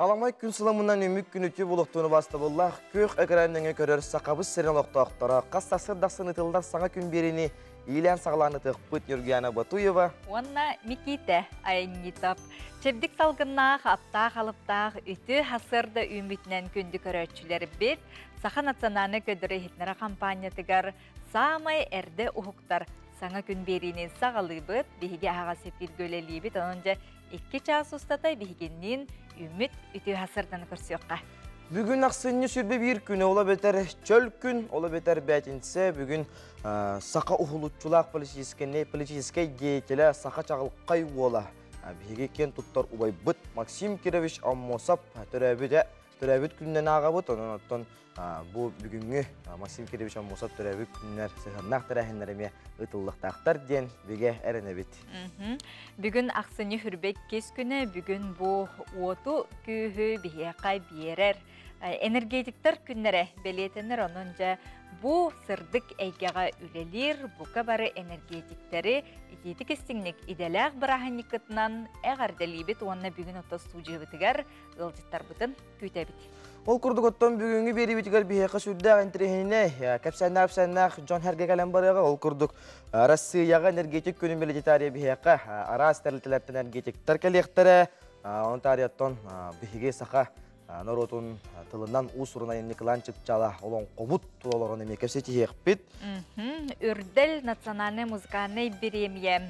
Аламай күн сыламынан үмүк күн үтүө буолуохтууну бастабыллаах күөх экран көрөр Сахабыт сирин олохтоохторо хас сарсыарда ахсын ытыллар саҥа күн биэриини иилээн саҕалаан ытыахпыт Ньургуяна Батуева уонна Микиитэ Айанньытов. Чэбдик салгыннаах, аптаах алыптаах үтүө сарсыарда үүммүтүнэн күндү көрөөччүлэрбит Саха национальнай көрдөрөр иһитиннэрэр хампаанньатыгар саамай эрдэ уһуктар саҥа күн биэриини саҕалыыбыт. Биһиги аһаҕас эфиргэ үлэлиибит. Онон дьэ икки чаас устата биһигинниин үүммүт үтүө сарсыарданы көрсүөххэ. Бүгүн ахсынньы 21 күнэ ола бетер чөл күн, ола бетер бәтинсе бүгүн саха уһулуччулаах политический деятеля саха чаҕылхай уола биһиги киэн туттар убайбыт Максим Кирович Аммосов төрөөбүт күнүнэн ааҕабыт. Онон оттон бу бүгүҥҥү Максим Кирович Аммосов төрөөбүт күннэр сыһыаннаах тэрээһиннэр эмиэ ыытыллыахтаахтар диэн бигэ эрэнэбит. Бүгүн ахсынньы 22 күнэ, бүгүн бу уоту күүһү биһиэхэ биэрэр энергетиктэр күннэрэ бэлиэтэнэр. Онон дьэ бу сырдык эйгэҕэ үлэлиир бука бары энергетиктэри итиитик истиҥник идэлээх бырааһынньыккытынан эҕэрдэлиибит уонна бүгүн ото студиябытыгар ыалдьыттарбытын күүтэбит. Ол курдук оттон бүгүҥҥү биэриибитигэр биһиэхэ сүрдээх интэриэһинэй кэпсээннээх дьон сэргэ кэлэн барыаҕа. Ол курдук Россияҕа энергетик күнүн бэлиэтии биһиэхэ араас тэрилтэлэртэн энергетиктэр кэлиэхтэрэ. Онон таарыйаттан биһиги саха норуотун тылынан уус-уран айымньы чыпчаала олоҥхобут туолорон эмиэ кэпсэтиһиэхпит. Үрдэл национальнай музыкальнай бириэмийэ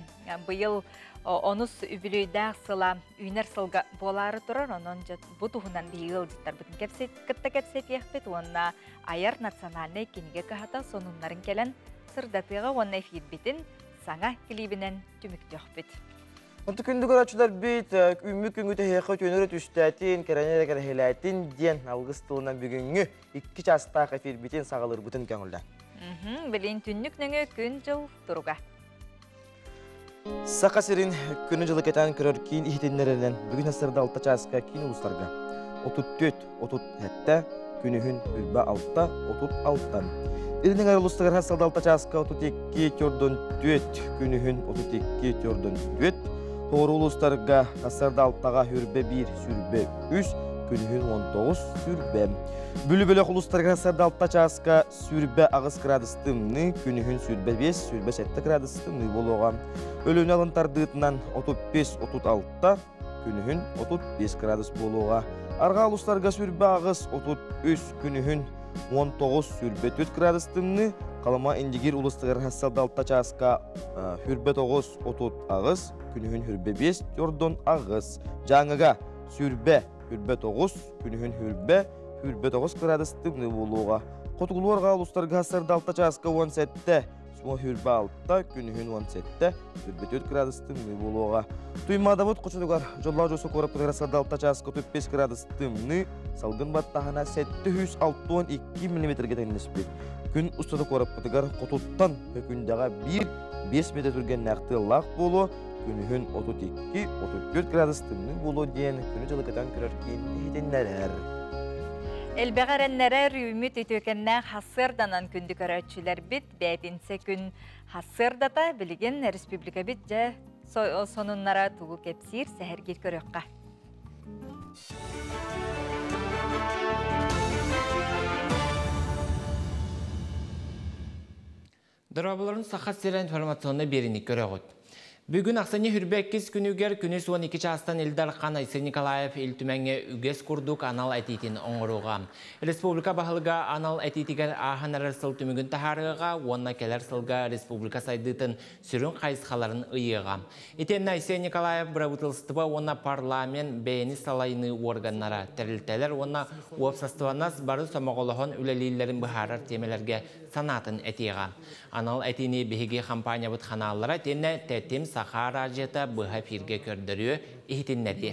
быйыл онус үбүлүөйдээх сыла үүнэр сылга буолаары турар. Онон бу туһунан биһиги ыалдьыттарбытын кытта кэпсэтиэхпит уонна айар национальнай кинигэ кыһата сонуннарын кэлэн сырдатыаҕа уонна эфирбитин саҥа клибинэн түмүктүөхпүт. Онто күндү көрөөччүлэрбит үүммүт күҥҥүт эһиэхэ үтүөнү түстээтин, кэрэни кэрэһилээтин диэн алгыс тылынан бүгүҥҥү 2 чаастаах эфирбитин саҕалыырбытын көҥүллэн. Билин түннүк нөҥүө күн-дьыл туруга. Саха сирин күнү дьылы кэтээн көрөр киин иһитиннэрэринэн бүгүн сарсыарда 6 чааска киин улуустарга 34, 37, күнүһүн 26, 36. Илин эҥэр улуустарыгар сарсыарда 6 чааска 32, 44, күнүһүн 32, 44. Соҕуруу улуустарга сарсыарда 6-га 21, 23, күнүһүн 19, 20. Бүлүү бөлөх улуустарыгар сарсыарда 6 чааска 28 градус тымныы, күнүһүн 25, 27 градус тымныы буолуоҕа. Өлүөнэ алын тардыытынан 35, 36, күнүһүн 35 градус буолуоҕа. Арҕаа улуустарга 28, 33, күнүһүн 19, 24 градус тымныы. Халыма Индигир улуустарыгар сарсыарда 6 чааска 29, 38, күнүһүн 25, 48. Дьааҥыга 20, 29, күнүһүн 20, 29 градус тымныы буолуоҕа. Хотугулуу арҕаа улуустарга сарсыарда 6 чааска 17, 26, күнүһүн 17, 24 градус тымныы буолуоҕа. Туймаадабыт хочотугар дьоллоох дьосу куораппытыгар сарсыарда 6 чааска 35 градус тымныы, салгын баттаһына 762 миллиметргэ тэҥнэспит. Күн устата куораппытыгар хотуттан Өкүндэҕэ 1-5 метр түргэннээх тыаллаах буолуо, күнүһүн 32-34 градус тымныы буолуо диэн күнү-дьылы кэтэн көрөр киин иһитиннэрэр. Элбэх эрэннэрэр үүммүт үтүөкэннээх сарсыарданан күндү көрөөччүлэрбит бээтинсэ күн сарсыардата билигин республикабыт дьэ сонуннара тугу кэпсиир сэһэргиир көрүөххэ. Дорооболорун Саха сирэ информационнай биэриини көрөҕүт. Бүгүн ахсынньы 22 күнүгэр күнүс 12 чаастан Ил Дархан Айсен Николаев Ил Түмэҥҥэ үгэс курдук анал этиитин оҥоруоҕа. Республика баһылыга анал этиитигэр ааһан эрэр сыл түмүгүн таһаарыаҕа уонна кэлэр сылга республика сайдыытын сүрүн хайысхаларын ыйыаҕа. Итиэннэ Айсен Николаев бырабыыталыстыба уонна парламент бэйэни салайыныы уорганнара, тэрилтэлэр уонна уопсастыбаннас бары сомоҕолоһон үлэлииллэрин быһаарар тиэмэлэргэ санаатын этиэҕэ. Анал этиини биһиги хампаанньабыт ханааллара итиэннэ Тэтим Саха араадьыйата быһа эфиргэ көрдөрүө, иһитиннэриэ.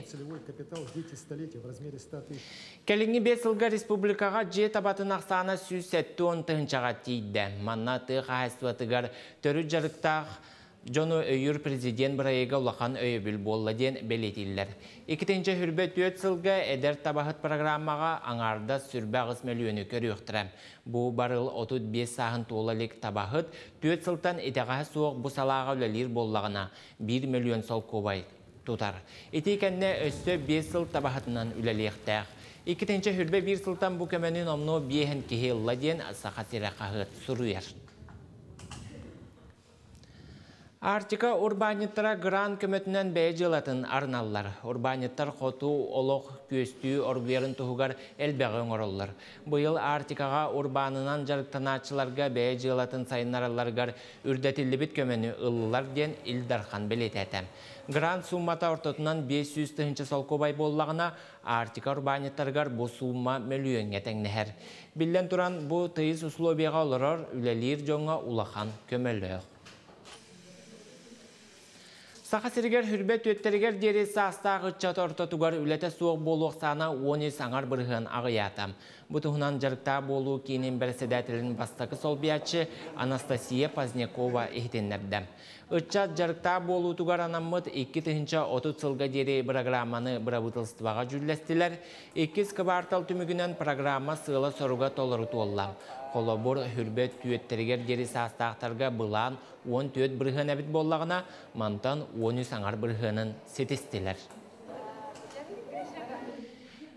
Кэлиҥҥи биэс сылга республикаҕа дьиэ табатын ахсаана 170 тыһыынчаҕа тиийдэ. Манна тыа хаһаайыстыбатыгар төрүт дьарыктаах дьону өйүүр президент бырайыага улахан өйөбүл буолла диэн бэлиэтииллэр. 2024 сылга эдэр табаһыт программаҕа аҥаардас 28 мөлүйүөнү көрүөхтэрэ. Бу барыл 35 сааһын туола илик табаһыт 4 сылтан итэҕэһэ суох бу салааҕа үлэлиир буоллаҕына 1 мөлүйүөн солкуобай тутар. Ити кэннэ өссө 5 сыл табаһытынан үлэлиэхтээх. 2021 сылтан бу көмөнү номнуо биэһэн киһи ылла диэн Саха сирэ хаһыат суруйар. Арктика урбаанньыттара грант көмөтүнэн бэйэ дьыалатын арыналлар. Урбаанньыттар хоту олох күөстүү оргуйарын туһугар элбэҕи оҥороллор. Быйыл Арктикаҕа урбаанынан дьарыктанааччыларга бэйэ дьыалатын сайыннаралларыгар үрдэтиллибит көмөнү ыллылар диэн Ил Дархан бэлиэтээтэ. Грант сууммата ортотунан 500 тыһыынча солкуобай буоллаҕына, Арктика урбаанньыттарыгар бу суумма мөлүйүөҥҥэ тэҥнэһэр. Биллэн туран, бу тыйыс условияҕа олорор, үлэлиир дьоҥҥо улахан көмөлөөх. Саха сиригэр хүрбэ түөттэригэр диэри саастаах ыччат ортотугар үлэтэ суох буолуох саана 13 аҥар бырыһыан аҕыйаата. Бу туһунан дьарыктаах буолуу киинин бэрэссэдээтэлин бастакы солбуйааччы Анастасия Позднякова иһитиннэрдэ. Ыччат дьарыктаах буолуутугар анаммыт 2030 сылга диэри бырагырааманы бырабыыталыстыбаҕа дьүүллэстилэр. Иккис кыбаартал түмүгүнэн программа сыала-соруга толору туолла. Холобур, хүрбэ түөттэригэр диэри саастаахтарга былаан 14 бырыһыан эбит буоллаҕына, мантан 13 аҥар бырыһыанын ситистилэр.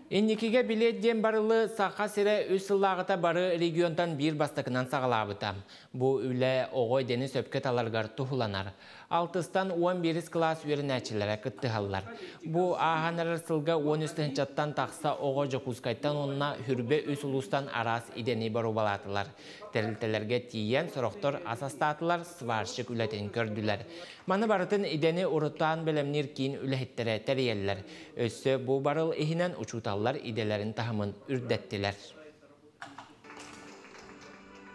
Инникигэ билиэт диэн барылы Саха сирэ үс сыллааҕыта бары регионтан биир бастакынан саҕалаабыта. Бу үлэ оҕо идэни сөпкө таларыгар туһуланар. Алтыстан 11 кылаас үөрэнээччилэрэ кыттыһаллар. Бу ааһан эрэр сылга 13 тыһыынчаттан тахса оҕо Дьокуускайтан уонна Хүрбэ үс улуустан араас идэни боруобалаатылар. Тэрилтэлэргэ тиийэн сорохтор ас астаатылар, сварщик үлэтин көрдүлэр. Маны барытын идэни урутаан бэлэмниир киин үлэһиттэрэ тэрийэллэр. Өссө бу барыл иһинэн учууталлар идэлэрин таһымын үрдэттилэр.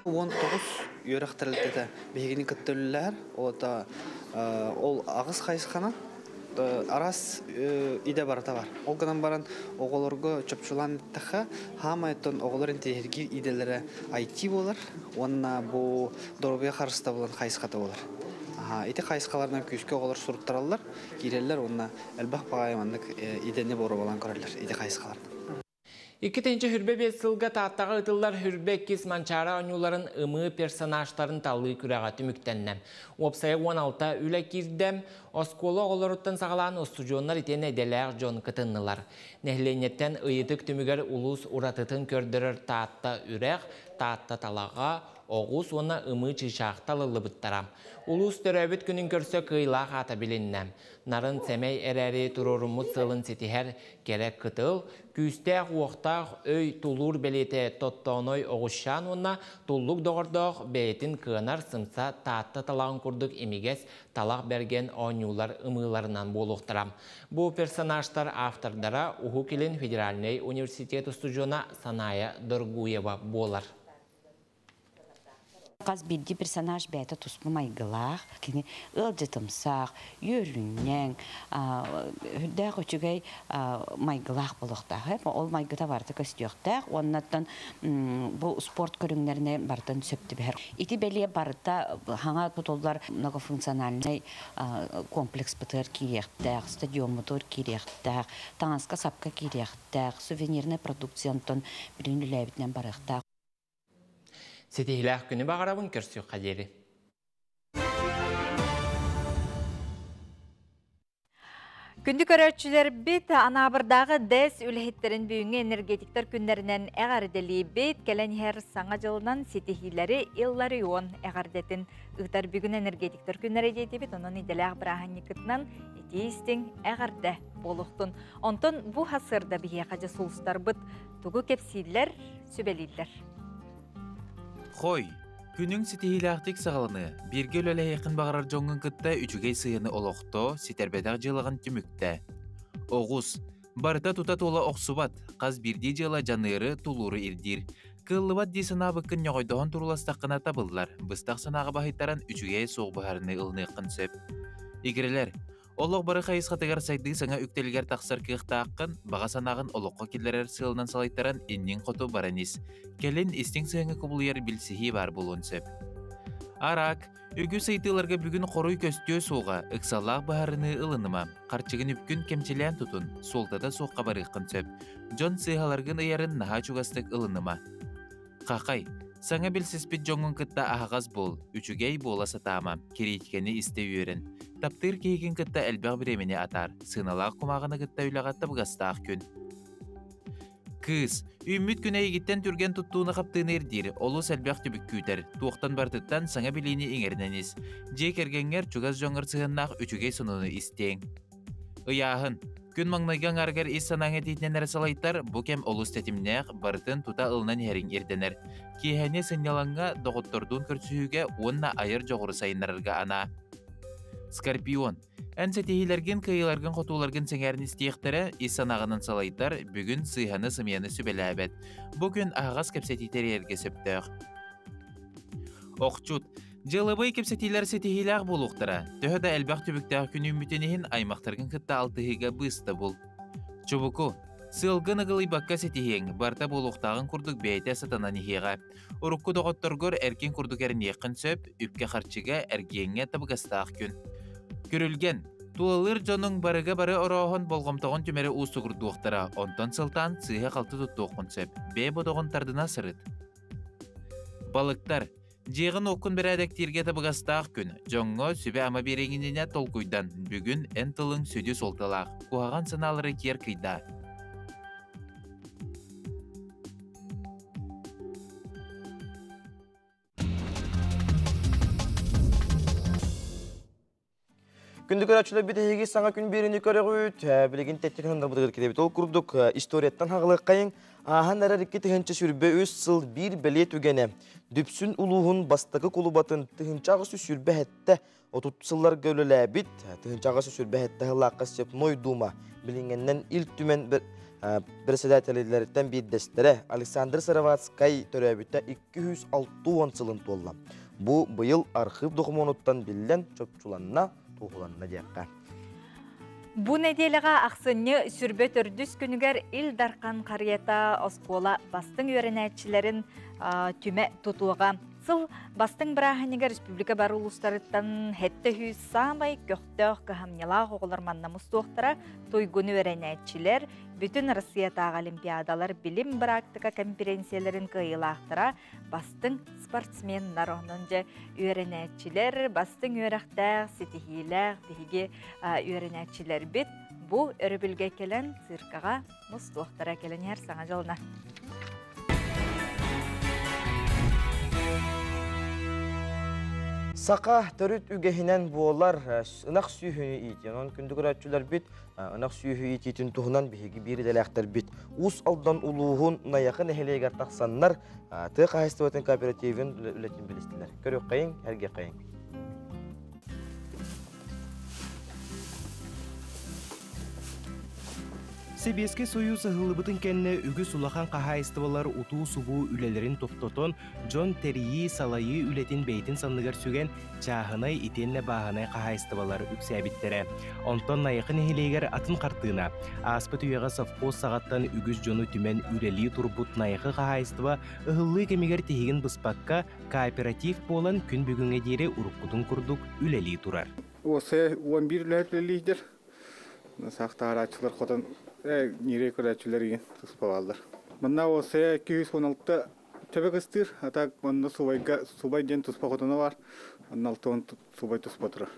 19 үөрэх тэрилтэтэ биһигини кытта үлэлэһэр. Ол ол аҕыс хайысханан араас идэ барыта бар. Ол гынан баран оҕолорго чопчулаан эттэххэ, хаамай оттон оҕолор интэриэһиргиир идэлэрэ IT буолар уонна бу доруобуйа харыстабылын хайысхата буолар. Ити хайысхаларынан күүскэ оҕолор суруттараллар, киирэллэр уонна элбэх баҕайы маннык идэни боруобалаан көрөллөр ити хайысхаларынан. 2025 сылга Тааттаҕа ыытыллар Хүрбэ иккис Манчаары оонньууларын ымыы персонажтарын талыы күрэҕэ түмүктэннэ. Уопсайа 16 үлэ киирдэ. Оскуола оҕолоруттан саҕалаан устудьуоннар итиэннэ идэлээх дьон кытыннылар. Нэһилиэнньэттэн ыйытык түмүгэр улуус уратытын көрдөрөр Таатта үрэх, Таатта талаҕа, оҕус уонна ымыы чыычаах талыллыбыттара. Улуус төрөөбүт күнүн көрсө кыайыылаах аата билиннэ. Нарын сэмэй эрээри туруоруммут сыалын ситиһэр кэрэ кытыл, күүстээх-уохтаах өй тулуур бэлиэтэ Тоттооной оҕусчаан уонна туллук доҕордоох бэйэтин кыанар сымса Таатта талаҕын курдук имигэс талах бэргэн оонньуулар ымыыларынан буолуохтара. Бу персонажтар автордара Уһук Илин федеральнай университет устудьуона Саная Доргуева буолар. Хас биирдии персонаж бэйэтэ туспа майгылаах, кини ыалдьытымсах, үөрүнньэҥ, үрдээх үчүгэй майгылаах буолуохтаах. Ол майгыта барыта көстүөхтээх уоннаттан бу спорт көрүҥнэринэ барытын сөп түбэһэр. Ити бэлиэ барыта хаҥа тутуллар многофункциональнай комплекспытыгар киириэхтээх, стадиоммутугар киириэхтээх, таҥаска-сапка киириэхтээх, сувенирнай продукциянтан билин үлээбитинэн барыахтаах. Ситиһилээх күнү баҕарабын, көрсүөххэ диэри. Күндү көрөөччүлэрбит, Анаабырдааҕы ДЭС үлэһиттэрин бүгүҥҥү энергетиктэр күннэринэн эҕэрдэлиибит. Кэлэн иһэр саҥа дьылынан ситиһиилэри Илларион эҕэрдэтин ыытар бүгүн энергетиктэр күннэрэ диэтибит. Онон идэлээх бырааһынньыккытынан итии истиҥ эҕэрдэ буолуохтун. Онтон бу сарсыарда биһиэхэ дьэ сулустарбыт тугу кэпсииллэр, сүбэлииллэр. Хой, күнүҥ ситиһиилээхтик саҕаланыа. Бииргэ үлэлэһиэххин баҕарар дьоҥҥун кытта үчүгэй сыһыаны олохтоо, ситэрбэтэх дьыалаҕын түмүктээ. Оҕус, барыта тута туола охсубат, хас биирдии дьыала дьаныары, тулууру ирдиир. Кыаллыбат дии санаабыккын ньоҕойдоһон турууластаххына табыллар, быстах санааҕа баһыйтаран үчүгэйэ суох быһаарыныы ылыныаххын сөп. Игирэлэр, олох бары хайысхатыгар сайдыы саҥа үктэлигэр тахсар кыахтааххын, баҕа санааҕын олоххо киллэрэр сыалынан салайтаран инниҥ хоту баран ис. Кэлин истиҥ сыһыаҥҥа кубулуйар билсиһии баар буолуон сөп. Араак, үгүс ыйытыыларга бүгүн хоруй көстүө суоҕа, ыксаллаах быһаарыныы ылыныма, харчыгын үпкүн кэмчилээн тутун, суолтата суохха барыаххын сөп. Дьон сыыһаларгын ыйарын наһаа чугастык ылыныма. Хахай, саҥа билсиспит дьоҥҥун кытта аһаҕас буол, үчүгэй буола сатаама, кириитикэни истэ үөрэн. Таптыыр киһигин кытта элбэх бириэмэни атаар, сыаналаах кумааҕыны кытта үлэҕэ табыгастаах күн. Кыыс, үүммүт күн эйигиттэн түргэн туттууну-хаптыыны ирдиир, олус элбэх түбүк күүтэр, туохтан барытыттан саҥа билиини иҥэринэн ис. Дьиэ кэргэҥҥэр чугас дьоҥҥор сыһыаннаах үчүгэй сонуну истиэҥ. Ыйааһын. Күн маҥнайгы аҥаарыгар ис санааҥ этиитинэн эрэ салайтар, бу кэм олус тэтимнээх, барытын тута ылынан иһэриҥ ирдэнэр. Киэһэни сынньалаҥҥа, доҕоттордуун көрсүһүүгэ уонна айар дьоҕуру сайыннарарга анаа. Скорпион. Эн ситиһиилэргин, кыайыыларгын-хотууларгын сэҥээрин истиэхтэрэ, ис санааҕынан салайтар, бүгүн сыыһаны-сымыйаны сүбэлээбэт. Бу күн аһаҕас кэпсэтии тэрийэргэ сөптөөх. Охчут. Дьыалабыай кэпсэтиилэр ситиһиилээх буолуохтара. Төһө да элбэх түбүктээх күн үүммүтүн иһин аймахтаргын кытта алтыһыыга быыста бул. Чубуку. Сыалгын ыгылыйбакка ситиһиэҥ, барыта буолуохтааҕын курдук бэйэтэ сатанан иһиэҕэ. Урукку доҕотторгор эркин курдук эрэниэххин сөп, үпкэ-харчыга, эргиэҥҥэ табыгастаах күн. Күрүлгэн. Тулалыыр дьонуҥ барыга бары орооһон болҕомтоҕун түмэри уустугурдуохтара, онтон сылтаан сыыһа-халты туттуоххун сөп. Бэйэ бодоҕун тардына сырыт. Балыктар. Дьиэҕин-уоккун бэрээдэктииргэ табыгастаах күн. Дьоҥҥо сүбэ-ама биэриҥининэ толкуйдан. Бүгүн эн тылыҥ сүдү суолталаах. Куһаҕан санаалары киэр кыйдаа. Күндү көрөөччүлэр бүтэһиги саҥа күн биэриини көрөҕүт. Билигин тэттик хандарбытыгар кирэбит. Ол курдук историяттан хаҕылыаххайыҥ. Ааһан эрэр 2023 сыл биир бэлиэ түгэнэ. Дүпсүн улууһун бастакы кулубатын 1827 30 сылларга үлэлээбит 1827 сыллаахха Степной Дума билиҥҥэннэн Ил Түмэн председателлэриттэн биирдэстэрэ Александр Сыроватскай төрөөбүтэ 260 сылын туолла. Бу быйыл архыып докумуонуттан биллэн чопчуланна, туоһуланна диэххэ. Бу нэдиэлэҕэ ахсынньы сүрбэ төрдүс күнүгэр Ил Дархан харыйата оскуола бастыҥ үөрэнээччилэрин түмэ тутуоҕа. Сыл бастыҥ бырааһынньыга республика бары улуустарыттан сэттэ сүүс саамай көхтөөх кыһамньылаах оҕолор манна мустуохтара, туйгун үөрэнээччилэр, бүтүн Россиятааҕы олимпиадалар билим быраактыка конференцияларын кыайыылаахтара, бастыҥ спортсменнар, онон дьэ үөрэнээччилэр, бастыҥ үөрэхтээх, ситиһиилээх биһиги үөрэнээччилэрбит бу өрөбүлгэ кэлэн циркаҕа мустуохтара кэлэн иһэр саҥа дьолуна. Саха төрүт үгэһинэн буолар ынах сүөһүнү иитии. Онон күндү көрөөччүлэрбит ынах сүөһү иитиитин туһунан биһиги биир идэлээхтэрбит Уус Алдан улууһун Найахы нэһилиэгэр тахсаннар тыа хаһаайыстыбатын кооперативын үлэтин билистилэр. Көрүөххэйиҥ, эргиэххэйиҥ. Сэбиэскэй Сойуус ыһыллыбытын кэннэ үгүс улахан хаһаайыстыбалар утуу-субуу үлэлэрин тохтотон, дьон тэрийии, салайыы үлэтин бэйэтин санныгар сүгэн, чааһынай итиэннэ бааһынай хаһаайыстыбалар үксээбиттэрэ. Онтон Найахы нэһилиэгэр атын хартыына. Ааспыт үйэҕэ совхоз саҕаттан үгүс дьону түмэн үлэлии турбут Найахы хаһаайыстыба ыһыллыы кэмигэр тиһигин быспакка кооператив буолан күн бүгүҥҥэ диэри уруккутун курдук үлэлии турар. Уопсайа 11 үлэһит үлэлиирдэр. Саах таһарааччылар хотон ньирэй көрөөччүлэр игин туспа бааллар. Манна уопсайа 216 төбө кыстыыр, а так манна субайга субай диэн туспа хотоно бар. Онно 60 субай туспа турар.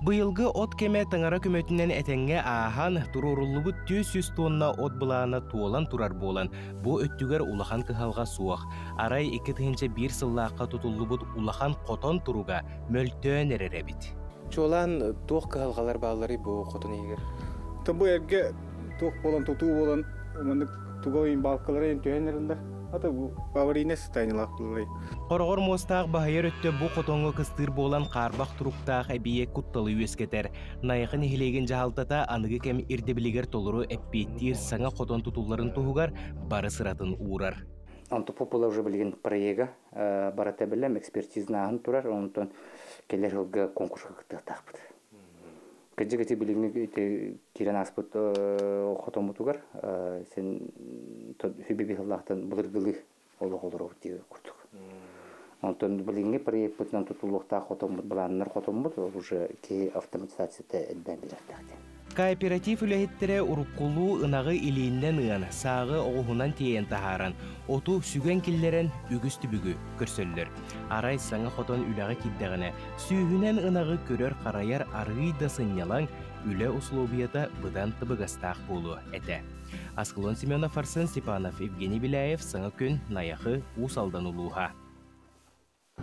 Быйылгы от кэмэ таҥара көмөтүнэн этэҥҥэ ааһан, туруоруллубут 400 тонна от былаана туолан турар буолан, бу өттүгэр улахан кыһалҕа суох. Арай 2001 сыллаахха тутуллубут улахан хотон туруга мөлтөөн эрэр эбит. Чуолаан туох кыһалҕалар баалларый бу хотон иһигэр? Бу эргэ туох буолан тутуу буолан маннык туга балкалара түһэн эрэллэр. Ата бу аварийный состояниелаах булалай. Хороҕор муостаах баһыйар өттө бу хотоҥҥо кыстыыр буолан хаарбах туруктаах эбийиэк кутталы үөскэтэр. Найахы нэһилиэгин дьаһалтата аныгы кэм ирдэбилигэр толору эппиэттиир саҥа хотон тутулларын туһугар бары сыратын уурар. Онто попула уже билигин проега барата билем экспертизнааһын турар, онтон келер жылга конкурска кыттыахтаахпыт. Кырдьык ити билиҥҥи ити киирэн ааспыт хотоммутугар син хүбү быһыллаахтан былыргылыы олох олоробут диye курдук. Онтон билиҥҥи проекпытынан тутуллуохтаах хотоммут, былааннар хотоммут уже киһи автоматизацията элбээн биэрэртээх диэн. Кооператив үлэһиттэрэ уруккулуу ынаҕы илииннэн ыан, сааҕы оҕуһунан тиэйэн таһааран, оту сүгэн киллэрэн үгүс түбүгү көрсөллөр. Арай саҥа хотон үлэҕэ киирдэҕинэ, сүүһүнэн ынаҕы көрөр-харайар арыый да сынньалаҥ, үлэ услуобуйата быдан табыгастаах буолуо этэ. Аскалон Семенов, Арсен Степанов, Евгений Беляев, Саҥа күн, Найахы, Уус Алдан улууһа.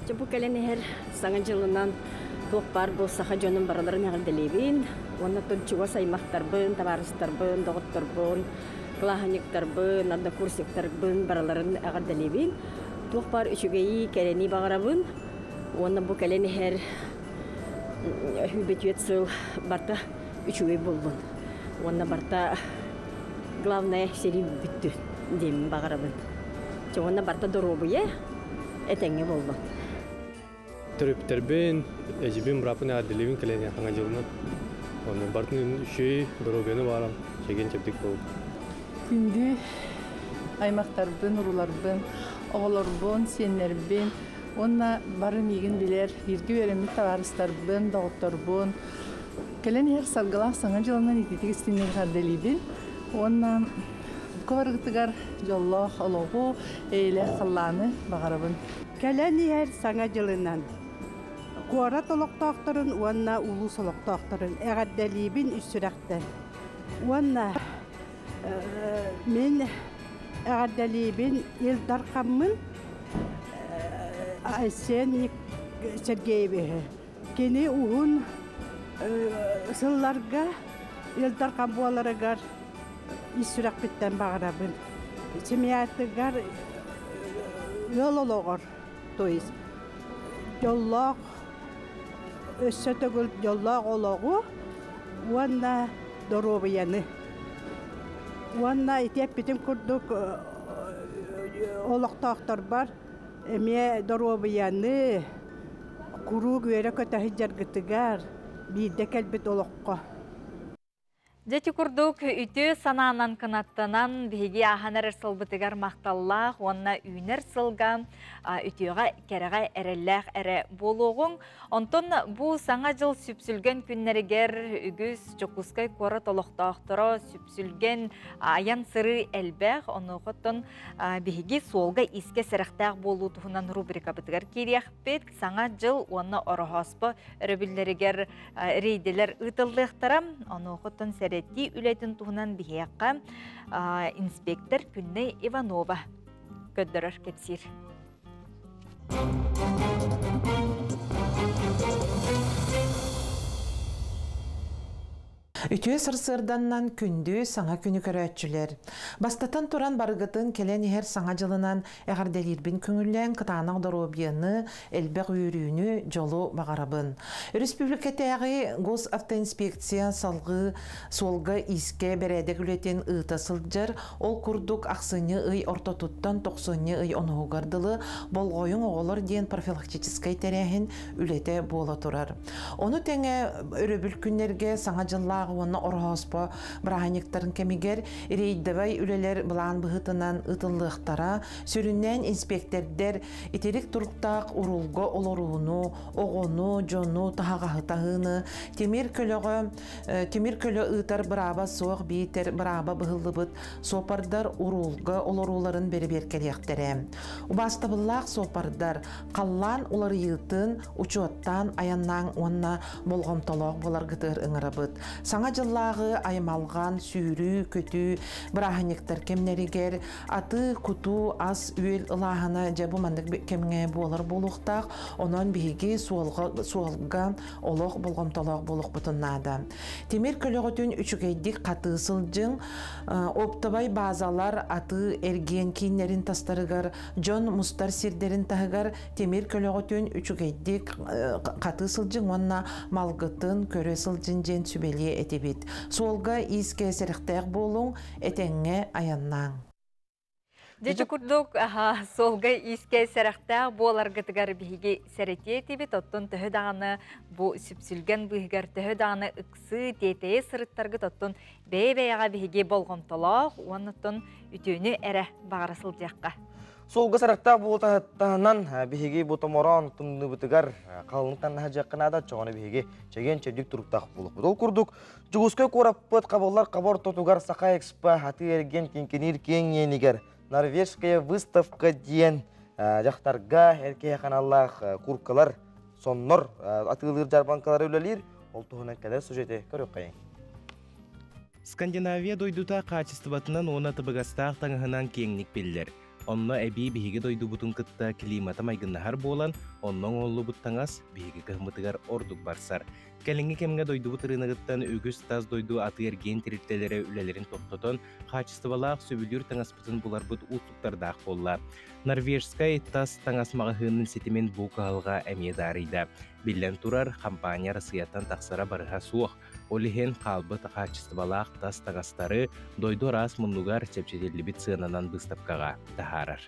Дьэ бу кэлэн иһэр Саҥа дьылынан туох баар бу саха дьонун барыларын эҕэрдэлиибин уонна оттон чугас аймахтарбын, табаарыстарбын, доҕотторбун, кылааһынньыктарбын, однокурсниктарбын барыларын эҕэрдэлиибин. Туох баар үчүгэйи, кэрэни баҕарабын уонна бу кэлэн иһэр сүүрбэ сыл барыта үчүгэй буоллун уонна барыта главное сэрии бүттүн диэммин баҕарабын. Чэ уонна барыта доруобуйа этэҥҥэ буоллун. Төрөппүттэрбин, эдьибин, бырааппын эҕэрдэлиибин кэлэн хаҥа дьылынан. Онно барытын үчүгэй доруобуйаны баарам, чэгиэн-чэбдик буолун. Күндү аймахтарбын, уруларбын, оҕолорбун, сиэннэрбин уонна бары миигин билэр, бииргэ үөрэммит табаарыстарбын, доҕотторбун кэлэн иһэр саргылаах Саҥа дьылынан итиитик истиҥник эҕэрдэлиибин уонна бука барыгытыгар дьоллоох олоҕу, эйэлээх халлааны баҕарабын. Кэлэн иһэр Саҥа дьылынан куорат олохтоохторун уонна улуус олохтоохторун эҕэрдэлиибин үс сүрэхтэн. Уонна мин эҕэрдэлиибин Ил Дархаммын Айсен Сергеевиһы. Кини уһун сылларга Ил Дархан буоларыгар ис сүрэхпиттэн баҕарабын. Семьятыгар ыал олоҕор, то есть дьоллоох өссө төгүл дьоллоох олоҕу уонна доруобуйаны. Уонна ити эппитим курдук олохтоохторбор эмиэ доруобуйаны куруук үөрэ-көтө сылдьаргытыгар биирдэ кэлбит олоххо. Дьэ ити курдук үтүө санаанан кынаттанан биһиги ааһан эрэр сылбытыгар махталлаах уонна үүнэр сылга үтүөҕэ кэрэҕэ эрэллээх эрэ буолуоҕуҥ. Онтон бу Саҥа дьыл сүпсүлгэн күннэригэр үгүс Дьокуускай куорат олохтоохторо сүпсүлгэн айан-сырыы элбэх. Онуоха биһиги суолга искэ сэрэхтээх буолуу туһунан рубрикабытыгар киириэхпит. Саҥа дьыл уонна Ороһооспо өрөбүллэригэр рейдэлэр ыытыллыахтара. Онуохуттан сэрэтии үлэтин туһунан биһиэхэ инспектор Күннэй Иванова көрдөрөр кэпсиир. Үтүө сарсыарданнан күндү саҥа күнү көрөөччүлэр! Бастатан туран барыгытын кэлэн иһэр саҥа дьылынан эҕэрдэлиирбин көҥүллээн кытаанах доруобуйаны, элбэх үөрүүнү, дьолу баҕарабын. Өрөспүүбүлүкэтээҕи госавтоинспекция салгыы суолга-иискэ бэрээдэк үлэтин ыыта сылдьар. Ол курдук ахсынньы ый ортотуттан тохсунньу ый онуһугар дылы Болҕойуҥ оҕолор диэн профилактическай тэрээһин үлэтэ буола турар. Ону тэҥэ өрөбүл күннэргэ Саҥа дьыллааҕы уонна Ороһооспо бырааһынньыктарын кэмигэр рейдовай үлэлэр былаан быһыытынан ыытыллыахтара. Сүрүннээн инспиэктэрдэр итирик туруктаах уруулга олорууну, оҕону, дьону таһаҕаһы таһыыны, тимир көлөҕө тимир көлө ыытар бырааба суох биитэр бырааба быһыллыбыт суопардар уруулга олорууларын бэрэбиэркэлиэхтэрэ. Убаастабыллаах суопардар, халлаан уларыйыытын учуоттаан айаннааҥ уонна болҕомтолоох буоларгытыгар ыҥырабыт. Саҥа дьыллааҕы аймалҕан, сүүрүү, көтүү бырааһынньыктар кэмнэригэр атыы-кутуу, ас-үөл ылааһына дьэ бу маннык кэмҥэ буолар буолуохтаах. Онон биһиги суолга, суолга олох болҕомтолоох буолуохпутун наада. Тимир көлөҕүтүн үчүгэйдик хатыы сылдьыҥ. Оптовай базалар атыы эргиэн кииннэрин тастарыгар дьон мустар сирдэрин таһыгар тимир көлөҕүтүн үчүгэйдик хатыы сылдьыҥ уонна малгытын көрө сылдьын диэн сүбэлиэ этибит. Суолга иискэ сэрэхтээх буолуҥ, этэҥҥэ айаннааҥ. Дьэ курдук суолга иискэ сэрэхтээх буоларгытыгар биһиги сэрэтиэ этибит, оттон төһө даҕаны бу сүпсүлгэн быыһыгар төһө даҕаны ыксыы тиэтэйэ сырыттаргыт, оттон бэйэ-бэйэҕэ биһиги болҕомтолоох уонна үтүөнү эрэ баҕара сылдьыахха. Суолга сарактаах буолтаһынан биһиги бу томороон тымныбытыгар халыҥ таннаһа дьыаккынаада чоҕону биһиги чэгиэн чэбдик туруктаах буолуохпут. Ол курдук Дьокуускай куораппыт хабыллар хабор тотугар Саха Экспо атыы эргиэн киҥкиниир киэҥ иэнигэр Норвежская выставка диэн дьахтарга эр киһи ханаллаах куркалар, соннор атыылыыр дьаарбаҥкалары үлэлиир. Ол туһунан кэлэр сюжети көрүөххэйиҥ. Скандинавия дойдута хаачыстыбатынан уонна табыгастаах таҥаһынан киэҥник биллэр. Онно эбии биһиги дойдубутун кытта климата майгыннаһар буолан, онно оҥоһуллубут таҥас биһиги кыһыммытыгар ордук барсар. Кэлиҥҥи кэмҥэ дойдубут ырыынагыттан үгүс тас дойду атыы-эргиэн тэрилтэлэрэ үлэлэрин тохтотон, хаачыстыбалаах сөбүлүүр таҥаспытын буларбыт уустуктардаах буолла. Норвежскай тас таҥас маҕаһыынын ситимин бу кыһалҕа эмиэ даарыйда. Биллэн турар, хампаанньа Арассыыйаттан тахсара барыһа суох. Ол иһин хаалбыт хаачыстыбалаах тас таҥастары дойду араас муннугар чэпчэтиллибит сыананан быыстапкаҕа таһаарар.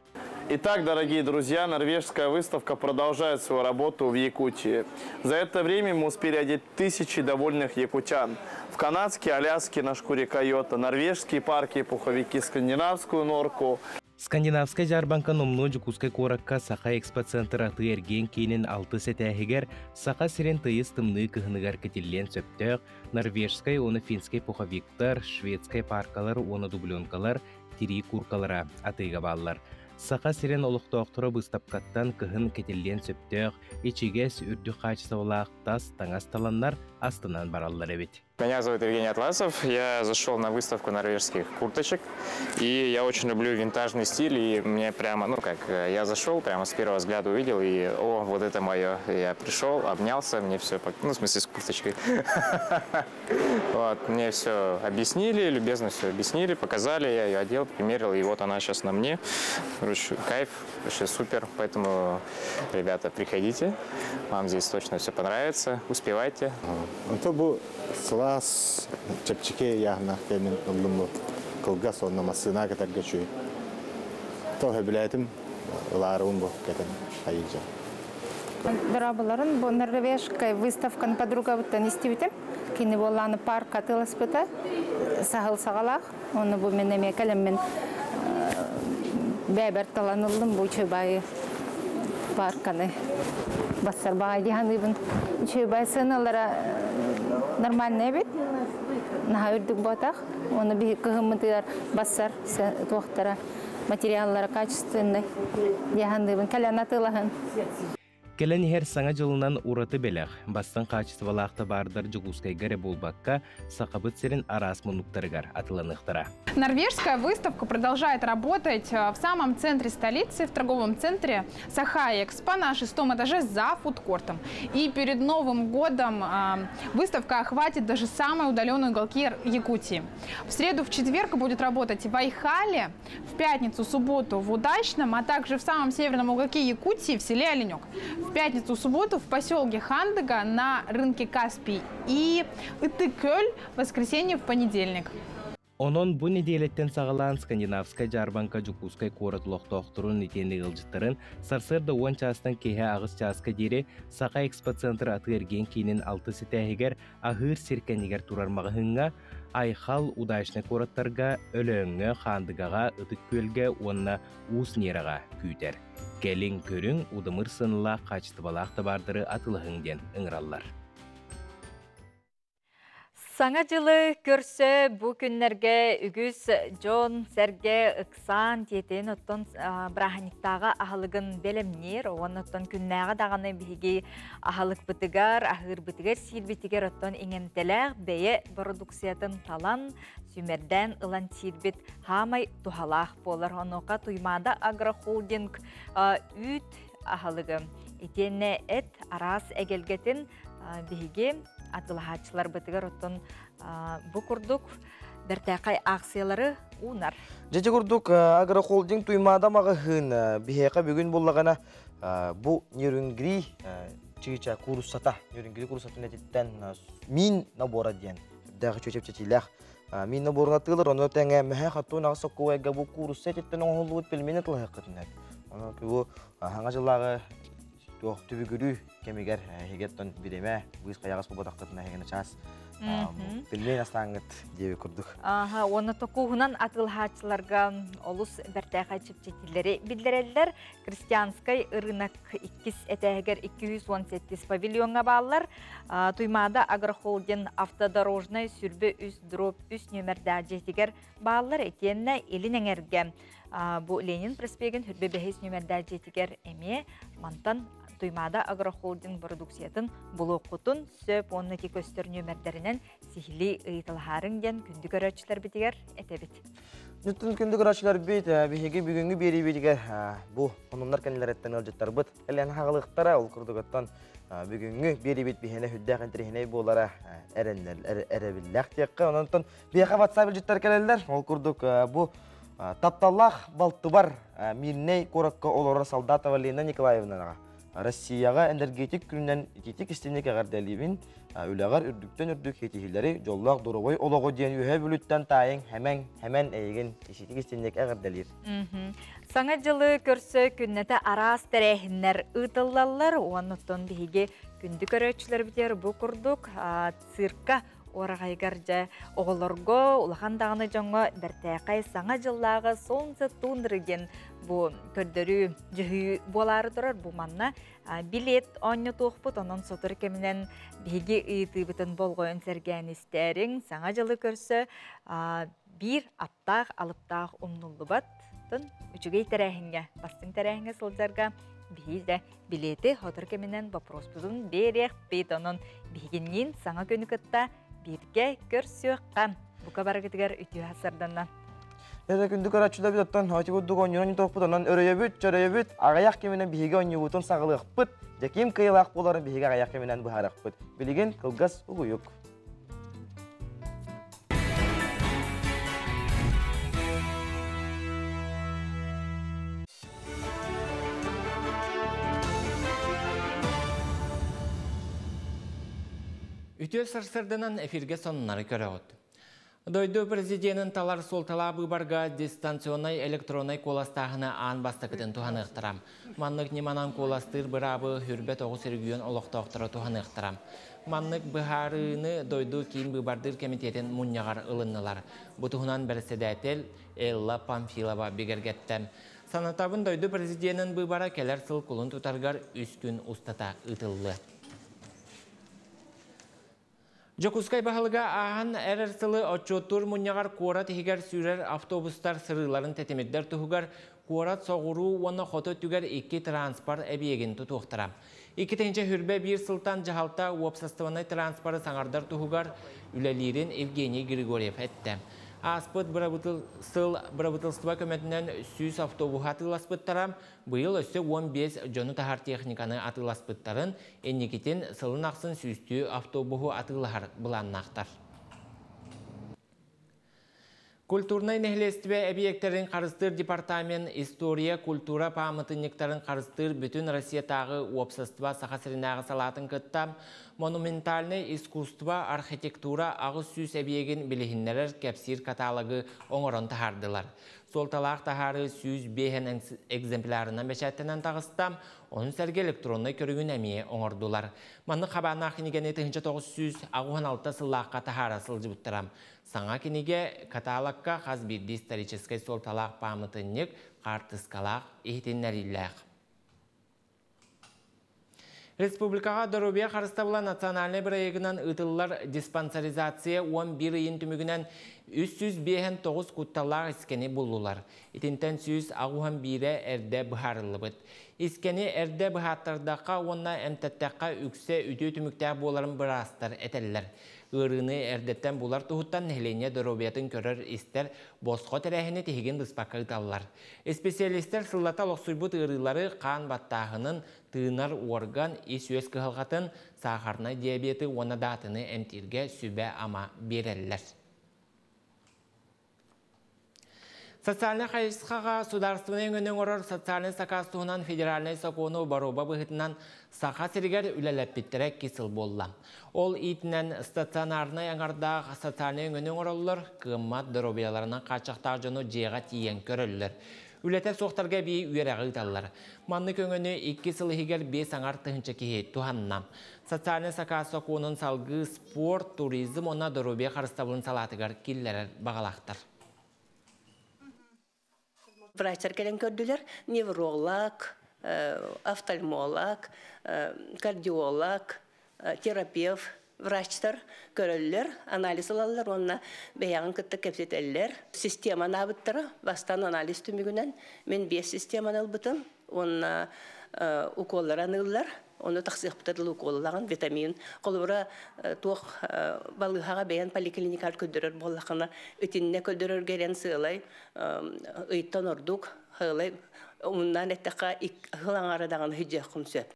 Итак, дорогие друзья, норвежская выставка продолжает свою работу в Якутии. За это время мы успели одеть тысячи довольных якутян. В канадские Аляски на шкуре койота, норвежские парки и пуховики, скандинавскую норку. Скандинавскай дьаарбаҥка номнуо Дьокуускай куоракка Саха экспоцентр атыы-эргиэн киинин алтыс этээһигэр Саха сирин тыйыс тымныы кыһыныгар кэтиллиэн сөптөөх норвежскай уонна финскэй пуховиктар, шведскай паркалар уонна дубленкалар тирии кууркалара атыыга бааллар. Саха сирин олохтоохторо быыстапкаттан кыһын кэтиллиэн сөптөөх, ичигэс, үрдүк хаачыстыбалаах тас таҥас таланнар астынан бараллар эбит. Меня зовут Евгений Атласов. Я зашел на выставку норвежских курточек. И я очень люблю винтажный стиль. И мне прямо, ну как, я зашел, прямо с первого взгляда увидел. И, о, вот это мое. Я пришел, обнялся, мне все, ну, в смысле, с курточкой. Вот, мне все объяснили, любезно все объяснили, показали, я ее одел, примерил, и вот она сейчас на мне. Короче, кайф, вообще супер. Поэтому, ребята, приходите, вам здесь точно все понравится, успевайте. Онто бу сылаас чэпчэки ыйааһыннаах кэмин ыллым бу. Кылгас уонна массыына кэтэргэ үчүгэй. То сөбүлээтим, ылаарыбын бу кэтэн хайыдьа. Дорооболорун бу норвежскай выставканы подругабыттан истибитим. Кини буоллааны парк атыыласпыта саһыл саҕалаах. Оны бу мен эмиэ кэлэммин бэйбэр талан ыллым бу үчүгэй парканы бассар баҕай дии саныыбын. Үчүгэй сыаналара нормальный эбит. Наһаа үрдүк буотах. Оны биһи кыһыммытыгар бассар туохтара материаллара качественный дии саныыбын. Кэлэн атыылаһын. Кэлэн иһэр Саҥа дьылынан ураты бэлэх, бастыҥ хаачыстыбалаах табаардар Дьокуускайга эрэ буолбакка, Сахабыт сирин араас муннуктарыгар атыланыахтара. Норвежская выставка продолжает работать в самом центре столицы, в торговом центре Саха Экспо на шестом этаже за фудкортом. И перед Новым годом выставка охватит даже самые удаленные уголки Якутии. В среду, в четверг будет работать в Айхале, в пятницу, субботу в Удачном, а также в самом северном уголке Якутии в селе Оленек. В пятницу, субботу в поселке Хандыга на рынке Каспий и Ытык-Көл в воскресенье, в понедельник. Онон бу нэдиэлэттэн саҕалаан Скандинавскай дьаарбаҥка Дьокуускай куорат олохтоохторун итиэннэ ыалдьыттарын сарсыарда уон чаастан киэһэ аҕыс чааска диэри Саха экспоцентр атыы-эргиэн киинин алтыс этээһигэр аһыыр сир кэннигэр турар маҕаһыыҥҥа Айхал, Удачнай куораттарга, Өлөөҥҥө, Хаандыгаҕа, Ытык Күөлгэ уонна Уус Ньыраҕа күүтэр. Кэлиҥ, көрүҥ, удамыр сыаналаах хаачыстыбалаах табаардары атыылаһыҥ диэн ыҥыраллар. Саҥа дьылы көрсө бу күннэргэ үгүс дьон-сэргэ ыксаан тиэтин оттон бырааһынньыктааҕы аһылыгын бэлэмниир уонна оттон күннээҕи даҕаны биһиги аһылыкпытыгар, аһыырбытыгар, сиирбитигэр оттон иҥэмтэлээх бэйэ бородукциятын талан, сүүмэрдээн ылан сиирбит хаамай туһалаах буолар. Онуоха Туймаада агрохолдинг үүт аһылыгы итиэннэ эт араас эгэлгэтин биһиги атылаһааччыларбытыгар оттон бу курдук бэртээхэй аахсыйалары уунар. Дьэ курдук агрохолдинг Туймаада маҕаһыын биһиэхэ бүгүн буллаҕына бу Нерюнгри чыыча кууруссата Нерюнгри кууруссатын этиттэн мин набора диэн үрдээх үчүгэй чэпчэтиилээх. Мин наборун атыылар, ону тэҥэ мөһө хаттуун аҕыс соккуойга бу куурусса этиттэн оҥоһуллубут пельмени тылаһыаххытын сөп. Ону бу хаҥа дьыллааҕы туох түбүгүрүү кэмигэр эһигиттэн биримэ быыс хайаҕас буолбатаххытына эһигини чаас пельмень астааҥҥыт диэби курдук. Аха, уонна токууһунан атыылаһааччыларга олус бэртээхэй чэпчэтиилэри биллэрэллэр. Крестьянскай ырынак иккис этээһигэр 217 павильоҥҥа бааллар. Туймаада агрохолдинг автодорожнай сүрбэ үс дробь үс нүөмэрдээх дьиэтигэр бааллар. Итиэннэ Илин эҥэргэ бу Ленин проспегын сүрбэ бэһис нүөмэрдээх дьиэтигэр эмиэ мантан Туймаада агрохолдинг бородууксуйатын булуоххутун сөп уонна ити көстөр нүөмэрдэринэн сиһилии ыйыталаһаарыҥ диэн күндү көрөөччүлэрбитигэр этэбит. Нүттүн күндү көрөөччүлэрбит, биһиги бүгүҥҥү биэриибитигэр бу хонуннар кэннилэриттэн ыалдьыттарбыт кэлэн хаҕылыктара, ол курдугуттан бүгүҥҥү биэриибит биһиэнэ сүрдээх интэриэһинэй буолара эрэбиллээх диэххэ. Онон биһиэхэ WhatsApp илдьиттэр кэлэллэр. Ол курдук бу тапталлаах балтыбар Мирнэй куоракка олорор Солдатова Лена Николаевнаҕа Россияҕа энергетик күнүнэн итиитик истиҥник эҕэрдэлиибин, үлэҕэр үрдүктэн үрдүк ситиһиилэри, дьоллоох доруобай олоҕу диэн үөһэ бүлүттэн таайыҥ, хэмэҥ, хэмэн эйигин итиитик истиҥник эҕэрдэлиир. Саҥа дьылы көрсө күннэтэ араас тэрээһиннэр ыытыллаллар. Уонна биһиги күндү көрөөччүлэрбитигэр бу курдук цирка уораҕайыгар дьэ оҕолорго улахан даҕаны дьоҥҥо бэртээхэй саҥа дьыллааҕы солнце тундры диэн бу көрдөрүү дьүһүйүү буолаары турар бу манна билет оонньотуохпут онон сотору кэминэн биһиги ыйытыыбытын болҕойон сэргээн истээриҥ саҥа дьылы көрсө биир аптаах алыптаах умнуллубат үчүгэй тэрээһиҥҥэ бастыҥ тэрээһиҥҥэ сылдьарга биһиги да Билиэти сотору кэминэн боппуруоспутун биэриэхпит. Онон биһигинниин саҥа күнү кытта бииргэ көрсүөххэ. Бука барыгытыгар үтүө сарданна. Дьэ күндү көрөөччүлэрбит оттон ити курдук оонньуурун тохпут онон өрөйөбүт, чөрөйөбүт, аҕыйах кэминэн биһиги оонньуубутун саҕалыахпыт. Дьэ ким кыайыылаах буоларын биһиги аҕыйах кэминэн быһаарыахпыт. Билигин кылгас угуйук. Үтүө сарсырданан эфирге сонуннары көрөҕүт. Дойду президенин талар суолталаа быыбарга дистанционнай электроннай куоластааһыны аан бастакытын туһаныахтара. Маннык ньыманан куоластыыр быраабы хүрбэт оҕус регион олохтоохторо туһаныахтара. Маннык быһаарыыны дойду киин быыбардыыр кэмитиэтин мунньаҕар ылыннылар. Бу туһунан бэрэссэдээтэл Элла Памфилова бигэргэттэ. Санатабын дойду президенин быыбара кэлэр сыл кулун тутарыгар үс күн устата ыытыллыа. Дьокуускай баһылыга ааһан эрэр сылы отчуоттуур мунньаҕар куорат иһигэр сүүрэр автобустар сырыыларын тэтимирдэр туһугар куорат соҕуруу уонна хоту өттүгэр икки транспорт эбийиэгин тутуохтара. 2021 сылтан дьаһалта уопсастыбаннай транспоры саҥардар туһугар үлэлиирин Евгений Григорьев эттэ. Ааспыт сыл бырабыыталыстыба көмөтүнэн 100 автобуһу атыыласпыттара, быйыл өссө 15 дьону таһар техниканы атыыласпыттарын, инникитин сылын ахсын сүүстүү автобуһу атыылаһар былааннаахтар. Культурнай нэһилиэстибэ эбийиэктэрин харыстыыр департамент история, культура пааматынньыктарын харыстыыр бүтүн Россиятааҕы уопсастыба Саха сиринээҕи салаатын кытта монументальнай искусство, архитектура 800 эбийиэгин билиһиннэрэр кэпсиир каталогы оҥорон таһаардылар. Суолталаах таһаарыы 105 экземплярынан бэчээттэнэн таҕыста, ону сэргэ электроннай көрүҥүн эмиэ оҥордулар. Маннык хабааннаах кинигэни 1986 сыллаахха таһаара сылдьыбыттара. Саҥа кинигэ каталогка хас биирдии историческай суолталаах пааматынньык, хаартыскалаах, иһитиннэриилээх. Республикаҕа доруобуйа харыстабыла национальнай бырайыагынан ыытыллар диспансеризация 11 ыйын түмүгүнэн 359 кутталлаах искэни буллулар. Итинтэн 181-э эрдэ быһаарыллыбыт. Искэни эрдэ быһааттардахха уонна эмтэттэххэ үксэ үтүө түмүктээх буоларын быраастар этэллэр. Ыарыыны эрдэттэн булар туһуттан нэһилиэнньэ доруобуйатын көрөр-истэр босхо тэрээһини тиһигин быспакка ыыталлар. Исписэлиистэр сыллата олохсуйбут ыарыылары хаан баттааһынын, тыынар уорган, ис-үөс кыһалҕатын, саахарнай диабеты уонна даатыны эмтииргэ сүбэ-ама биэрэллэр. Социальнай хайысхаҕа судаарыстыбаннай өҥөнү оҥорор социальнай сакаас туһунан федеральнай сокуону боруоба быһыытынан Саха сиригэр үлэлэппиттэрэ 2 сыл буолла. Ол иитинэн стационарнай аҥардаах социальнай өҥөнү оҥороллор, кыаммат доруобуйаларынан хааччахтаах дьону дьиэҕэ тиийэн көрөллөр. Үлэтэ суохтарга эбии үөрэҕи ыыталлар. Маннык өҥөнү 2 сыл иһигэр 5,5 тыһыынча киһи туһанна. Социальнай сакаас сокуонун салгыы спорт, туризм уонна доруобуйа харыстабылын салаатыгар киллэрэр баҕалаахтар. Врачтар кэлэн көрдүлэр. Невролог, офтальмолог, кардиолог, терапевт врачтар көрөллөр, анализ ылаллар уонна бэйэҕин кытта кэпсэтэллэр. Системаны аабыттара. Бастаан анализ түмүгүнэн мин биэс системаны ылбытым уонна уколлары аныыллар. Ону тахсыахпыта дылы уколлаҕын, витамин. Холобура, туох балыыһаҕа бэйэн поликлиникаҕа көрдөрөр буоллаххына, итиннэ көрдөрөргө эрэн сыалай ыйтан ордук, сыалай умуннаан эттэххэ, сыл аҥаара даҕаны сылдьыаххын сөп.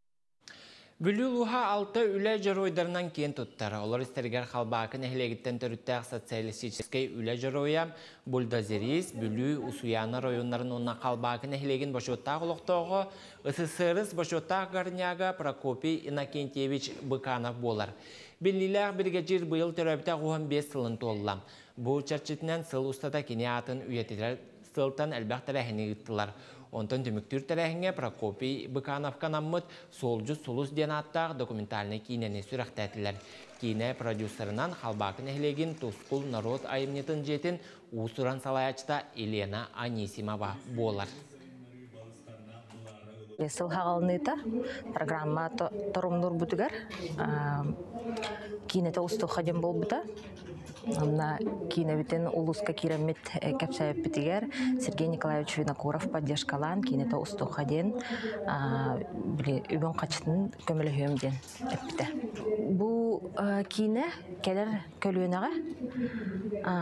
Бүлүү улууһа алта үлэ дьоруойдарынан киэн туттар. Олор истэригэр Халбаакы нэһилиэгиттэн төрүттээх социалистическай үлэ дьоруойа, бульдозерист, Бүлүү, Усуйаана оройуоннарын уонна Халбаакы нэһилиэгин бочуоттаах олохтооҕо, СССР бочуоттаах горняга Прокопий Иннокентьевич Быканов буолар. Биллиилээх биригэдьиир быйыл төрөөбүтэ 15 сылын туолла. Бу чэрчитинэн сыл устата кини аатын үйэтитэр сылтан элбэх тэрээһини ыыттылар. Онтон түмүктүүр тэрээһиҥҥэ Прокопий Быкановка анаммыт «Суолдьут сулус» диэн ааттаах документальнай киинэни сүрэхтээтилэр. Киинэ продюсерынан Халбаакы нэһилиэгин Тускул норуот айымньытын дьиэтин уус-уран салайааччыта Елена Анисимова буолар. Сыл хаҕалыныыта программа торумнуурбутугар киинэтэ устуохха диэн буолбута. Онно киинэбитин улууска киирэммит кэпсээбиппитигэр Сергей Николаевич Винокуров поддержкалаан киинэтэ устуохха диэн били үбүн-хачытын көмөлөһүөм диэн эппитэ. Бу киинэ кэлэр көлүөнэҕэ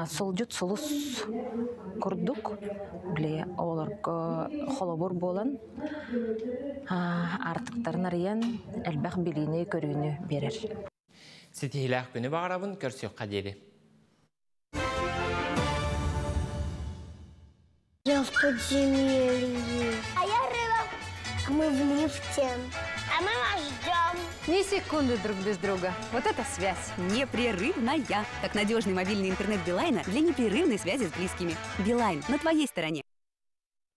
сылдьыт сулус курдук били оҕолорго холобур буолан аартыктарын арыйан элбэх билиини-көрүүнү биэрэр. Ситиһиилээх күнү баҕарабын, көрсүөххэ диэри. Я в подземелье. А я рыба. А мы в лифте. А мы вас ждем. Ни секунды друг без друга. Вот это связь. Непрерывная. Как надежный мобильный интернет Билайна для непрерывной связи с близкими. Билайн на твоей стороне.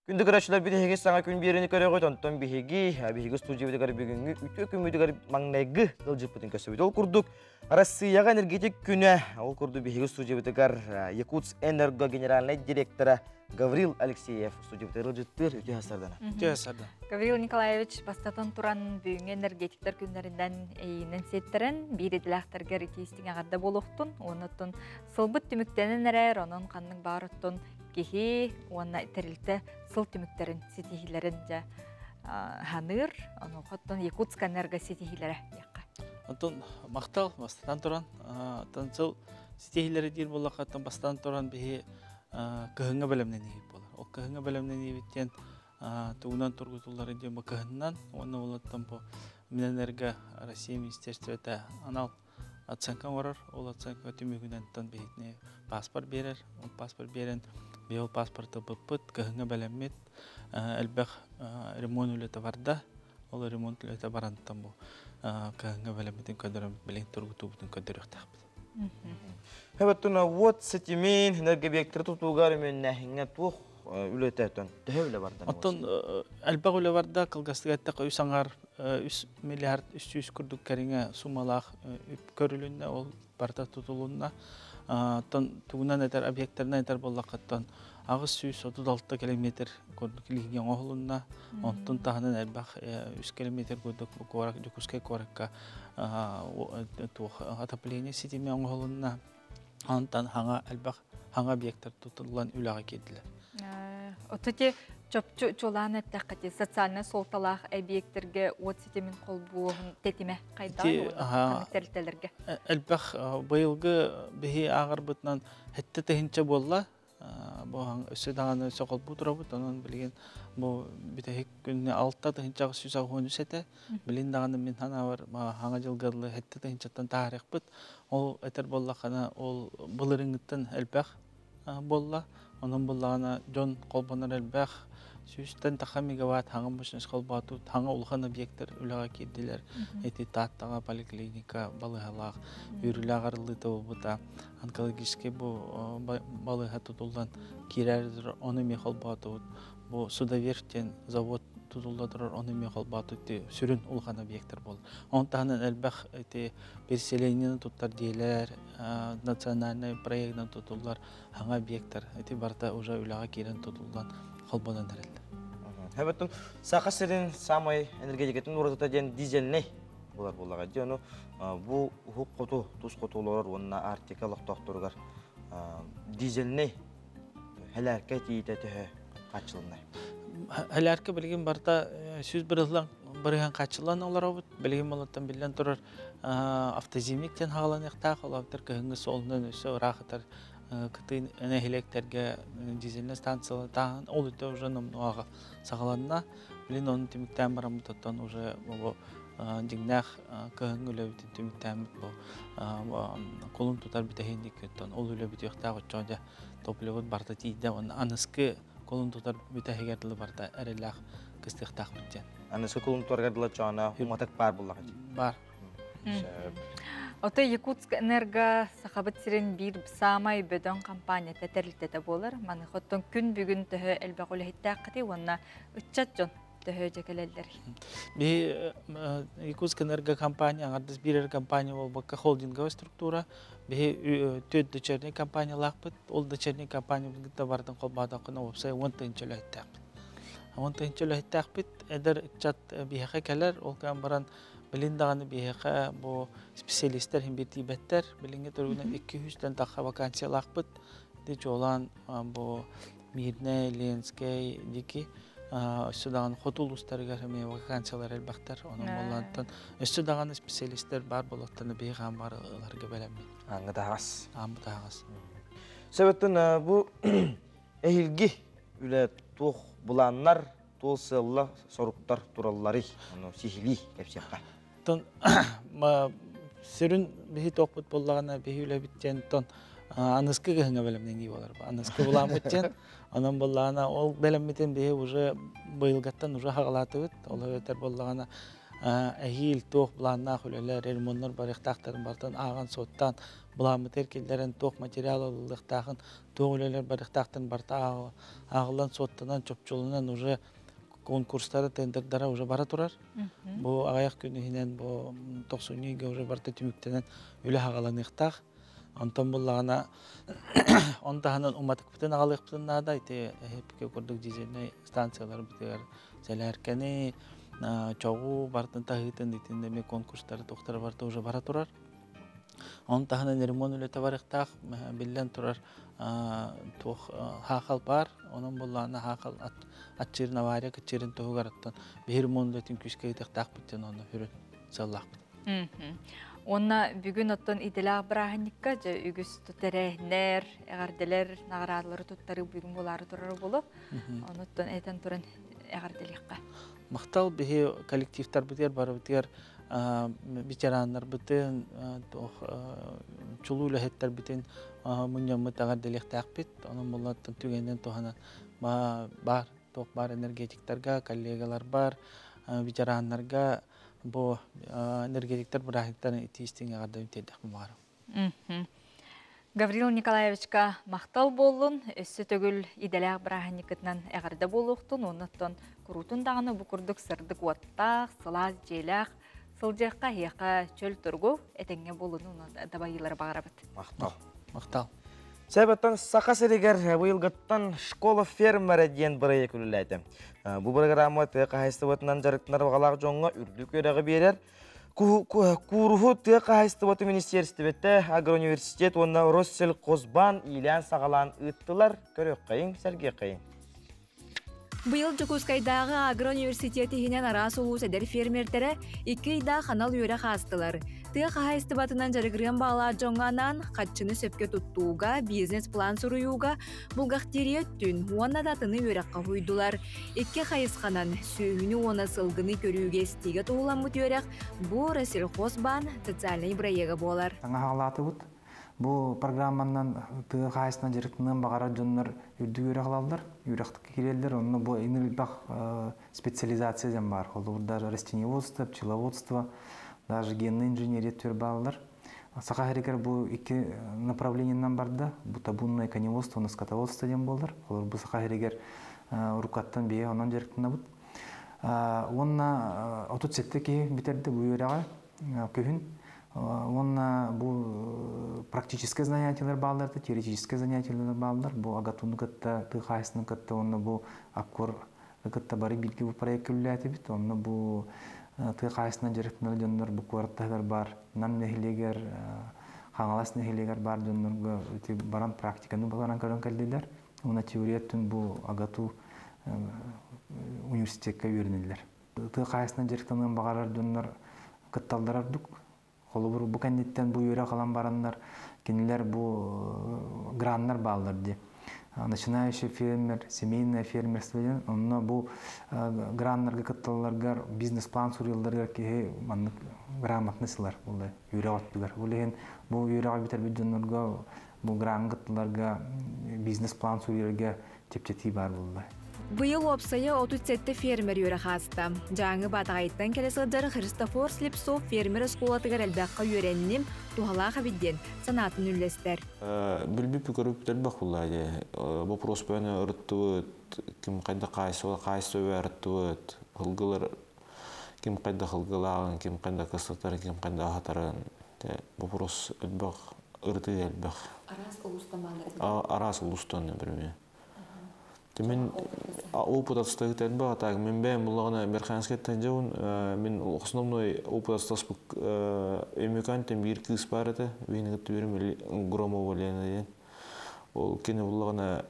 Күндү көрөөччүлэр биһиги саҥа күн биэриини көрөҕүт, онтон биһиги студиябытыгар бүгүҥҥү үтүө күммүтүгэр маҥнайгы ыалдьыппытын көрсөбүт. Ол курдук Россияҕа энергетик күнэ, ол курдук биһиги студиябытыгар Якутск Энерго генеральнай директора Гаврил Алексеев студиябытыгар ыалдьыттыыр үтүө сардана. Үтүө сарда. Гаврил Николаевич, бастатан туран бүгүҥҥү энергетиктэр күннэринэн эйиинэн сиэттэрэн биир идэлээхтэргэр итии-истиҥ эҕэрдэ буолуохтун, уонна сылбыт түмүктэнэн эрэр, онон ханнык баар оттон киһи уонна тэрилтэ сыл түмүктэрин ситиһиилэрин дьэ ханыыр, онуоха Якутскэнерго ситиһиилэрэ диэххэ. Онтон махтал бастатан туран, оттон сыл ситиһиилэрэ диир буоллахха, бастатан туран биһи кыһыҥҥа бэлэмнэниибит буолар. Ол кыһыҥҥа бэлэмнэниибит диэн тугунан тургутуллар диэн бу кыһыннан уонна олоттон бу Минэнерго Россия министерствота анал оценка оҥорор. Ол оценка түмүгүнэн биһитини паспорт биэрэр. Ол паспорт биэрэн биһи ол паспорты ылбыппыт, кыһыҥҥа бэлэммит, элбэх ремонт үлэтэ барда. Ол ремонт үлэтэ барантан бу кыһыҥҥа бэлэммитин көрдөрөн, билигин тургутуубутун көрдөрүөхтээхпит. Хэбэттэн уот ситимин энергобъекттары тутууга өрөмүөннээһиҥҥэ туох үлэтэ төһө үлэ барда? Оттон элбэх үлэ барда, кылгастык эттэххэ үс аҥаар 3 миллиард 300 курдук кэриҥэ суммалаах үп көрүлүннэ, ол барыта тутулунна. Оттон тугунан этэр объекттарынан этэр буоллаххыттан 836 километр курдук линия оҥоһулунна. Онтон таһынан элбэх 3 километр курдук куорак Дьокуускай куоракка туох отопление ситимэ оҥоһулунна. Онтон хаҥа элбэх хаҥа объекттар тутуллан үлэҕэ киирдилэр. Отути чопчу чулаан эттэххэ социальнай суолталаах объекттерге уот ситимин холбуоһун тэтимэ хайдах тэрилтэлэргэ? Элбэх быйылгы биһи ааҕарбытынан хетте тыһынча буолла. Бу өссө даҕаны өссө холбуу турабыт. Онон билигин бу бүтэһик күннэ 6 383 этэ. Билин даҕаны мин санаабар хаҥа дьылга хетте тыһынчаттан таарыахпыт. Ол этэр буоллаххына ол былырыҥҥыттан элбэх буолла. Онон буллаҕына дьон холбонор элбэх сүүстэн таха мегаватт хаҥа мощность холбооту хаҥа улахан объекттар үлэҕэ киирдилэр. Ити Тааттаҕа поликлиника балыыһалаах үөрүүлээх арыллыыта буолбута. Онкологическай бу балыыһа тутуллан киирэр ону эмиэ холбоотубут. Бу Судоверфь диэн завод тутулла турар, ону эмиэ холбооту сүрүн улахан объекттар буолар. Оны таһынан элбэх ити переселениены туттар диэлэр, национальный проектынан тутуллар хаҥа объекттар ити барыта уже үлэҕэ киирэн тутуллан холбонон эрэллэр. Хэбэтин Саха сирин самай энергетикатын уратыта диэн дизельнэй булар буоллаҕа дии. Ону бу уһук хоту, тус хоту олорор уонна Арктика олохтоохторугар дизельнэй Хэлээркэ тиийитэ төһө хааччылыннай? Хэлээркэ билигин барыта 100 бырыһан хааччыллан олоробут. Билигин молоттон биллэн турар автозимник диэн хааланыахтаах. Олоптор кыһыҥҥы суолунан өссө ыраах ытар кытыы нэһилиэктэргэ дизельнай станциялар тааһын ол үтэ уже номнуоға саҕаланна. Билин оны түмүктээн бараммыт оттон уже бу дьиҥнээх кыһыҥҥы үлэбитин түмүктээммит бу кулун тутар бүтэһинник оттон ол үлэ бүтүөхтээх оччоҕо дьэ топливот барыта тиийдэ уонна аныскы кулун тутар бүтэһигэр дылы барыта эрэллээх кыстыахтаахпыт диэн. Аныскы кулун тутарга дылы чоона уматык баар буллаҕа Бар. Ото Якутск Энерго Сахабыт сирин биир саамай бөдөҥ компанията тэрилтэтэ буолар. Маныха оттон күн бүгүн төһө элбэх үлэһиттээххитий уонна ыччат дьон төһө дьэ кэлэллэр? Биһи Якутск Энерго компания аҥардас биир компания буолбакка холдинговая структура. Биһи төрт дочерний компаниялаахпыт. Ол дочерний компаниябытын кытта барытын холбоотоххуна уопсай 10 000 үлэһиттээхпит. 10 000 үлэһиттээхпит. Эдэр ыччат биһиэхэ кэлэр. Ол кэлэн баран билин даҕаны биһиэхэ бу специалистер иһин биир тиийбэттэр. Билиҥҥи туругунан 200-тэн тахха вакансиялаахпыт. Ити чуолаан бу Мирнэй, Ленскэй дики өссө даҕаны хоту улуустарыгар эмиэ вакансиялар элбэхтэр. Онон буоллаантан өссө даҕаны специалистер баар буолуохтан биһи хаан бар ыларга бэлэммит. Ааҥҥы таһаҕас. Ааммы таһаҕас. Сөбөттөн бу эһилги үлэ туох былааннар, туох сыалла соруктар туралларый? Ону сиһилии кэпсиэххэ. Тон сүрүн биһи туохпут буоллаҕына биһи үлэбит диэн тон аныскы кыһыҥҥа бэлэмнэнии буолар. Аныскы былааммыт диэн онон буоллаҕына ол бэлэммитин биһи уже быйылгаттан уже хаҕалаатыбыт. Ол эбэтэр буоллаҕына эһиил туох былааннаах үлэлэр, ремоннар барыахтаахтарын барытын ааҕан суоттаан былааммытыгар киллэрэн туох материал ылыллыахтааҕын, туох үлэлэр барыахтаахтарын барыта ааҕыллан суоттанан, чопчуланан уже конкурстара, тендердара уже бара турар. Бу аҕыйах күн иһинэн бу тохсунньу ыйга уже барыта түмүктэнэн үлэ хаҕаланыахтаах. Онтон буллаҕына он таһынан уматыкпытын аҕалыахпытын наада. Ити эһипке курдук дизельнай станцияларбытыгар сэлээркэни, чоҕу барытын таһыытын итиннэ эмиэ конкурстары туохтара барыта уже бара турар. Оны таһынан ремонт үлэтэ барыахтаах, биллэн турар туох хаахал баар, онон буллаана хаахал аччыырын авария кыччыырын туһугар оттон биһи ремонт үлэтин күүскэ ыытыахтаахпыт диэн онно хүрүн сыаллаахпыт. Уонна бүгүн оттон идэлээх бырааһынньыкка дьэ үгүс тэрээһиннэр, эҕэрдэлэр, наҕараадалары туттарыы бүгүн буолаары турар болу. Онуттан этэн туран эҕэрдэлиэххэ. Махтал биһи коллективтарбытыгар барыбытыгар ветераннарбытын, чулуу үлэһиттэрбитин мунньаммыт эҕэрдэлиэхтээхпит. Онон буллаттан түгэнинэн туһанан баар туох баар энергетиктарга, коллегаларбар, ветераннарга бу энергетиктар бырааһынньыктарын итии-истиҥ эҕэрдэбин тиэрдэхпин баҕарабын. Гаврил Николаевичка махтал буоллун, өссө төгүл идэлээх бырааһынньыккытынан эҕэрдэ буолуохтун, уонна куруутун даҕаны бу курдук сырдык уоттаах, сылаас дьиэлээх сылдьыахха, эһиэхэ чөл тургу, этэҥҥэ буолуну дабайыылары баҕарабыт. Махтал. Махтал. Себеттен Саха сиригэр быйылгыттан «Школа фермера» диэн бырайыак үлэлээтэ. Бу программа тыа хаһайыстыбатынан дьарыктанар баҕалаах дьоҥҥо үрдүк үөрэҕи биэрэр. Кууруһу тыа хаһайыстыбатын министиэристибэтэ, агроуниверситет уонна Россельхозбаан иилээн-саҕалаан ыыттылар. Көрүөххэйиҥ, сэргиэххэйиҥ. Быйыл Дьокуускайдааҕы агроуниверситет иһинэн араас улуус эдэр фермердэрэ 2 ыйдаах анал үөрэх аастылар. Тыа хаһаайыстыбатынан дьарыгырыан баҕалаах дьоҥҥо анаан харчыны сөпкө туттууга, бизнес-план суруйууга, бухгалтерия өттүн уонна да атыны үөрэххэ уһуйдулар. Икки хайысханан сүөһүнү уонна сылгыны көрүүгэ-истиигэ туһуламмыт үөрэх бу Россельхозбаан социальнай бырайыага буолар. Саҥа хаалаатыбыт. Бу программанан тыа хаһаайыстыбанан дьарыктаныан баҕарар дьоннор үрдүк үөрэх ылаллар, үөрэх киирэллэр. Онно бу элбэх специализация диэн баар. Холобур, даже растениеводство, пчеловодство, даже генная инженерия түөр бааллар. Саха сиригэр бу икки направлениенан барда. Бу табунное коневодство уонна скотоводство диэн буолар. Холобур, бу Саха сиригэр уруккаттан бэйэ онон дьарыктанабыт. Уонна 37 киһи бүтэрдэ бу үөрэҕи күһүн. Уонна бу практическое занятиелар бааллар, теоретическое занятиелар бааллар. Бу АГАТУну кытта, тыа хаһаайыстыбатын кытта уонна бу АККОР кытта бары бииргэ бу проекка үлэлээтибит. Онно бу тыа хаһаайыстыбанан дьарыктанар дьоннор бу куорат таһыгар баар Нам нэһилиэгэр, Хаҥалас нэһилиэгэр баар дьоннорго ити баран практиканы баран көрөн кэллилэр. Уонна теория өттүн бу АГАТУ университекка үөрэнэллэр. Тыа хаһаайыстыбанан дьарыктаныан баҕарар дьоннор кытталлара ордук. Холобур, бу кэнниттэн бу үөрэх ылан бараннар, кинилэр бу граннар бааллар дии. Начинающий фермер, семейное фермерство диэн. Онно бу граннарга кытталларгар бизнес-план суруйалларыгар киһи маннык грамотность ылар буолла үөрэх өттүгэр. Ол иһин бу үөрэҕи бүтэрбит дьоннорго бу граҥҥа кытталларга бизнес-план суруйарга чэпчэтии баар буолла. Быйыл уопсайа 37 фермер үөрэх ааста. Дьааҥы Баатаҕайыттан кэлэ сылдьар Христофор Слепцов фермер оскуолатыгар элбэххэ үөрэнним, туһалаах эбит диэн санаатын үллэстэр. Билбиппи көрүппүт элбэх буолла дии. Вопрос бөөнө ырыттыбыт, ким хайда хаайсыба хаайсыба ырыттыбыт, ылгылар ким хайда ылгылааҕын, ким хайда кыстатарын, ким хайда аһатарын. Вопрос элбэх, ырытыы элбэх. Араас улуустан бааллар. Араас улуустан, например. Мин опыт астыгыт элбэх атаак мин бэйэм буллаҕына Верхоянскайтан дьабын мин основной опыт астаспыт Өймөкөөнтөн биир кыыс баар этэ биһини кытта биирим Громова Лена диэн ол кини буллаҕына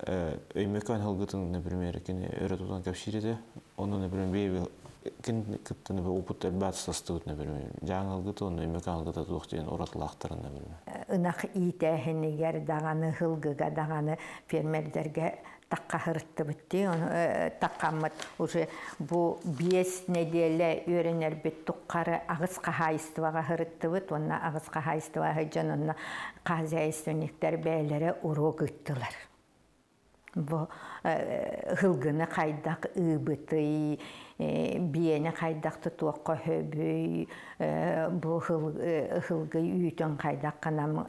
Өймөкөөн һылгытын например кини өрө тутан кэпсиир этэ онно например бэйэби кини кытта опыт элбэх астастыбыт например дьааҥ һылгыта уонна Өймөкөөн һылгыта туох диэн уратылаахтарын например ынах иитээһинигэр даҕаны һылгыга даҕаны фермердэргэ таккаһырыттыбыт дии таккаммыт уже бу биэс нэдиэлэ үөрэнэрбит туххары аҕыс хаһаайыстыбаҕа сырыттыбыт уонна аҕыс хаһаайыстыбаҕа сылдьан онно хозяйственниктар бэйэлэрэ уруок ыыттылар бу һылгыны хайдах ыыбытый биэни хайдах тутуохха сөбүй бу һылгы үүтүн хайдах гынан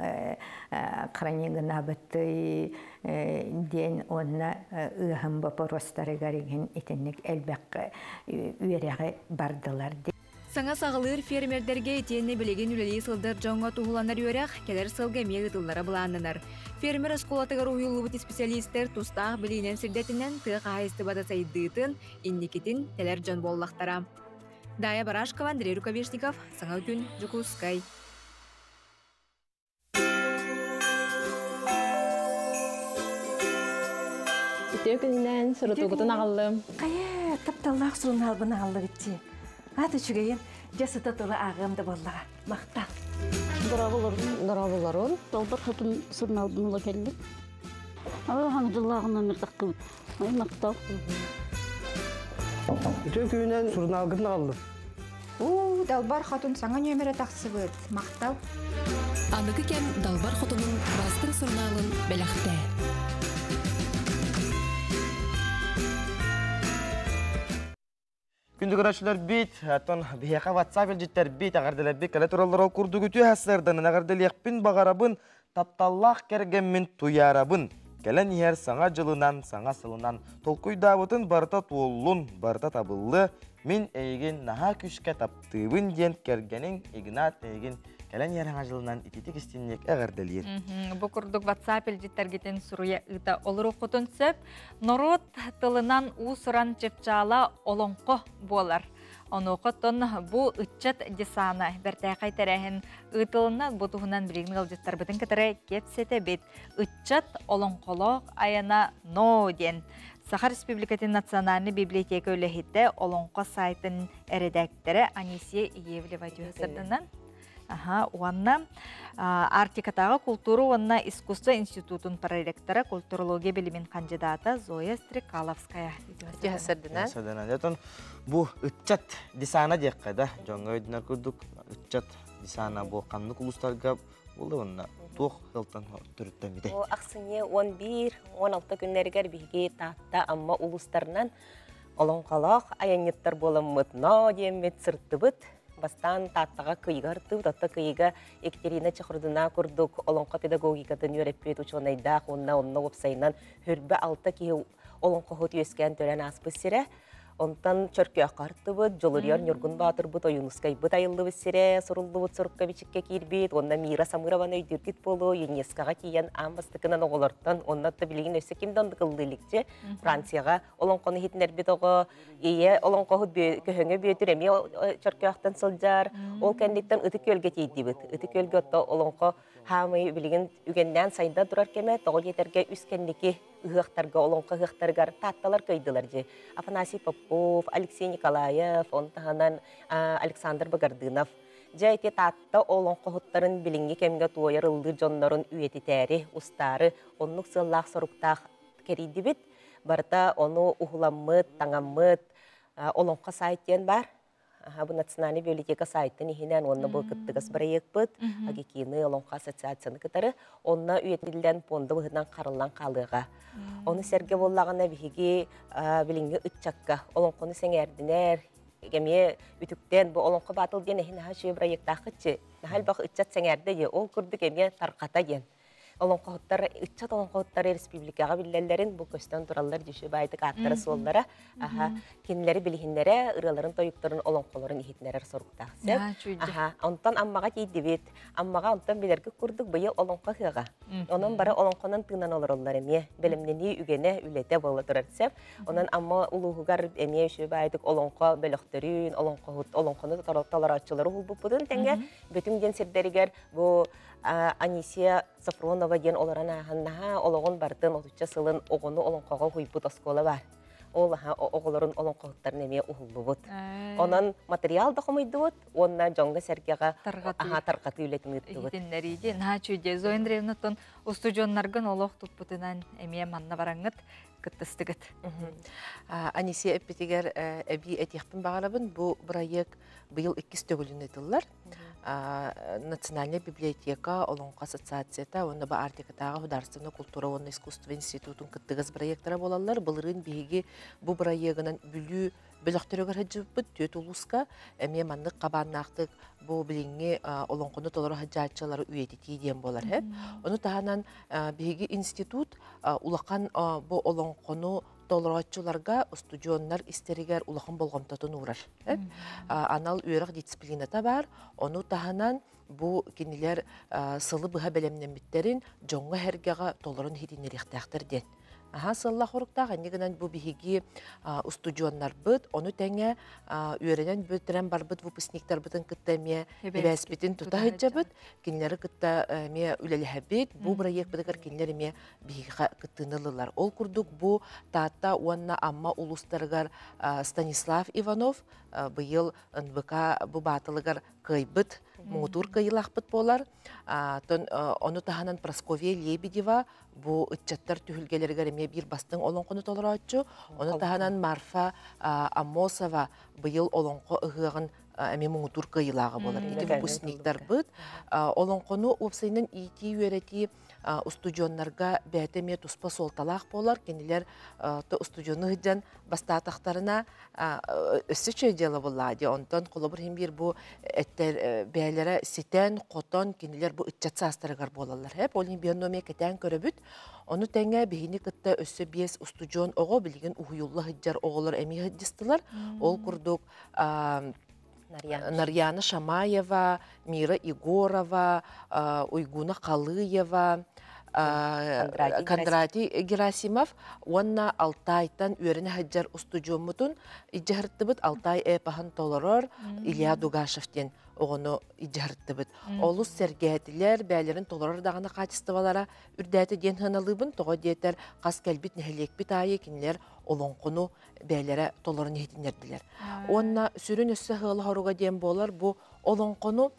хранигынабытый диэн уонна ыаһын боппуруостарыгар иһин итинник элбэх үөрэҕи бардылар. Саҥа саҕалыыр фермердэргэ итиэннэ билигин үлэлии сылдьар дьоҥҥо туһуланар үөрэх кэлэр сылга эмиэ ыытыллара былааннанар. Фермер оскуолатыгар уһуйуллубут исписэлиистэр тустаах билиинэн сирдэтинэн тыа хаһаайыстыбата сайдыытын, инникитин тэлэр дьон буоллахтара. Дая Барашкова, Андрей Рукавишников, Саҥа күн, Дьокуускай. Үтүө күнүнэн сурутуугутун аҕаллым. Хайа, тапталлаах сурунаалбын аҕаллыбыт дии. Аат үчүгэйин, дьэ сыта тыла ааҕыам да буоллаҕа. Махтал. Дорооболорун. Дорооболорун. Долбор хотун сурунаалбын ыла кэллим. Хаҥ дьыллааҕынан мырдахтыбыт. Ай, махтал. Үтүө күнүнэн сурунаалгытын аҕаллым. Уу, Далбар Хотун саҥа нүөмэрэ тахсыбыт. Махтал. Аныгы кэм Далбар Хотунун бастыҥ сурунаалын бэлэхтээ. Күндү көрөөччүлэрбит, оттон биһиэхэ WhatsApp илдьиттэрбит, эҕэрдэлэрбит кэлэ тураллар ол курдук үтүө сарсыарданан эҕэрдэлиэхпин баҕарабын, тапталлаах кэргэммин туйаарабын. Кэлэн иһэр саҥа дьылынан, саҥа сылынан толкуйдаабытын барыта туоллун, барыта табыллыа, мин эйигин наһаа күүскэ таптыыбын диэн кэргэниҥ Игнат эйигин кэлэн иһэр саҥа дьылынан ититик истинник эҕэрдэлиир. Бу курдук WhatsApp илдьиттэргитин суруйа ыыта олоруоххутун сөп. Норуот тылынан уус-уран чыпчаала олоҥхо буолар. Онуоха оттон бу ыччат десана бэртээхэй тэрээһин ыытылынна. Бу туһунан билигин ыалдьыттарбытын кытары кэпсэтэбит. Ыччат олоҥхолоох айана но диэн Саха Республикатын национальнай библиотека үлэһитэ олоҥхо сайтын эрэдээктэрэ Анисия Иевлева дьүһсырдынан Аха, уонна Арктикатааҕы култуура уонна искусство институтун проректора, культурология билимин хандьыдаата Зоя Стрекаловская. Сырдынан. Бу ыччат десана диэххэ да, дьоҥҥо өйдөнөр курдук ыччат десана бу ханнык улуустарга буолла уонна туох сылтан төрүттэммитэй? Бу ахсынньы 11-16 күннэригэр биһиги Таатта, Амма улуустарынан олоҥхолоох айанньыттар буоламмыт ноо диэммит сырыттыбыт. Бастаан Тааттаҕа Кыйыга ыртыбыт, оттон Кыйыга Екатерина Чехордуна курдук олоҥхо педагогикатын үөрэппит учуонайдаах уонна онно уопсайынан хүрбэ алта киһи олоҥхоһут үөскээн төрөөн ааспыт сирэ. Онтон Чөркөөххө артыбыт, Дьулуруйар Ньургун Боотурбут Ойуунускайбыт айыллыбыт сирэ, суруллубут сурукка бичиккэ киирбит, уонна Мира Самырованы өйдүүргүт буолуо, ЮНЕСКО-ҕа тиийэн аан бастакынан оҕолортон, уонна да билигин өссө ким да оннук ыллыы иликчи, Францияҕа олоҥхону иһитиннэрбит оҕо, ийэ олоҥхоһут Көһөҥө Бүөтүр эмиэ Чөркөөхтөн сылдьар. Ол кэнниттэн Ытык Күөлгэ тиийдибит. Ытык Күөлгэ отто олоҥхо хаамыы билигин үгэннээн сайда турар кэмэ, тоҕо диэтэргэ үс кэнники ыһыахтарга, олоҥхо ыһыахтарыгар Таатталар кыайдылар дии. Афанасий Попов, Алексей Николаев, он таһынан Александр Багардынов. Дьэ ити Таатта олоҥхоһуттарын билиҥҥи кэмҥэ туойар ыллыыр дьоннорун үйэтитээри, устаары оннук сыаллаах-соруктаах кэрийдибит. Барыта ону уһуламмыт, таҥаммыт олоҥхо сайт диэн баар. Бу национальный библиотека сайтын иһинэн уонна бу кыттыгас бырайыакпыт Агикины Олоҥхо ассоциацияны кытары онно үйэтиллэн пуонда быһыытынан хараллан хаалыаҕа. Ону сэргэ буоллаҕына биһиги билиҥҥи ыччакка олоҥхону сэҥээрдинэр, эмиэ үтүктэн бу Олоҥхо баатыл диэн эһин наһаа үчүгэй бырайыактааххытчы, наһаа элбэх ыччат сэҥээрдэ диye, ол курдук эмиэ тарҕата диэн. Олоҥхоһуттар, ыччат олоҥхоһуттары республикаҕа биллэллэрин бу көстөн тураллар дьүшү баайдык ааттара суоллара аха кинилэри билиһиннэрэ ырыаларын тойуктарын олоҥхолорун иһитинэрэр соруктаах сөп аха онтон Аммаҕа тиийдибит. Аммаҕа онтон билэргит курдук быйыл олоҥхо ыһыаҕа, онон бары олоҥхонон тыынан олороллор, эмиэ бэлэмнэнии үгэнэ үлэтэ буола турар сөп. Онон Амма улууһугар эмиэ үчүгэй баайдык олоҥхо бөлөхтөрүн, олоҥхоһут олоҥхону толорооччулары уһулбуппутун тэҥэ Бөтүҥ диэн сирдэригэр бу Анисия Софронова диэн олорон ааһан наһаа олоҕун бартын отучча сылын оҕону олоҥхоҕо уһуйбут оскуола баар. Ол оҕолорун олоҥхоһуттарын эмиэ уһуллубут. Онон материал да хомуйдубут уонна дьоҥҥо-сэргэҕэ тарҕатыы үлэтин ыыттыбыт. Иһитиннэрииди наһаа үчүгэй. Зоя Андреевнаттан устудьуоннаргын олох туппутунан эмиэ манна бараҥҥыт кыттыстыгыт. Анисия эппитигэр эбии этиэхпин баҕарабын. Бу бырайыак быйыл иккис төгүлүн ыытыллар. Национальная библиотека, Олоҥхо ассоциацията уонна бу Арктикатааҕы художественнай культура уонна искусство институтун кыттыгас бырайыактара буолаллар. Былырыын биһиги бу бырайыагынан Бүлүү бөлөхтөрүгэр сылдьыбыппыт түөрт улууска эмиэ маннык хабааннаахтык бу билиҥҥи олоҥхону толоро сылдьааччылары үйэтитии диэн буолар һэп. Ону таһынан биһиги институт улахан бу олоҥхону толорооччуларга устудьуоннар истэригэр улахан болҕомтотун уурар. Анал үөрэх дисциплината баар, ону таһынан бу кинилэр сылы быһа бэлэмнэммиттэрин дьоҥҥо-сэргэҕэ толорон иһитиннэриэхтээхтэр диэн. Аһа сыллах хоруктаах инньэ гынан бу биһиги устудьуоннарбыт, ону тэҥэ үөрэнэн бүтэрэн барбыт выпускниктарбытын кытта эмиэ сибээспитин тута сылдьабыт, кинилэри кытта эмиэ үлэлэһэбит. Бу бырайыакпытыгар кинилэр эмиэ биһиэхэ кыттыыны ыллылар. Ол курдук бу Таатта уонна Амма улуустарыгар Станислав Иванов быйыл НВК бу баатылыгар кыайбыт, муҥутуур кыайыылаахпыт буолар. Ону таһынан Прасковья Лебедева бу ыччаттар түһүлгэлэригэр эмиэ биир бастыҥ олоҥхону толорооччу. Ону таһынан Марфа Аммосова быйыл олоҥхо ыһыаҕын эмиэ муҥутуур кыайыылааҕа буолар. Ити выпускниктарбыт олоҥхону уопсайынан иитии-үөрэтии устудьуоннарга бэйэтэ эмиэ туспа суолталаах буолар. Кинилэр устудьуону сылдьан бастаатахтарына өссө үчүгэй дьыала буоллаҕа дии. Онтон холобур иһин биир бу эттэр бэйэлэрэ ситэн, хотон кинилэр бу ыччат саастарыгар буолаллар. Эп ол иһин биир эмиэ кэтээн көрөбүт. Ону тэҥэ биһини кытта өссө биэс устудьуон оҕо билигин уһуйулла сылдьар оҕолор эмиэ сылдьыстылар. Ол курдук Нарьяна Шамаева, Мира Егорова, Уйгуна Халыева, Кондратий Герасимов уонна Алтайтан үөрэнэ сылдьар устудьуоммутун илдьэ Алтай эпоһын толорор Илья Дугашев диэн оҕону илдьэ Олус сэргээтилэр, бээлэрин толорор даҕаны хаачыстыбалара үрдээтэ диэн сыаналыыбын. Тоҕо диэтэр, хас кэлбит нэһилиэкпит аайы кинилэр олоҥхону бэйэлэрэ толорон иһитиннэрдилэр. Уонна сүрүн өссө ыала хоруга диэн буолар бу олоҥхону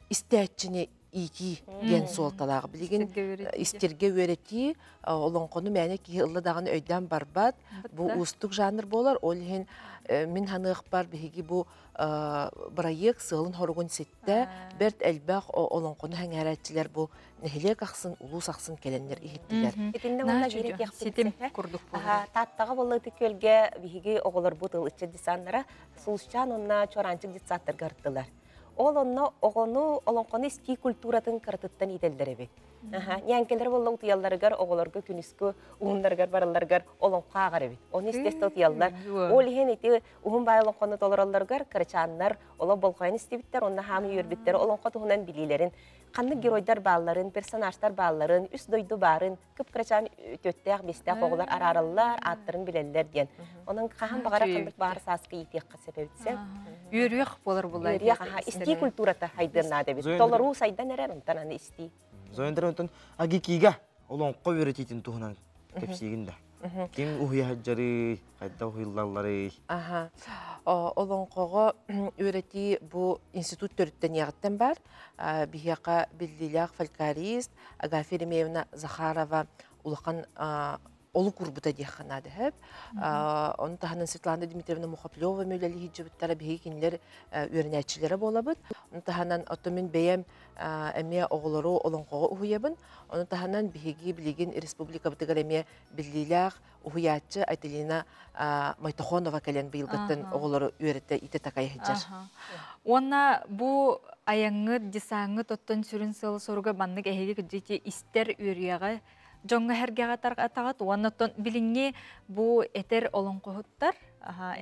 истээччини иитии диэн суолталаах. Билигин истиргэ үөрэтии олоҥхону мээнэ киһи ылла даҕаны өйдөөн барбат. Бу уустук жанр буолар. Ол иһин мин ханыахпар биһиги бу бырайыак сыалын-хоругун ситтэ. Бэрт элбэх олоҥхону сэҥээрээччилэр бу нэһилиэк ахсын, улуус ахсын кэлэннэр иһиттилэр. Итиннэ уонна биир этиэхпин курдук Тааттаҕа буолла күөлгэ биһиги оҕолорбут ыл ыччат десаннара Сулусчаан уонна Чуораанчык детсадтарга ырыттылар. Ол онно оҕону олоҥхону истии культуратын кыратыттан иитэллэр эбит. Ньээҥкэлэр буолла утуйалларыгар оҕолорго күнүскү уһуннарыгар баралларыгар олоҥхо ааҕар эбит. Ону истэ утуйаллар. Ол иһин ити уһун баай олоҥхону толороллоругар кырачааннар олох болҕойон истибиттэр, онно хаамы үөрбүттэр, олоҥхо туһунан билиилэрин, ханнык геройдар баалларын, персонажтар баалларын, үс дойду баарын кып-кырачаан түөттээх-биэстээх оҕолор араараллар, ааттарын билэллэр диэн. Онон хаһан баҕара ханнык баҕар сааска иитиэххэ сөп эбит. Үөрүөх буолар була. Үөрүөх, аха, истии культурата хайдыан наада эбит. Толоруу сайдан эрэр, онтон аны истии. Зояндыр онтон Агикига олоҥхо үөрэтиитин туһунан кэпсиигин да. Ким уһуйа сылдьарый, хайда уһуйуллалларый? Аха. Олоҥхоҕо үөрэтии бу институт төрүттэниэҕиттэн баар. Биһиэхэ биллиилээх фольклорист Агафья Еремеевна Захарова улахан олук урбута диэххэ наада сөп. Ону таһынан Светлана Дмитриевна Мухоплева үлэлии сылдьыбыттара биһиги кинилэр үөрэнээччилэрэ буолабыт. Ону таһынан оттон мин бэйэм эмиэ оҕолору олоҥхоҕо уһуйабын. Ону таһынан биһиги билигин республикабытыгар эмиэ биллиилээх уһуйааччы Айталина Майтохонова кэлэн быйылгыттан оҕолору үөрэтэ итэ такайа сылдьар. Уонна бу айаҥҥыт, десаҥҥыт оттон сүрүн сыала-соруга маннык эһиги кырдьык истэр үөрүйэҕи дьоҥҥо сэргэҕэ тарҕатаҕыт уонна оттон билиҥҥи бу этэр олоҥхоһуттар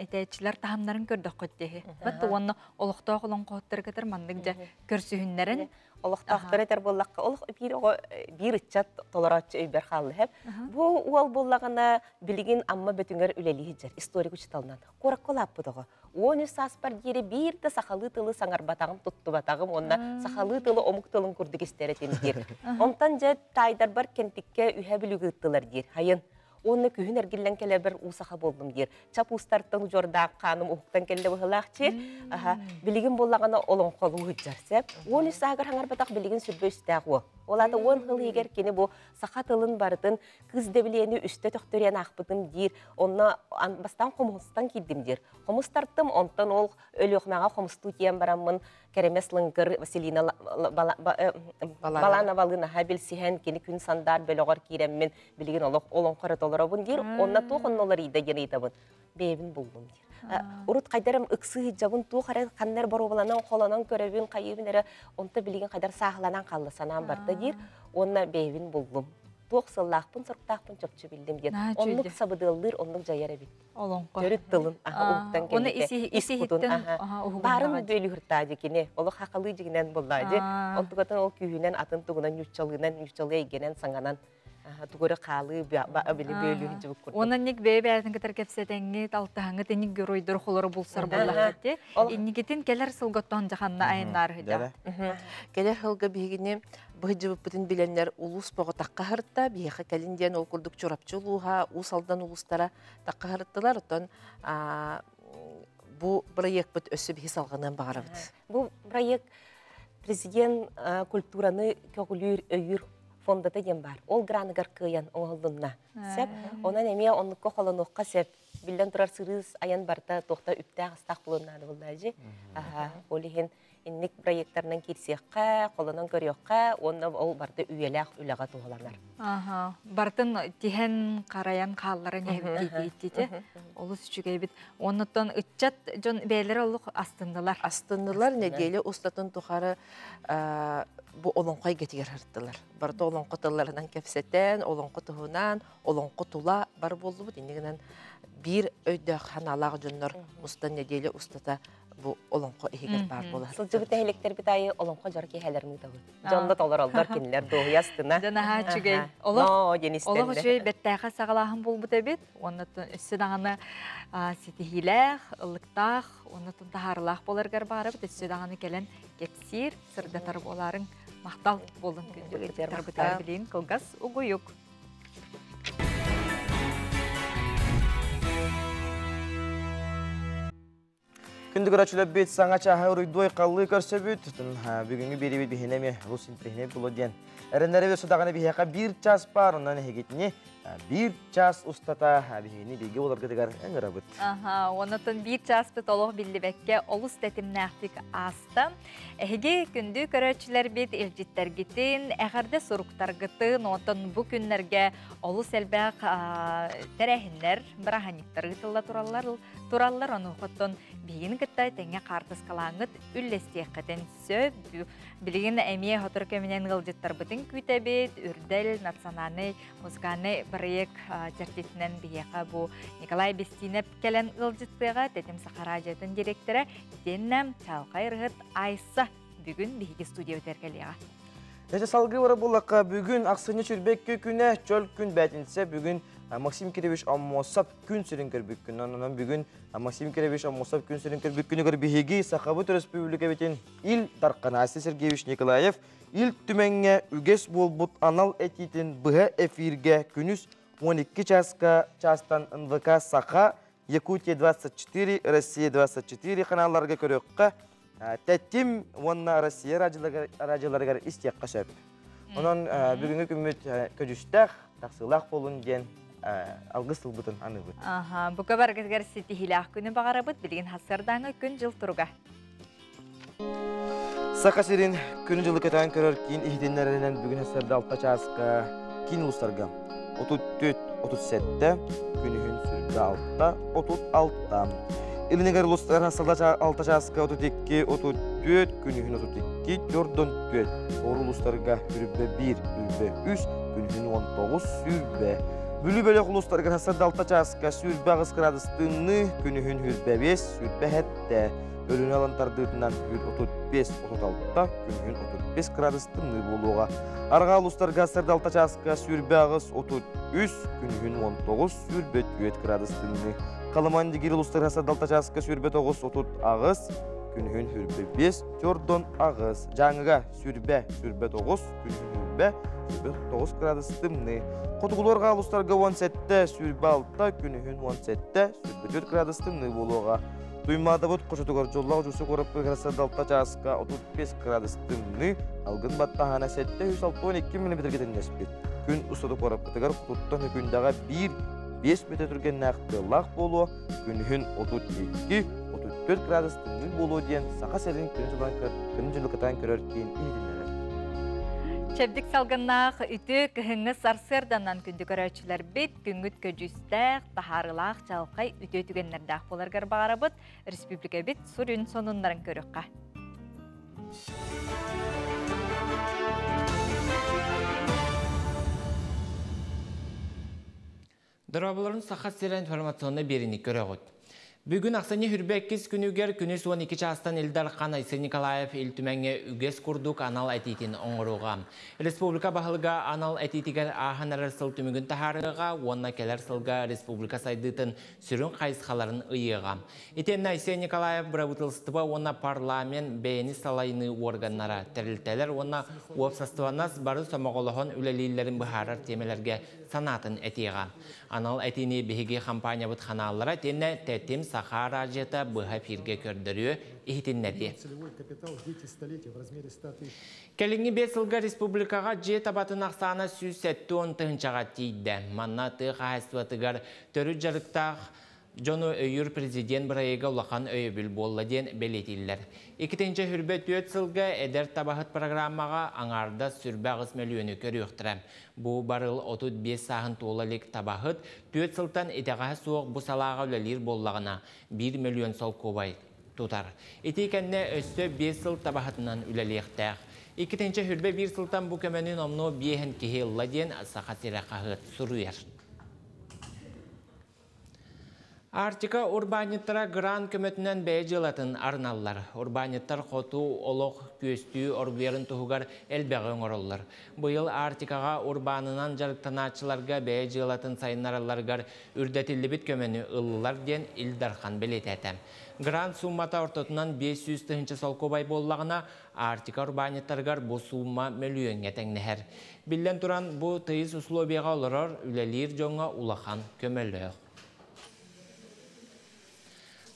этээччилэр таһымнарын көрдөххүт диэһи. Бат уонна олохтоох олоҥхоһуттары кытар маннык дьэ көрсүһүннэрэн олохтоохтор этэр буоллахха олох биир оҕо биир ыччат толорооччу өйбөр хаалла хэп бу уол буоллаҕына билигин Амма Бөтүҥэр үлэлии сылдьар историк учууталынан куоракка улааппыт оҕо 13 сааспар диэри биир да сахалыы тылы саҥарбатаҕым туттубатаҕым уонна сахалыы тылы омук тылын курдук истэр этим диир онтон дьэ таайдарбар Кэнтиккэ үһэ бүлүгү ыыттылар диир хайын уонна күһүн эргиллэн кэлэбэр уу саха буоллум диир. Чап уустартан удьуордаах хааным уһуктан кэллэ быһылаах чиир. Аха, билигин буоллаҕына олоҥхолуу сылдьар сөп. 13 сааһыгар хаҥарбатах билигин сүрбэ үстээх уол. Ол аата 10 сыл иһигэр кини бу саха тылын барытын кыыс дэбилиэни үстэ төхтөрүйэн аахпытым диир. Онно бастаан хомустан киирдим диир. Хомус тартым, онтон ол Өлүөхүмэҕэ хомустуу тиийэн бараммын Кэрэмэс Лыҥкыр Василина Балановалыын билсиһэн кини күн сандаар бөлөҕөр киирэммин билигин олох олоҥхо эрэ толоробун диир. Онно туох онно уларыйда диэн ыйытабын. Бэйэбин буллум диир. Урут хайдарым ыксыы сылдьабын, туох эрэ ханна эрэ боруобаланан, холонон көрөбүн, хайыыбын эрэ, онто билигин хайдар сааһыланан хаалла санаам барда диир. Уонна бэйэбин буллум. Туох сыллаахпын, соруктаахпын чопчу биллим диэн. Оннук сабыдыаллыыр, оннук дьайар эбит. Олоҥхо. Төрүт тылын уһуктан кэлбитэ. Ис кутун баарын бүөлүһүртаадьы кини олох хахалыы дьигинэн буллаадьы. Онтугатын ол күүһүнэн атын тугунан ньуччалыынан, ньуччалыы эйгэнэн саҥанан тугу эрэ хаалыы били бүөлүһү дьыбык курдук. Онон ник бэйэ-бэйэтин кытары кэпсэтэҥҥит, алтыһаҥҥыт инник геройдор холоро булсар буоллаххыт Инникитин кэлэр сылготтон дьаханна айаннаары сыдьаҕыт. Кэлэр сылга биһигини быһыдьыбыппытын билэннэр улуус боҕо тахха биһиэхэ кэлин диэн ол курдук Чурапчы улууһа, Уус Алдан улуустара таххаһырыттылар. Оттон бу бырайыакпыт өссө биһи салҕаныан баҕарабыт. Бу проект президент культураны көҕүлүүр, өйүүр фондата диэн баар. Ол граныгар кыайан оҥоһуллунна. Сөп. Онон эмиэ оннукка холонуохха сөп. Биллэн турар сырыыс айан барта туохта үптээх-астаах буолуон наада буоллаажы. Аха, ол иһин инник проекттарынан киирсиэххэ, холонон көрүөххэ уонна ол барыта үйэлээх үлэҕэ туһуланар. Аха, бартын тиһэн харайан хаалларан иһэбит Олус үчүгэйбит. Оннуттан ыччат дьон бэйэлэрэ олох астыннылар. Астыннылар, нэдиэлэ устатын тухары бу олоҥхо эйгэтигэр сырыттылар. Барыта олоҥхо тылларынан кэпсэтэн, олоҥхо туһунан, олоҥхо тула бар буоллубут. Иннигинэн биир өйдөөх санаалаах дьоннор мустан нэдиэлэ устата бу олоҥхо иһигэр баар буолар. Сылдьыбыт нэһилиэктэрбит аайы олоҥхо дьоро киэһэлэрин ыытабыт. Дьонно толороллор кинилэр дуоһуйа астына. Дьон аһаа үчүгэй. Олох олох үчүгэй бэртээхэй саҕалааһын буолбут эбит. Уонна өссө даҕаны ситиһиилээх, ыллыктаах, уонна таһаарылаах буоларгар баарабыт. Өссө даҕаны кэлэн кэпсиир, сырдатар буолаарыҥ. Махтал буолун күндү тарбытыгар билиин кылгас угуйук. Күндү көрөөччүлэрбит саҥа чааһы уруйдуой қаллыы көрсөбүт. Бүгүҥҥү биэриибит биһиэнэ эмиэ олус интэриэһинэй буолуо диэн эрэннэрэбит. Өссө даҕаны биһиэхэ биир час баар, онон эһигитини биир час устата биһигини бииргэ буоларгытыгар ыҥырабыт. Аха, оннотон биир чааспыт олох биллибэккэ олус тэтимнээхтик ааста. Эһиги күндү көрөөччүлэрбит илдьиттэргитин, эҕэрдэ суруктаргытын, онтон бу күннэргэ олус элбэх тэрээһиннэр, бырааһынньыктар ыытылла тураллар, тураллар. Онуохаттан биһигини кытта тэҥҥэ хаартыскалааҥҥыт үллэстиэххитин сөп. Билигин эмиэ сотору кэминэн ыалдьыттарбытын күүтэбит. Үрдэл национальнай музыкальнай проект чэрчитинэн биһиэхэ бу Николай Бестинэп кэлэн ыалдьыттыаҕа, Тэтим Саха радиотын директора итиэннэ чаалхай ырыһыт Айса бүгүн биһиги студиябытыгар кэлиэҕэ. Дьэ салгыы бара буоллахха, бүгүн ахсынньы сүүрбэкки күнэ, чөл күн бээтинсэ, бүгүн Максим Кирович Аммосов күн сирин көрбүт күн. Онон бүгүн Максим Кирович Аммосов күн сирин көрбүт күнүгэр биһиги Сахабыт Өрөспүүбүлүкэбитин Ил Дархан Айсен Сергеевич Николаев Ил Түмэҥҥэ үгэс буолбут анал этиитин быһа эфиргэ күнүс 12 чааска чаастан НВК Саха, Якутия 24, Россия 24 каналларга көрүөххэ, Тэтим уонна Россия радиоларыгар истиэххэ сөп. Онон бүгүҥҥү күммүт көдьүүстээх, тахсыылаах буолун диэн алгыс тылбытын аныыбыт. Аха, бука барыгытыгар ситиһиилээх күнү баҕарабыт. Билигин хасырдааҥы күн-дьыл туруга. Саха сирин күнү-дьылы кэтээн көрөр киин иһитиннэрэринэн бүгүн сарда 6 чааска киин улуустарга 34 37, күнүһүн сүргэ 6 36. Илинигэр улуустар сылда 6 чааска 32 34, күнүһүн 32 4 Ор улуустарга үрбэ 1, үрбэ 3, күнүһүн 19 сүрбэ. Бүлүү бөлөх улуустарыгар сарда 6 чааска сүрбэ 8 градус тымныы, күнүһүн үрбэ 5, сүрбэ 7. Өлүнэ ылан тардыытынан 35 36, күнүһүн 35 градус тымныы буолуоҕа. Арҕаа улуустарга сарда 6 чааска 28 33, күнүһүн 19 24 градус тымныы. Халыман Дигир улуустарга сарда 6 чааска 29 38, күнүһүн 25 төрдөн 8. Дьааҥыга сүрбэ 29, күнүһүн сүрбэ 9 градус тымныы. Хотугулуорга улуустарга 17 сүрбэ 6, күнүһүн 17 сүрбэ 4 градус тымныы буолуоҕа. Туймаадабыт хочотугар дьоллоох дьусу куораппыт далта чааска 35 градус тымныы, алгын баттаһаана 762 мм тэннэспит. Күн устата куораппытыгар хотуттан өкүндэҕэ 1-5 метр түргэннээх тыаллаах буолуо, күнүһүн 32 34 градус тымныы буолуо диэн Саха сирин күн дьылы кытаан көрөр киин иһитиннэрэр. Чэбдик салгыннаах үтүө кыһыҥҥы сарсыарданан күндү көрөөччүлэрбит, күҥҥүт көдьүүстээх, таһаарылаах, чалхай үтүө түгэннэрдээх буоларгар баҕарабыт. Республикабит сурүн сонуннарын көрүөххэ. Дорооболорун Саха сирэ информационный биэриини көрөҕүт. Бүгүн ахсынньы хүрбэккис күнүгэр күнүс 12 чаастан Ил Дархан Айсен Николаев Ил Түмэҥҥэ үгэс курдук анал этиитин оҥоруоҕа. Республика баһылыга анал этиитигэр ааһан эрэр сыл түмүгүн таһаарыаҕа уонна кэлэр сылга республика сайдыытын сүрүн хайысхаларын ыйыаҕа. Итиэннэ Айсен Николаев бырабыыталыстыба уонна парламент бэйэни салайыныы органнара, тэрилтэлэр уонна уопсастыбаннас бары сомоҕолоһон үлэлииллэрин быһаарар тиэмэлэргэ санаатын этиэҕэ. Анал этиини биһиги хампаанньабыт ханааллара итиэннэ Тэтим Саха араадьыйата быһа эфиргэ көрдөрүө, иһитиннэриэ. Кэлиҥҥи биэс сылга республикаҕа дьиэ табатын ахсаана 170 тыһыынчаҕа тиийдэ. Манна тыа хаһаайыстыбатыгар төрүт дьарыктаах дьону өйүүр президент бырайыага улахан өйөбүл буолла диэн бэлиэтииллэр. 2024 сылга эдэр табаһыт программаҕа аҥаардас 28 мөлүйүөнү көрүөхтэрэ. Бу барыл 35 сааһын туола илик табаһыт 4 сылтан итэҕэһэ суох бу салааҕа үлэлиир буоллаҕына 1 мөлүйүөн солкуобай тутар. Ити кэннэ өссө 5 сыл табаһытынан үлэлиэхтээх. 2021 сылтан бу көмөнү номнуо биэһэн киһи ылла диэн Саха сирэ хаһыат суруйар. Арктика урбаанньыттара грант көмөтүнэн бэйэ дьыалатын арыналлар. Урбаанньыттар хоту олох күөстүү оргуйарын туһугар элбэҕи оҥороллор. Быйыл Арктикаҕа урбаанынан дьарыктанааччыларга бэйэ дьыалатын сайыннаралларыгар үрдэтиллибит көмөнү ыллылар диэн Ил Дархан бэлиэтээтэ. Грант сууммата ортотунан 500 тыһыынча солкуобай буоллаҕына, Арктика урбаанньыттарыгар бу суумма мөлүйүөҥҥэ тэҥнэһэр. Биллэн туран, бу тыйыс условияҕа олорор, үлэлиир дьоҥҥо улахан көмөлөөх.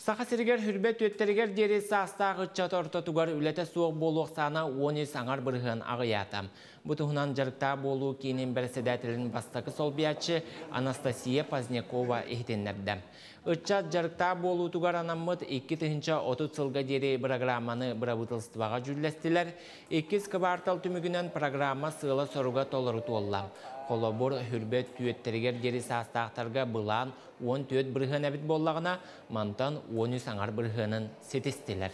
Саха сиригэр хүрбэ түөттэригэр диэри саастаах ыччат ортотугар үлэтэ суох буолуу ахсаана 13,5% аҕыйаата. Бу туһунан дьарыктаах буолуу киинин бэрэссэдээтэлин бастакы солбуйааччы Анастасия Позднякова иһитиннэрдэ. Ыччат дьарыктаах буолуутугар анаммыт 2030 сылга диэри бырагырааманы бырабыыталыстыбаҕа дьүүллэстилэр. Иккис кыбаартал түмүгүнэн программа сыала-соруга толору туолла. Холобур, хүрбэ түөттэригэр диэри саастаахтарга былаан 14% эбит буоллаҕына, мантан 13,5 бырыһыанын ситистилэр.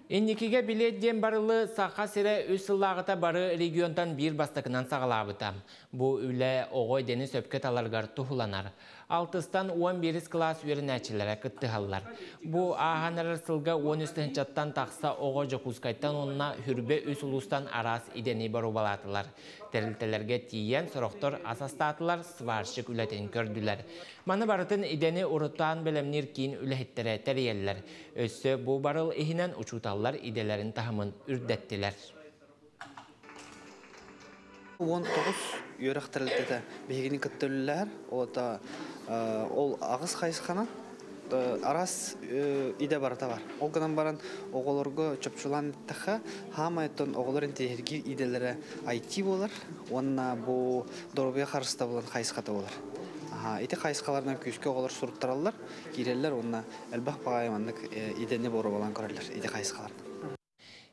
Инникигэ билиэт диэн барылы Саха сирэ үс сыллааҕыта бары регионтан биир бастакынан саҕалаабыта. Бу үлэ оҕо идэни сөпкө таларыгар туһуланар. Алтыстан 11 кылаас үөрэнээччилэрэ кыттыһаллар. Бу ааһан эрэр сылга 13 тыһыынчаттан тахса оҕо Дьокуускайтан уонна Хүрбэ үс улуустан араас идэни боруобалаатылар. Тэрилтэлэргэ тиийэн сорохтор ас астаатылар, сварщик үлэтин көрдүлэр. Маны барытын идэни урутаан бэлэмниир киин үлэһиттэрэ тэрийэллэр. Өссө бу барыл иһинэн учууталлар идэлэрин таһымын үрдэттилэр. 19 үөрэх тэрилтэтэ биһигини кытта үлэлэһэр. Ол ол аҕыс хайысханан араас идэ барыта бар. Ол гынан баран оҕолорго чопчулаан эттэххэ, хаамай оттон оҕолор интэриэһиргиир идэлэрэ IT буолар уонна бу доруобуйа харыстабылын хайысхата буолар. Ити хайысхаларынан күүскэ оҕолор суруттараллар, киирэллэр уонна элбэх баҕайы маннык идэни боруобалаан көрөллөр ити хайысхаларынан.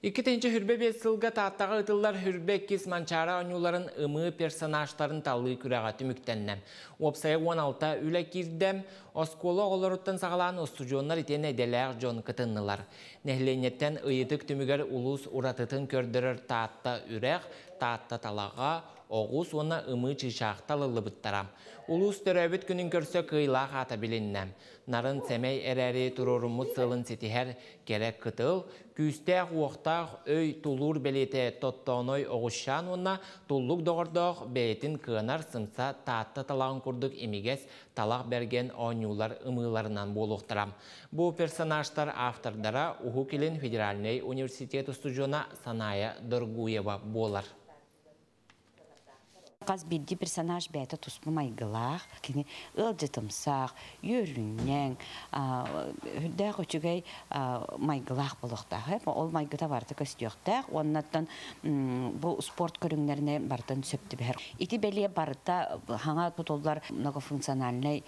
2025 сылга Тааттаҕа ыытыллар Хүрбэ иккис Манчаары оонньууларын ымыы персонажтарын талыы күрэҕэ түмүктэннэ. Уопсайа 16 үлэ киирдэ. Оскуола оҕолоруттан саҕалаан устудьуоннар итиэннэ идэлээх дьон кытыннылар. Нэһилиэнньэттэн ыйытык түмүгэр улуус уратытын көрдөрөр Таатта үрэх, Таатта талаҕа, оҕус уонна ымыы чыычаах талыллыбыттара. Улуус төрөөбүт күнүн көрсө кыайыылаах аата билиннэ. Нарын сэмэй эрээри туруоруммут сыалын ситиһэр кэрэ кытыл, күүстээх-уохтаах өй тулуур бэлиэтэ Тоттооной оҕусчаан уонна туллук доҕордоох бэйэтин кыанар сымса Таатта талаҕын курдук имигэс талах бэргэн оонньуулар ымыыларынан буолуохтара. Бу персонажтар автордара Уһук Илин федеральнай университет устудьуона Саная Доргуева буолар. Хас биирдии персонаж бэйэтэ туспа майгылаах, кини ыалдьытымсах, үөрүнньэҥ, үрдээх үчүгэй майгылаах буолуохтаах. Ол майгыта барыта көстүөхтээх уоннаттан бу спорт көрүҥнэринэ барытын сөп түбэһэр. Ити бэлиэ барыта хаҥа тутуллар многофункциональнай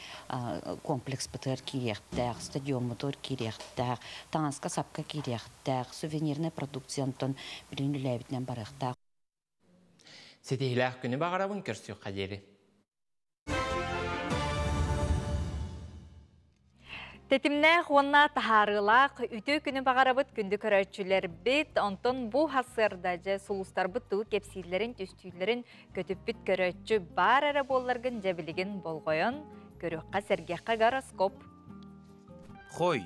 комплекспытыгар киириэхтээх, стадиоммутугар киириэхтээх, таҥаска-сапка киириэхтээх, сувенирнай продукциянтан билигин үлээбитинэн барыахтаах. Ситиһилээх күнү баҕарабын көрсүөххэ диэри. Тэтимнээх уонна таһаарыылаах үтүө күнү баҕарабыт күндү көрөөччүлэрбит. Онтон бу хасыарда дьэ сулустарбыт тугу кэпсииллэрин, түстүүллэрин көтүппүт көрөөччү баар эрэ буолларгын дьэ билигин болҕойон көрүөххэ сэргиэххэ гороскоп. Хой,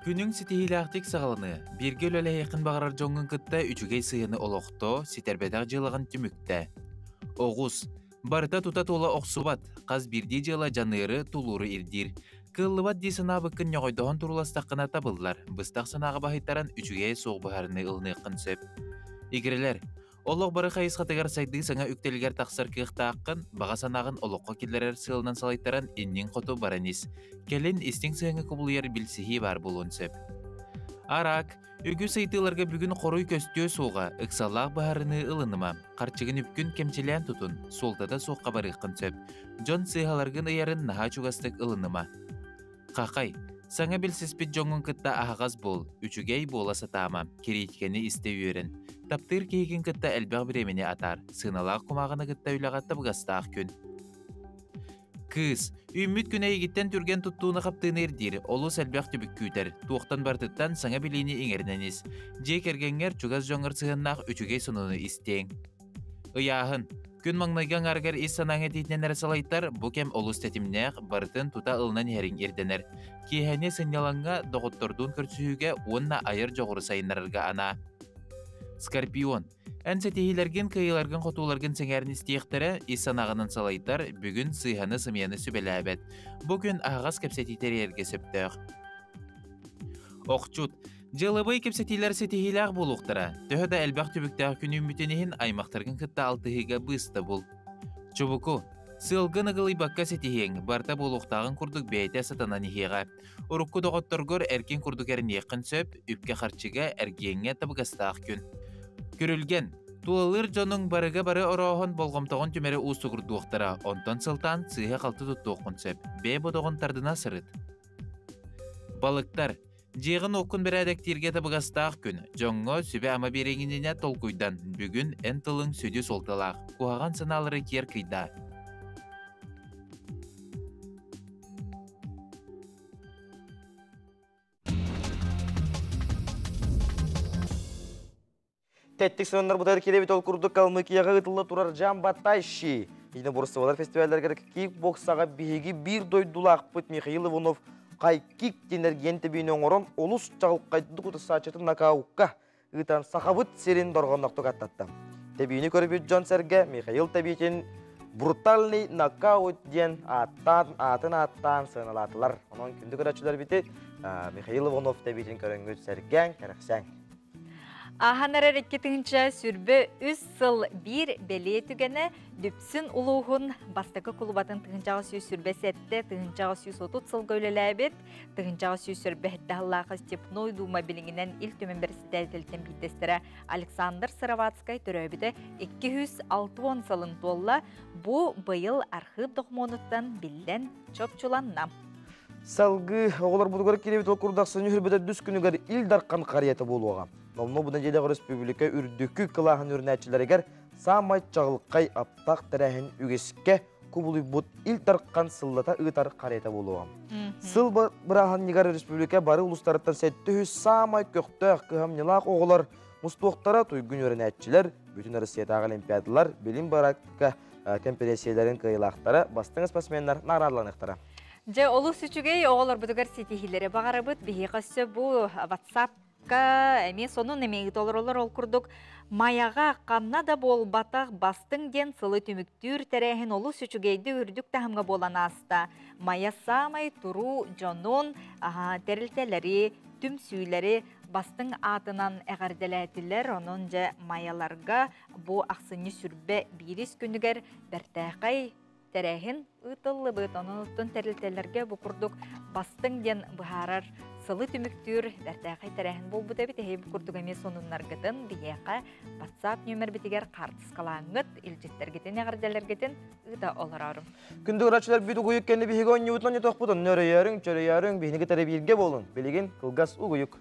күнүҥ ситиһиилээхтик саҕаланыа. Бииргэ үлэлэһиэххин баҕарар дьоҥҥун кытта үчүгэй сыһыаны олохтоо, ситэрбэтэх дьыалаҕын түмүктээ. Оҕус, барыта тута туола охсубат, хас биирдии дьыала дьаныары, тулууру ирдиир. Кыаллыбат дии санаабыккын ньоҕойдоһон турууластаххына табыллар, быстах санааҕа баһыйтаран үчүгэйэ суох быһаарыныы ылыныаххын сөп. Игирэлэр, Олох бары хайысхатыгар сайдыы саҥа үктэлигэр тахсар кыахтааххын, баҕа санааҕын олоххо киллэрэр сыалынан салайтаран инниҥ хоту баран ис. Кэлин истиҥ сыһыаҥҥа кубулуйар билсиһии баар буолуон сөп. Араак, үгүс ыйытыыларга бүгүн хоруй көстүө суоҕа, ыксаллаах быһаарыныы ылыныма, харчыгын үпкүн кэмчилээн тутун, суолтата суохха барыаххын сөп. Дьон сыыһаларгын ыйарын наһаа чугастык ылыныма. Хахай, саҥа билсиспит дьоҥҥун кытта аһаҕас буол, үчүгэй буола сатаама, кириитикэни истэ үөрэн. Таптыыр киһигин кытта элбэх бириэмэни атаар, сыаналаах кумааҕыны кытта үлэҕэ табыгастаах күн. Кыыс, үүммүт күн эйигиттэн түргэн туттууну-хаптыыны ирдиир, олус элбэх түбүк күүтэр, туохтан барытыттан саҥа билиини иҥэринэн ис. Дьиэ кэргэҥҥэр, чугас дьоҥҥор сыһыаннаах үчүгэй сонуну истиэҥ. Ыйааһын. Күн маҥнайгы аҥаарыгар ис санааҥ этиитинэн эрэ салайтар, бу кэм олус тэтимнээх, барытын тута ылынан иһэриҥ ирдэнэр. Киэһэни сынньалаҥҥа, доҕоттордуун көрсүһүүгэ уонна айар дьоҕуру сайыннарарга анаа. Скорпион. Эн ситиһиилэргин, кыайыыларгын-хотууларгын сэҥээрин истиэхтэрэ, ис санааҕынан салайтар, бүгүн сыыһаны-сымыйаны сүбэлээбэт. Бу күн аһаҕас кэпсэтии тэрийэргэ сөптөөх. Охчут. Дьыалабыай кэпсэтиилэр ситиһиилээх буолуохтара. Төһө да элбэх түбүктээх күн үүммүтүн иһин аймахтаргын кытта алтыһыыга быыста бул. Чубуку. Сыалгын ыгылыйбакка ситиһиэҥ, барыта буолуохтааҕын курдук бэйэтэ сатанан иһиэҕэ. Урукку доҕотторгор эркин курдук эрэниэххин сөп, үпкэ-харчыга, эргиэҥҥэ табыгастаах күн. Күрүлгэн. Тулалыыр дьонуҥ барыга бары орооһон болҕомтоҕун түмэри уустугурдуохтара, онтон сылтаан сыыһа-халты туттуоххун сөп. Бэйэ бодоҕун тардына сырыт. Балыктар. Дьиэҕин-уоккун бэрээдэктииргэ табыгастаах күн. Дьоҥҥо сүбэ-ама биэриҥининэ толкуйдан. Бүгүн эн тылыҥ сүдү суолталаах. Куһаҕан санаалары киэр кыйдаа. Тэттик сонуннар кирэбит ол курдук Калмыкияҕа ыытылла турар Жан Батайши единоборстволар фестивалларыгар кикбоксаҕа биһиги биир дойдулаахпыт Михаил Иванов хайкик диэн эргиэн тэбиини оҥорон олус чаҕылхайдык утарсааччытын нокаукка ыытан Сахабыт сирин дорҕоннохтук аттатта. Тэбиини көрбүт дьон-сэргэ Михаил Тэбиитин брутальный нокаут диэн ааттаан, аатын ааттаан сыаналаатылар. Онон күндү көрөөччүлэрбити Михаил Иванов тэбиитин көрөҥҥүт сэргээҥ, кэрэхсээҥ. Ааһан эрэр 2023 сыл биир бэлиэ түгэнэ Дүпсүн улууһун бастакы кулубатын 1927 1930 сылга үлэлээбит 1927 сыллаах Степной Дума билиҥинэн Ил Түмэн бэрэссэдээтэлиттэн биирдэстэрэ Александр Сыроватскай төрөөбүтэ 260 сылын туолла. Бу быйыл архыып докумуонуттан биллэн чопчуланна. Салгыы оҕолорбутугар киирбит ол курдук ахсынньы үрбэтэ күнүгэр Ил Дархан харыйата буолуоҕа. Номнуо бу нэдиэлэҕэ өрөспүүбүлүкэ үрдүкү кылааһын үөрэнээччилэригэр саамай чаҕылхай аптаах тэрээһин үгэскэ кубулуйбут Ил Дархан сыллата ыытар харыйата буолуоҕа. Сыл бырааһынньыгар республика бары улуустарыттан 700 саамай көхтөөх, кыһамньылаах оҕолор мустуохтара туйгун үөрэнээччилэр, бүтүн Россиятааҕы олимпиадалар, билим баракка кэмпириэнсийэлэрин кыайыылаахтара, бастыҥ спортсменнар наҕараадаланыахтара. Дьэ, олус үчүгэй оҕолорбутугар ситиһиилэри баҕарабыт. Биһиэхэ өссө бу WhatsApp-ка эмиэ сонун эмиэ толороллор ол курдук Майаҕа ханна да буолбатах бастыҥ диэн сылы түмүктүүр тэрээһин олус үчүгэйдик үрдүк таһымҥа буолан ааста. Майа саамай туруу дьонун, тэрилтэлэри, түмсүүлэри бастыҥ аатынан эҕэрдэлээтилэр. Онон дьэ майаларга бу ахсынньы сүрбэ биирис күнүгэр бэртээхэй тэрээһин ыытыллыбыт. Онон оттон тэрилтэлэргэ бу курдук бастыҥ диэн быһаарар сылы түмүктүүр бэртээхэй тэрээһин буолбут эбит. Эһи бу курдук эмиэ сонуннаргытын биһиэхэ WhatsApp нүөмэрбитигэр хаартыскалааҥҥыт, илдьиттэргитин, эҕэрдэлэргитин ыыта олорорум. Күндү көрөөччүлэр бүт угуйук кэннэ биһиги оонньуубутун онньотуохпут, нөрөйөөрүҥ, чөрөйөөрүҥ, биһини кытары бииргэ буолун. Билигин кылгас угуйук.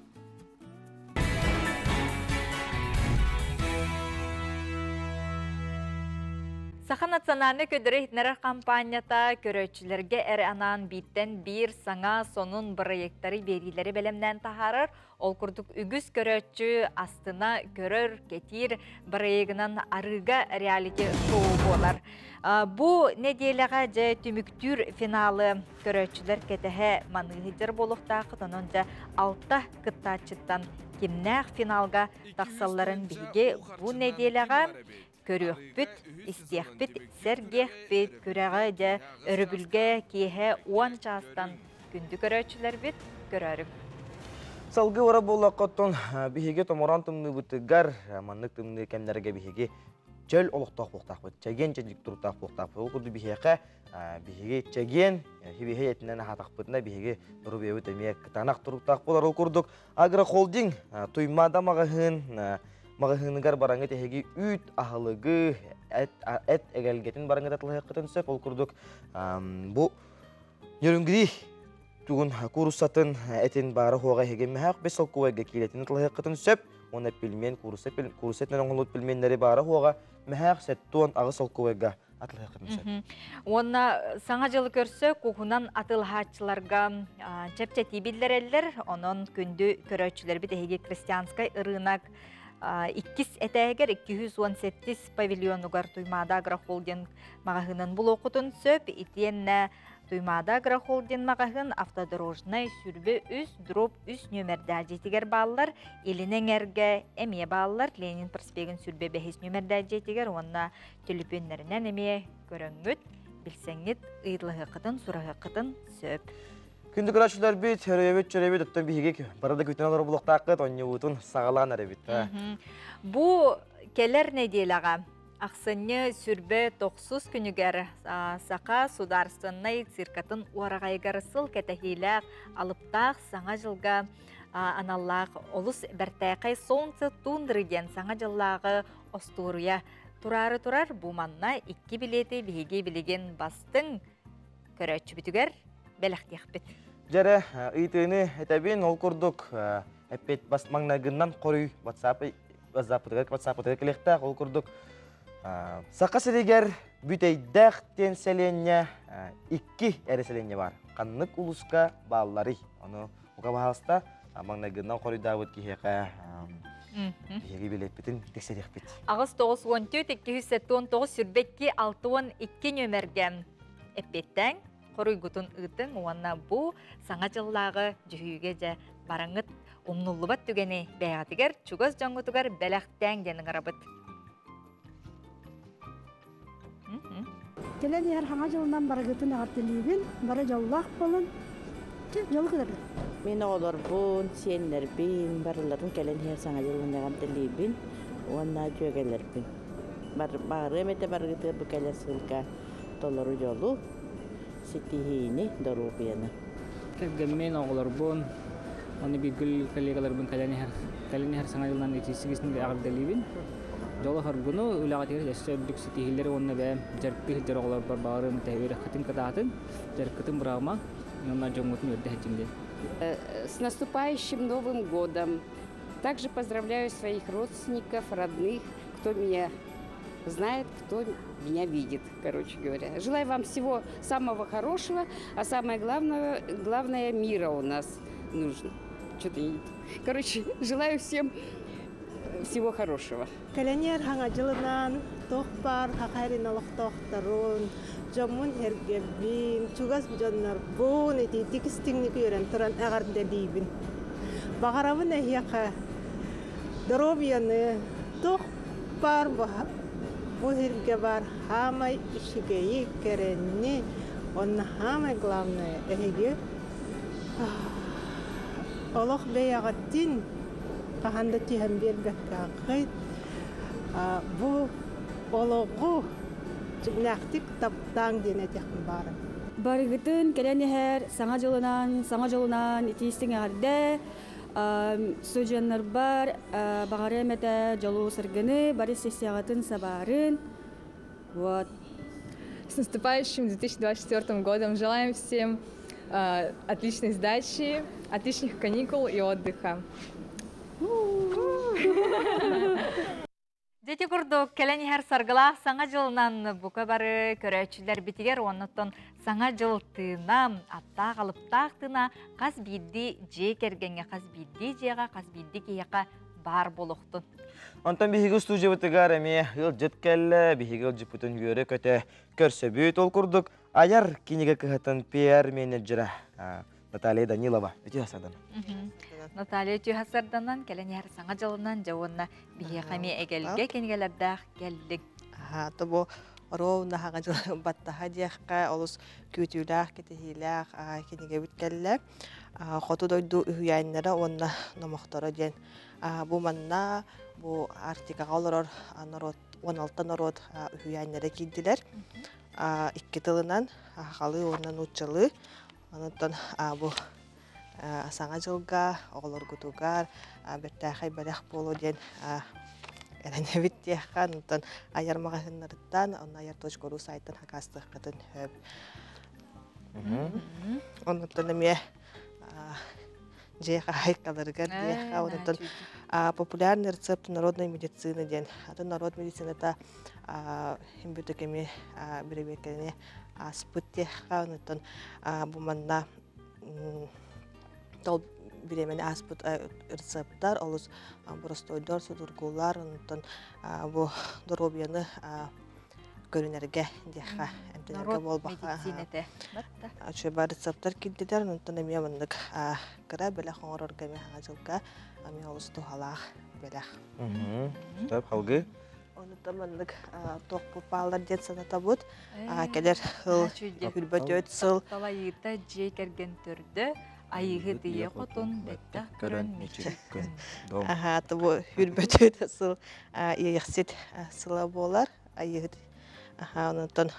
Саха национальнай көдөрө иһитиннэрэр хампаанньата көрөөччүлэргэ эрэ анаан бииртэн биир саҥа сонун бырайыактары биэриилэри бэлэмнээн таһаарар. Ол курдук үгүс көрөөччү астына көрөр, кэтиир бырайыагынан арыыга реалити шоу буолар. Бу нэдиэлэҕэ дьэ түмүктүүр финалы көрөөччүлэр кэтэһэ маныы сылдьар буолуохтааххыт. Онон дьэ алта кыттааччыттан кимнээх финалга тахсалларын биһиги бу нэдиэлэҕэ көрүөхпүт, истиэхпит, сэргиэхпит. Күрэҕи дьэ өрөбүлгэ киэһэ 10 чаастан күндү көрөөччүлэрбит көрөөрүҥ. Салгыы бара буоллахха, биһиги томороон тымныыбытыгар маннык тымныы кэмнэргэ биһиги чөл олохтоох буолуохтаахпыт, чэгиэн чэдик туруктаах буолуохтаахпыт. Ол курдук биһиэхэ биһиги чэгиэн хибиһи этинэн аһаатахпытына биһиги доруобуйабыт эмиэ кытаанах туруктаах буолар. Ол курдук агрохолдинг Туймаада маҕаһыын маҕаһыыныгар бараҥҥыт эһиги үүт аһылыгы эт эгэлгэтин бараҥҥыт атылаһыаххытын сөп. Ол курдук бу Нөрүнгри тугун кууруссатын этин баара хуоҕа эһиги мөһөөх бес солкуобайга киилэтин атылаһыаххытын сөп. Уонна пельмен куурусса куурусса этинэн оҥоһуллубут пельменнэри баара хуоҕа мөһөөх 78 солкуобайга атылаһыаххытын сөп. Уонна саҥа дьылы көрсө куһунан атылаһааччыларга чэпчэтии биллэрэллэр. Онон күндү көрөөччүлэрбит эһиги крестьянскай ырыынак иккис этээһигэр 217 павильонугар Туймаада агрохолдинг маҕаһыынын булуоххутун сөп. Итиэннэ Туймаада агрохолдинг маҕаһыын автодорожнай сүрбэ үс дроп үс нүөмэрдээх дьиэтигэр бааллар. Илин эҥэргэ эмиэ бааллар. Ленин проспегын сүрбэ бэһис нүөмэрдээх дьиэтигэр уонна төлөпүөннэринэн эмиэ көрөҥҥүт, билсэҥҥит, ыйыталаһыаххытын, сураһыаххытын сөп. Күндү көрөөччүлэрбит, өрөйөбүт, чөрөйөбүт, оттон биһиги бары да күтэн олорор булуохтааххыт, онньубутун саҕалаан эрэбит. Бу кэлэр нэдиэлэҕэ Ахсынньы сүрбэ тохсус күнүгэр Саха судаарственнай циркатын уораҕайыгар сыл кэтэһиилээх алыптаах Саҥа дьылга аналлаах олус бэртээхэй Солнце тундры диэн Саҥа дьыллааҕы остуоруйа тураары турар. Бу манна икки билиэти биһиги билигин бастыҥ көрөөччүбүтүгэр бэлэхтиэхпит. Дьэрэ, ыйытыыны этэбин, ол курдук эппит бас маҥнайгыннан хоруй WhatsApp WhatsApp-ытыгар кэлиэхтээх, ол курдук Саха сиригэр Бүтэйдээх диэн сэлиэнньэ икки эрэ сэлиэнньэ бар. Ханнык улууска баалларый? Ону бука баһаалыста маҥнайгыннан хоруйдаабыт киһиэхэ биһиги билиэппитин тиксэриэхпит. 8 94 279 22 62 нөмерге эппиэттээн хоруйгутун ыытыҥ уонна бу саҥа дьыллааҕы дьүһүйүүгэ дьэ бараҥҥыт умнуллубат түгэни бэйэҕитигэр чугас дьоҥҥутугар бэлэхтээҥ диэн ыҥырабыт. Кэлэн иһэр хаҥа дьылынан барыгытын эҕэрдэлиибин, бары дьоллоох буолун, дьолу кытары. Мин оҕолорбун, сиэннэрбин, барыларын кэлэн иһэр саҥа дьылынан эҕэрдэлиибин уонна дьүөгэлэрбин. Баарыам этэ барыгытыгар бу кэлэр сылга толору дьолу, ситиһиини, доруобуйаны. Кэргэммин, оҕолорбун, уонна бииргэ коллегаларбын кэлэн иһэр, кэлэн иһэр саҥа дьылынан итиисигисин эҕэрдэлиибин. Дьолу-соргуну, үлэҕитигэр өссө үрдүк ситиһиилэри уонна бэйэм дьарыктыы сылдьар оҕолорбор баҕарыам этэ үөрэххитин кытаатын, дьарыккытын быраҕымаҥ, уонна дьоҥҥутун үөрдэ сылдьыҥ диэн. С наступающим Новым годом! Также поздравляю своих родственников, родных, кто меня знает, кто меня видит, короче говоря. Желаю вам всего самого хорошего, а самое главное, главное мира у нас нужно. Что-то не... Короче, желаю всем всего хорошего. Кэлэн иһэр Саҥа дьылынан туох баар Саха сирин олохтоохторун, дьоммун сэргэбин, чугас дьоннорбун итиитик истиҥник үөрэн туран эҕэрдэлиибин. Баҕарабын эһиэхэ доруобуйаны, туох баар бу сиргэ баар хаамай үчүгэйи, кэрэни, уонна хаамай главное эһиги олох бэйэҕитин хаһан да түһэн биэрбэккэҕит бу олоҕу дьиҥнээхтик таптааҥ диэн этиэхпин баҕарабын. Барыгытын кэлэн иһэр саҥа дьылынан, саҥа дьолунан итиистиҥ эҕэрдэ студеннарбар баҕарыам этэ дьолу-саргыны, бары сессияҕытын сабаарын. Вот. С наступающим 2024 годом! Желаем всем отличной сдачи, отличных каникул и отдыха. Дьэ курдук кэлэн иһэр саргылаах саҥа дьылынан бука бары көрөөччүлэрбитигэр уоннаттан саҥа дьыл тыына, аттаах алыптаах тыына хас биирдии дьиэ кэргэҥҥэ, хас биирдии дьиэҕэ, хас биирдии киһиэхэ баар буолуохтун. Онтон биһиги студиябытыгар эмиэ ыалдьыт кэллэ, биһиги ыалдьыппытын үөрэ-көтө көрсөбүт. Ол курдук айар кинигэ кыһатын пиар-менеджера Наталья Данилова. Үтүө сардан. Наталья үтүө сарданан кэлэн иһэр саҥа дьылынан дьэ уонна биһиэхэ эмиэ эгэлгэ кинигэлэрдээх кэллиҥ. То бу ровно хаҥа дьыл баттаһа диэххэ олус күүтүүлээх, кэтэһиилээх кинигэбит кэллэ. Хоту дойду үһүйээннэрэ уонна номохторо диэн бу манна бу Арктикаҕа олорор норуот 16 норуот үһүйээннэрэ киирдилэр. Икки тылынан сахалыы уонна нууччалыы. Онтон бу Саҥа дьылга оҕолоргутугар бэртээхэй бэлэх буолуо диэн эрэнэбит диэххэ. Онтон айар маҕаһыыннарыттан, онно айар.ру сайтан хакаастыаххытын сөп. Онтон эмиэ дьиэ хаһаайкаларыгар диэххэ. Онтон популярный рецепт народной медицины диэн. Атын народ медицината бүтүк эмиэ бэрэбиэркэни ааспыт диэххэ. Онтон бу манна тол бириэмэни ааспыт рецептар олус боростуойдор, судургулар, онтон бу доруобуйаны көрүнэргэ диэххэ, эмтэнэргэ буолбакка. Үчүгэй рецептар киирдилэр, онтон эмиэ маннык кыра бэлэх оҥорорго эмиэ саҥа дьылга эмиэ олус туһалаах бэлэх. Сөп, халгыы. Онуттан маннык туохпут бааллар диэн санатабыт. Кэлэр сыл хүрбөтүөт сыл. Талайыыта дьиэ кэргэн төрдө, айыыһы тыйа хотун бэттэх көрөн мичик күн. Аха, бу хүрбөтүөт сыл иэйэхсит сыла буолар. Айыыһыт. Аха, онтон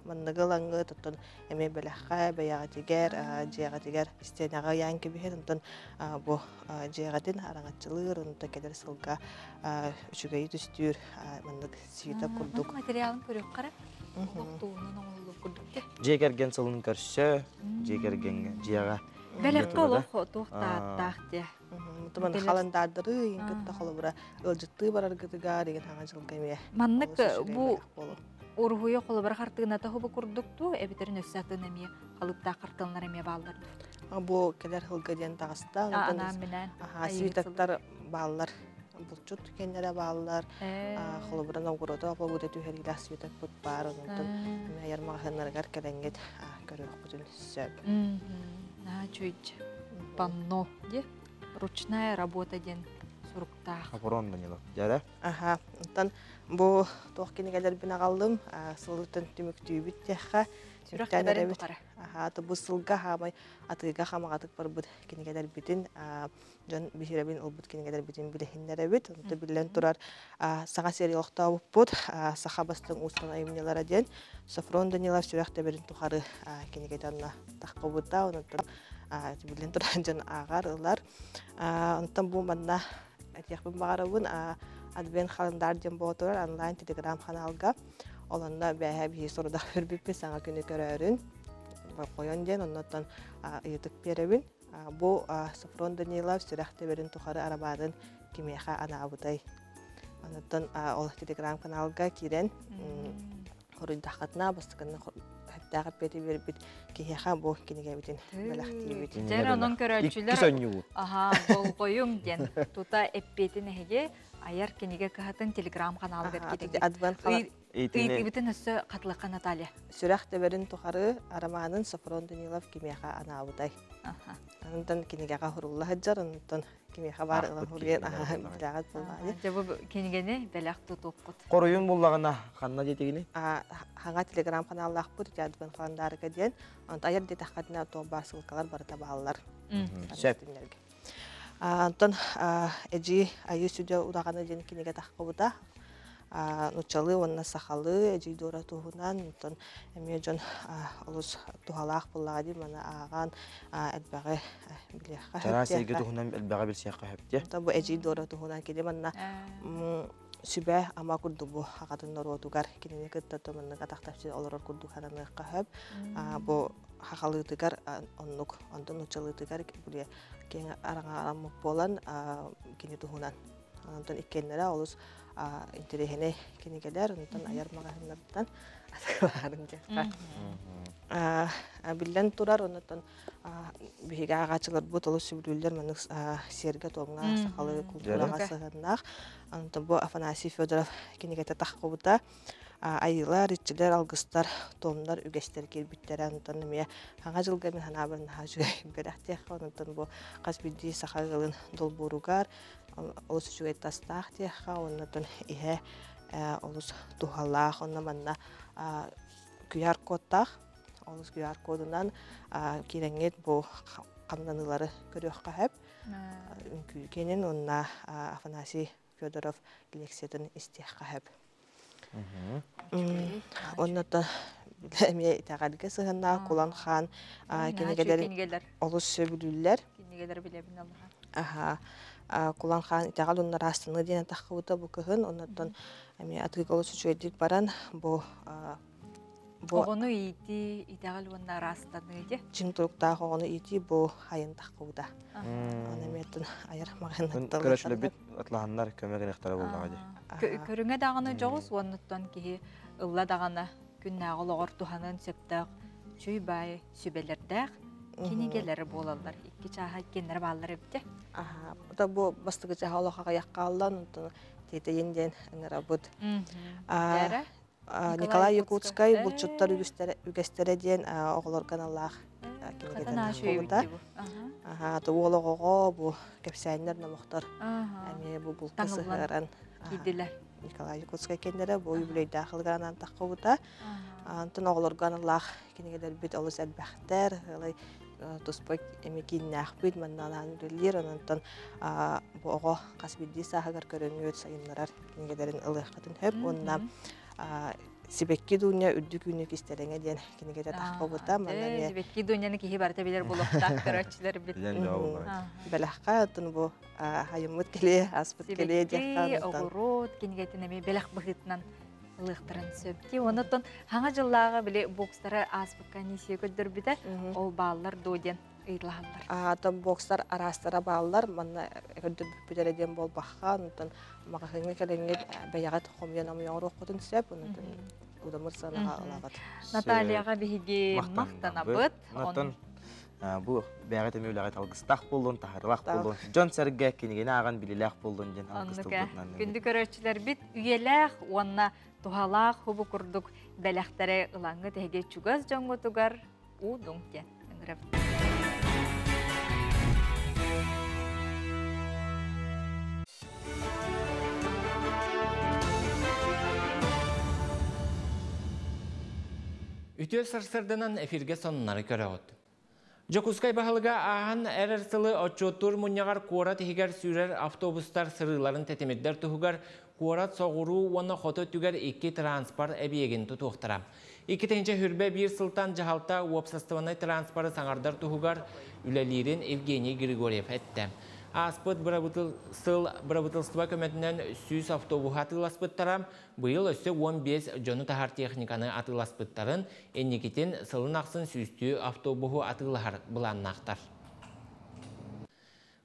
манныгы ылаҥҥыт, оттон эмиэ бэлэххэ, бэйэҕитигэр, дьиэҕитигэр истиэнэҕэ ыйаан кэбиһэн, онтон бу дьиэҕитин араҥаччылыыр, онтон кэлэр сылга үчүгэйи түстүүр маннык свита курдук. Материалын көрүөххэ эрэ. Олохтуунан оҥоһуллубут курдук. Дьиэ кэргэн сылын көрсө, дьиэ кэргэҥҥэ, дьиэҕэ. Бэлэххэ олох туох тааттаах дьэ. Мутуман халандаардары ыйын кытта холобура ыалдьыттыы бараргытыгар игин хаҥа дьылга эмиэ. Маннык бу уруһуйа холобура хартыыната хубу курдук туу эбэтэр өссө атын эмиэ халыптаах хартыылар эмиэ бааллар дуу. Бу кэлэр сылга диэн таҕыста. Анаан-минээн. Свитоктар бааллар. Булчут кэннэрэ бааллар. Холобура Новгородо побута түһэриилээх свитокпут баар. Онтон эмиэ айар маҕаһыыннарыгар кэлэҥҥит көрүөхпүтүн сөп. Чуйч панно де ручная работа диэн суруктаах. Хапорон Данилов. Дьэрэ. Аха. Онтон бу туох кинигэлэрбин аҕаллым. Сылытын түмүктүүбүт диэххэ. Сүрэх тэбэрин тухары. Аха, бу сылга хаамай атыыга хамаҕатык барбыт кинигэлэрбитин дьон биһирэбин ылбыт кинигэлэрбитин билиһиннэрэбит. Онто биллэн турар саҥа сири олохтообуппут саха бастыҥ уустан айымньылара диэн Софрон Данилов сүрэх тэбэрин тухары кинигэтэ онно таххыбыта. Онтон биллэн турар дьон ааҕар ылар. Онтон бу манна этиэхпин баҕарабын Адвент халандаар диэн буола турар онлайн телеграм ханаалга. Ол онно бээһэ биһи сорудах көрбүппүт саҥа күнү көрөөрүн қойон диэн оннуттан ыйытык биэрэбин. Бу Софрон Данилов сүрэх тэбэрин тухары арамаанын кимиэхэ анаабытай? Онуттан ол телеграм-каналга киирэн хоруйдаххытына бастакыны сөптөөх эппиэти биэрбит киһиэхэ бу кинигэбитин бэлэхтиибит. Дьэр онон көрөөччүлэр аха болҕойуҥ диэн тута эппиэтин эһиги айар кинигэ кыһатын телеграм-каналыгар кииригит. Адвент Ыйытыыбытын өссө хатылахха Наталья. Сүрэх тэбэрин тухары арамаанын Софрон Данилов кимиэхэ анаабытай? Онтон кинигэҕэ хурулла сылдьар, онтон кимиэхэ баар ылан хуруйан билэҕит буоллаҕа. Дьэ бу кинигэни бэлэх тутуоххут. Хоруйун буллаҕына ханна диэтигини? Хаҥа телеграм каналлаахпыт Адвент халандаарыка диэн. Онтон айар диэтэххитинэ туох баар ссылкалар барыта бааллар. Сөп. Онтон Эдьиий Айыы сүдэ удаҕаны диэн кинигэ таххыбыта. Нуччалыы уонна сахалыы Эдьиий Дора туһунан онтон эмиэ дьон олус туһалаах буоллаҕа дии маны ааҕан элбэҕи билиэххэ Чараас эйгэ туһунан элбэҕи билсиэххэ сөп дии. Бу Эдьиий Дора туһунан кини манна сүбэ ама курдук бу аҕатын норуотугар кинини кытта туманнык атахтапсыы олорор курдук сананыахха сөп. Бу хахалыытыгар оннук онтон нууччалыытыгар били киэҥ араҥаламмыт буолан кини туһунан. Онтон иккиэннэрэ олус интэриэһинэй кинигэлэр, онтон айар маҕаһыыннарыттан атыылаһарын диэххэ. Биллэн турар, онтон биһиги ааҕааччыларбыт олус сөбүлүүллэр маннык сиэргэ-туомҥа, сахалыы култуураҕа сыһыаннаах. Онтон бу Афанасий Федоров кинигэтэ таххыбыта. Айыылар, иччилэр, алгыстар, туомнар, үгэстэр киирбиттэрэ. Онтон эмиэ хаҥа дьылга мин санаабар наһаа үчүгэй бэлэхтиэххэ. Онтон бу хас биирдии саха ыалын долбууругар олус үчүгэй тастаах диэххэ, оннотон иһэ олус туһалаах. Онно манна QR кодтаах. Олус QR кодунан киирэҥҥит бу хамнаныылары көрүөххэ сөп. Үҥкүү киэнин уонна Афанасий Федоров лекциятын истиэххэ сөп. Уонна да эмиэ итэҕэлгэ сыһыаннаах Кулан хаан кинигэлэрин олус сөбүлүүллэр. Кинигэлэри билэбин аллаха. Аха. Кулан хаан итэҕэл уонна ыраастаныы диэн таххыбыта бу кыһын. Оннуттан эмиэ атыыга олус үчүгэйдик баран бу Бу оҕону иитии, итэҕэл уонна ыраастаныы дии. Чиҥ туруктаах оҕону иитии бу айын таххыбыта. Аны эмиэтин айар маҕаһыыннаттан Көрөчүлэрбит атлаһаннар көмө гынахтара буоллаҕа дии. Көрүҥэ даҕаны дьоҕус уоннуттан киһи ылла даҕаны күннээҕи олоҕор туһаныан сөптөөх чүй баай сүбэлэрдээх кинигэлэр буолаллар. Икки чааһа иккиэннэрэ бааллар эбитэ. Аха, бу бастакы чааһа олох аҕыйах хаалла, онтон тиэтэйин диэн ыҥырабыт. Николай Якутскай булчуттар үгэстэрэ диэн оҕолорго аналлаах кинигэтин буолбута. Уол оҕоҕо бу кэпсээннэр номохтор эмиэ бу булка сыһыаран киирдилэр. Николай Якутскай кэннэрэ бу юбилейдаах ылыгар анаан таххыбыта. Онтон оҕолорго аналлаах кинигэлэрбит олус элбэхтэр. Туспа эми кииннээхпит манна анаан үлэлиир. Онтон бу оҕо хас биирдии сааһыгар көрөҥҥүт сайыннарар кинигэлэрин ылыаххытын сөп. Уонна Сибэкки Дуня үрдүк үүнүү кистэлэҥэ диэн кинигэтэ таххыбыта. Манна эмиэ Сибэкки Дуняны киһи барыта билэр буолуохтаах көрөөччүлэр бит. Бэлэххэ оттон бу айыммыт кэлиэ, аспыт кэлиэ диэххэ. Сибэкки, оҕуруот кинигэтин эмиэ бэлэх быһыытынан ылыахтарын сөп. Ди оннуттан хаҥа дьыллааҕы били бокстары ааспыкка Анисия көрдөрбүтэ, ол бааллар дуо диэн ыйыталаһаллар. Аата бокстар араастара бааллар, манна көрдөрбүппүт эрэ диэн буолбахха, онтон маҕаһыыҥҥа кэлэҥҥит бэйэҕит хомуйан омуйоҥоруоххутун сөп, онтон удамыр сыанаҕа ылаҕыт. Натальяҕа биһиги махтанабыт. Онтон бу бэйэҕит эмиэ үлэҕит алгыстаах буоллун, таһаарыылаах буоллун, дьон-сэргэ кинигэни ааҕан билиилээх буоллун диэн алгыс тылбытынан. Күндү көрөөччүлэрбит үйэлээх уонна туһалаах хубу курдук бэлэхтэри ылаҥҥыт эһиги чугас дьоҥҥутугар уу-дуҥ диэн ыҥырабыт. Үтүө сарсырданан эфиргэ сонуннары көрөҕүт. Дьокуускай баһылыга ааһан эрэр сылы отчуоттуур мунньаҕар куорат иһигэр сүүрэр автобустар сырыыларын тэтимирдэр туһугар куорат соҕуруу уонна хоту өттүгэр икки транспорт эбийиэгин тутуохтара. 2021 сылтан дьаһалта уопсастыбаннай транспоры саҥардар туһугар үлэлиирин Евгений Григорьев эттэ. Ааспыт сыл бырабыыталыстыба көмөтүнэн 100 автобуһу атыыласпыттара, быйыл өссө 15 дьону таһар техниканы атыыласпыттарын, инникитин сылын ахсын сүүстүү автобуһу атыылаһар былааннаахтар.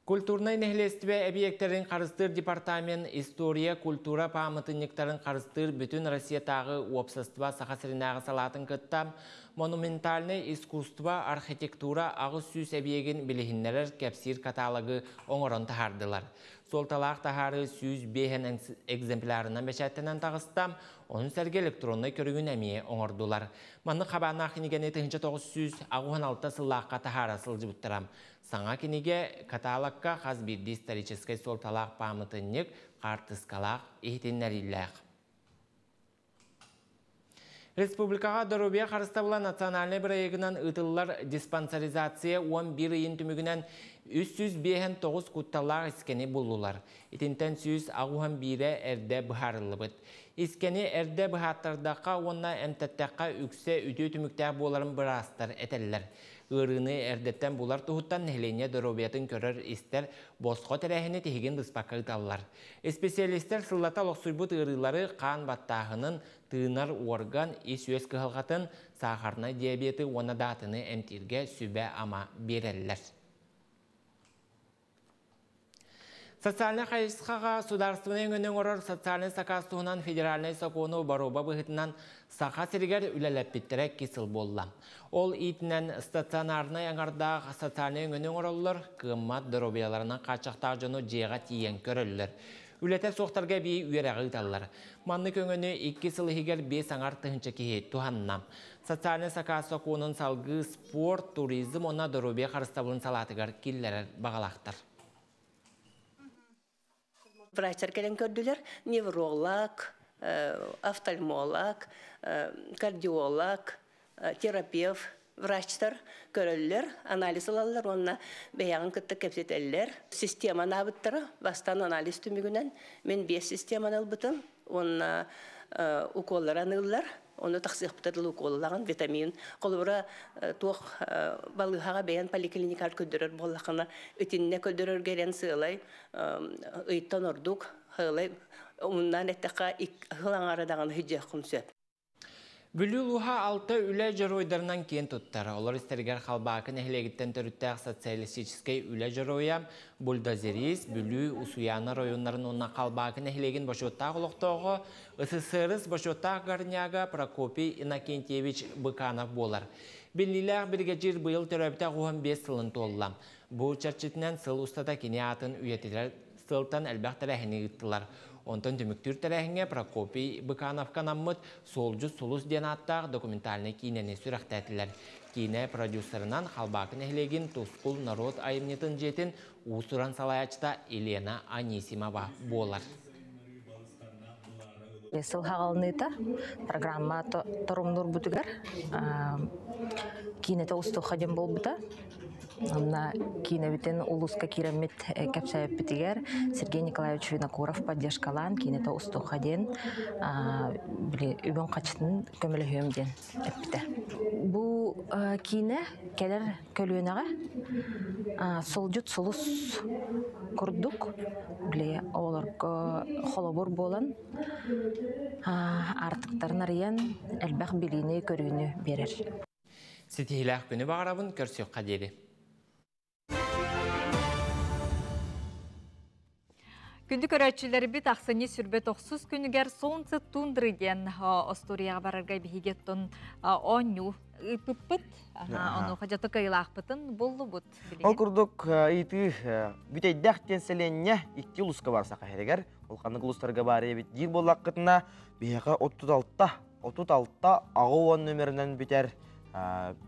Культурнай нэһилиэстибэ эбийиэктэрин харыстыыр департамент история, культура пааматынньыктарын харыстыыр бүтүн Россиятааҕы уопсастыба Саха сиринээҕи салаатын кытта монументальнай искусство, архитектура 800 эбийиэгин билиһиннэрэр кэпсиир каталогы оҥорон таһаардылар. Суолталаах таһаарыы 105 экземплярынан бэчээттэнэн таҕыста, ону сэргэ электроннай көрүҥүн эмиэ оҥордулар. Маннык хабааннаах кинигэни 1986 сыллаахха таһаара сылдьыбыттара. Саҥа кинигэ каталогка хас биирдии историческай суолталаах пааматынньык, хаартыскалаах иһитиннэриилээх. Республикаҕа доруобуйа харыстабыла национальнай бырайыагынан ыытыллар диспансеризация 11 ыйын түмүгүнэн 359 кутталлаах искэни буллулар. Итинтэн 181-э эрдэ быһаарыллыбыт. Искэни эрдэ быһааттардахха уонна эмтэттэххэ үксэ үтүө түмүктээх буоларын быраастар этэллэр. Ыарыыны эрдэттэн булар туһуттан нэһилиэнньэ доруобуйатын көрөр-истэр босхо тэрээһини тиһигин быспакка ыыталлар. Исписэлиистэр сыллата олохсуйбут ыарыылары хаан баттааһынын, тыынар уорган, ис-үөс кыһалҕатын, саахарнай диабеты уонна даатыны эмтииргэ сүбэ-ама биэрэллэр. Социальнай хайысхаҕа судаарыстыбаннай өҥөнү оҥорор социальнай сакаас туһунан федеральнай сокуону боруоба быһыытынан Саха сиригэр үлэлэппиттэрэ икки сыл буолла. Ол иитинэн стационарнай аҥардаах социальнай өҥөнү оҥороллор, кыаммат доруобуйаларынан хааччахтаах дьону дьиэҕэ тиийэн көрөллөр. Үлэтэ суохтарга эбии үөрэҕи ыыталлар. Маннык өҥөнү икки сыл иһигэр 5,5 тыһыынча киһи туһанна. Социальнай сакаас сокуонун салгыы спорт, туризм уонна доруобуйа харыстабылын салаатыгар киллэрэр баҕалаахтар. Врачтар кэлэн көрдүлэр. Невролог, офтальмолог, кардиолог, терапевт врачтар көрөллөр, анализ ылаллар уонна бэйэҕин кытта кэпсэтэллэр. Системаны аабыттара, бастаан анализ түмүгүнэн мин биэс системаны ылбытым уонна уколлары аныыллар. Ону тахсыахпыта дылы уколлаҕын, витамин. Холобура, туох балыыһаҕа бэйэн поликлиникаҕа көрдөрөр буоллаххына, итиннэ көрдөрөргө эрэн сыалай ыйтан ордук сыалай умуннаан эттэххэ сыл аҥаара даҕаны сылдьыаххын сөп. Бүлүү улууһа алта үлэ дьоруойдарынан киэн туттар. Олор истэригэр Халбаакы нэһилиэгиттэн төрүттээх социалистическай үлэ дьоруойа, бульдозерист, Бүлүү, Усуйаана оройуоннарын уонна Халбаакы нэһилиэгин бочуоттаах олохтооҕо, СССР бочуоттаах горняга Прокопий Иннокентьевич Быканов буолар. Биллиилээх биригэдьиир быйыл төрөөбүтэ 15 сылын туолла. Бу чэрчитинэн сыл устата кини аатын үйэтитэр сылтан элбэх тэрээһини ыыттылар. Онтон түмүктүүр тэрээһиҥҥэ Прокопий Быкановка анаммыт «Суолдьут сулус» диэн ааттаах документальнай киинэни сүрэхтээтилэр. Киинэ продюсерынан Халбаакы нэһилиэгин Тускул норуот айымньытын дьиэтин уус-уран салайааччыта Елена Анисимова буолар. Сыл хаҕалыныыта программа торумнуурбутугар киинэтэ устуохха диэн буолбута. Онна киинэбитин улууска киирэммит кэпсээбиппитигэр Сергей Николаевич Винокуров поддержкалаан киинэтэ устуохха диэн били үбүн-хачытын көмөлөһүөм диэн эппитэ. Бу киинэ кэлэр көлүөнэҕэ суолдьут сулус курдук били оҕолорго холобур буолан аартыктарын арыйан элбэх билиини-көрүүнү биэрэр. Ситиһиилээх күнү баҕарабын, көрсүөххэ диэри. Күндү көрөөччүлэрбит ахсынньы сүрбэ тохсус күнүгэр Солнце тундры диэн остуоруйаҕа барарга биһиги оттон оонньуу ыыппыппыт. Онуоха дьото кыайылаахпытын буллубут. Ол курдук ыйытыы бүтэйдэх диэн сэлиэнньэ икки улууска бар саха сиригэр. Ол ханнык улуустарга баар эбит диир буоллаххытына биһиэхэ 36 36 аҕа нөмеринэн бүтэр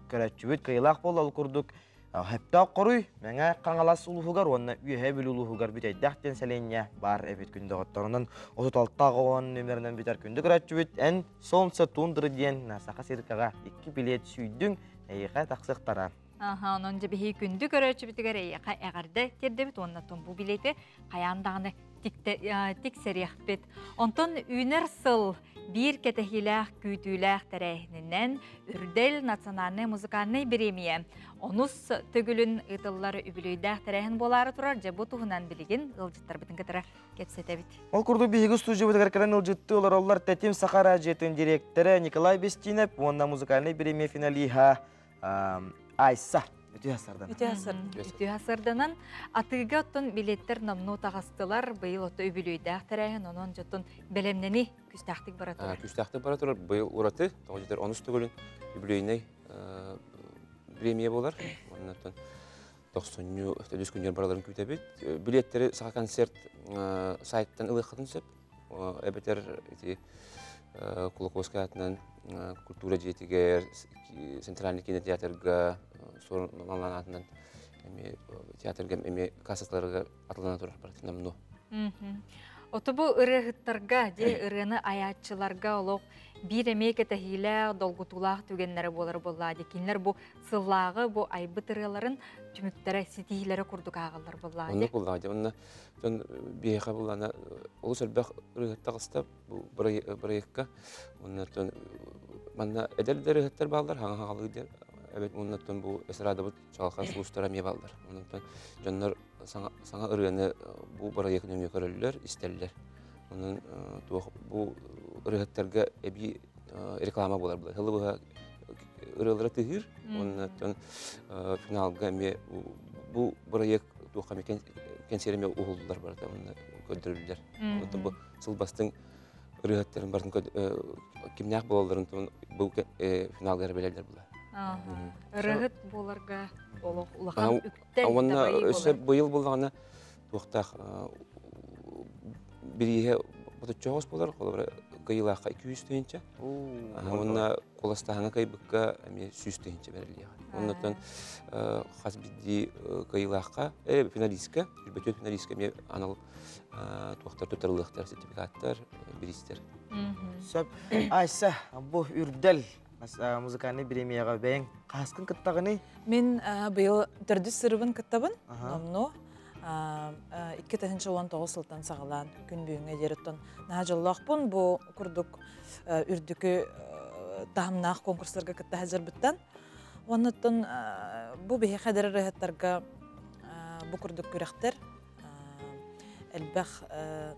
көрөөччүбүт кыайылаах буолла. Ол курдук Хэптөөх хоруй Мэҥэ Хаҥалас улууһугар уонна Үөһээ Бүлүү улууһугар Бүтэйдээх диэн сэлиэнньэ баар эбит күндү доҕотторунан 36 нөмеринэн бүтэр күндү көрөөччүбүт эн Солнце тундры диэн Саха циркаҕа икки билиэт сүүйдүҥ эйиэхэ тахсыахтара. Аха, онон дьэ биһиги күндү көрөөччүбүтүгэр эйиэхэ эҕэрдэ тиэрдэбит уонна бу билиэти хайаан даҕаны тиксэриэхпит. Онтон үүнэр сыл биир кэтэһиилээх күүтүүлээх тэрээһининэн Үрдэл национальнай музыкальнай бириэмийэ онус төгүлүн ыытыллар үбүлүөйдээх тэрээһин буолаары турар. Дьэ бу туһунан билигин ыалдьыттарбытын кытары кэпсэтэбит. Ол курдук биһиги студиябытыгар кэлэн ыалдьыттыы олороллор Тэтим Саха радиотын дириэктэрэ Николай Бестинов уонна музыкальнай бириэмийэ финалиһа Айса Үтүө сарданан. Үтүө сарданан атыыга оттон билеттер номнуо таҕыстылар. Быйыл ото үбүлүөйдээх тэрээһин, онон дьоттон бэлэмнэни күстээхтик бара турар. Күстээхтик бара турар. Быйыл ураты, тоҕо дьэтэр онус төгүлүн үбүлүөйнэй премия буолар. Оннуттан тохсунньу төрдүс күнүгэр бараларын күүтэбит. Билеттэри Саха концерт сайттан ылыаххытын сөп. Эбэтэр ити Кулаковскай аатынан культура дьиэтигэр, центральный кинотеатрга, Суорун аатынан эми театрга эми кассаларыгар атылана турар барытын намну. Ото бу ырыаһыттарга, де ырыаны аяатчыларга олох биир эмиэ кэтэһиилээх, долгутуулаах түгэннэрэ буолар буоллаа. Кинилэр бу сыллааҕы бу айбыт ырыаларын түмүктэрэ ситиһиилэрэ курдук ааҕаллар буоллаа. Оннук буоллаа. Онно дьон биһиэхэ буллана олус элбэх ырыаһыт таҕыста бу бырайыкка. Оннуттан манна эдэр да ырыаһыттар бааллар, хаҥа хаҥалыы диэн эбит оннуттан бу эстрадабыт чаҕылхай сулустара эмиэ бааллар. Оннуттан дьоннор саҥа ырыаны бу бырайыак нөҥүө көрөллөр, истэллэр. Онон туох бу ырыаһыттарга эбии реклама буолар буолар. Сылы быһа ырыалара тыһыыр. Оннуттан финалга эмиэ бу бырайыак туохха эмэ кэнсиэр эмиэ уһуллар барыта онно көрдөрүллэр. Онтон бу сыл бастыҥ ырыаһыттарын барын кимнээх буолалларын бу финалга эрэ билэллэр була. Ырыаһыт буоларга олох улахан үктэл Уонна өссө быйыл буллаҕына туохтаах бирииһэ ботуччоҕос буолар, холобура кыйылаахха 200 тыһыынча. Уонна куоластааһыҥҥа кыайбыкка эмиэ 100 тыһыынча бэриллиэҕэ. Оннуттан хас биирдии кыайыылаахха, финалистка, үрбөтүө финалистка эмиэ анал туохтар туттарыллыахтар, сертификаттар, бириистэр. Сөп. Айса, бу үрдэл музыкальный премияҕа бэйэҥ хаһыскын кыттаҕыный? Мин быйыл төрдүс сырыбын кыттабын. Номну 2019 сылтан саҕалаан күн бүгүҥҥэ диэри наһаа дьоллоохпун бу курдук үрдүкү таһымнаах конкурстарга кытта сылдьарбыттан. Оннуттан бу биһиэхэ эдэр ырыаһыттарга бу курдук күрэхтэр элбэх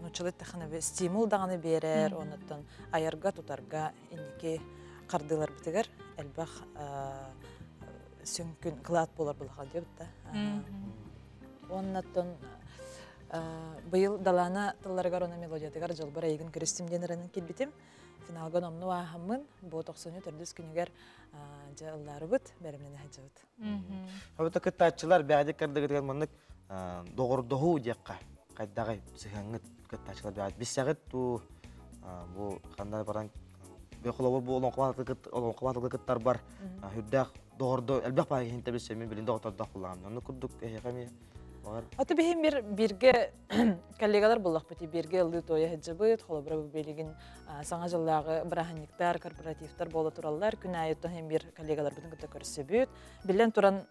нууччалыы эттэххинэ стимул даҕаны биэрэр, оннуттан айарга, тутарга инники хардыыларбытыгар элбэх сүҥкүн кылаат буолар булаха диэбит да. Оннуттан быйыл Далаана тылларыгар уонна мелодиятыгар дьолбор эйигин көрүстүм диэн ырыанан киирбитим. Финалга номнуо ааһаммын, бу тохсунньу төрдүс күнүгэр дьэ ыллаарыбыт, бэлэмнэнэ сылдьабыт. Хабыта кыттааччылар бэҕэдик кардыгытыгар маннык доҕордоһуу диэххэ хайдаҕай сыһыаҥҥыт кыттааччылар бэҕэт билсэҕит туу бу ханна баран холобур бу олоҥхо кыттар бар үрдээх доҕордо элбэх баай киһинтэ билсэммин билин доҕоттордоох буллаҕым онну курдук эһиэхэ эмиэ. Аты биһим бир бирге коллегалар буллахпыт бирге ылыы тоя хеджабыт, холобура бу билигин саҥа дьыллааҕы бырааһынньыктар, корпоративтар буола тураллар. Күн аайы хем бир коллегаларбытын кытта көрсөбүт. Биллэн туран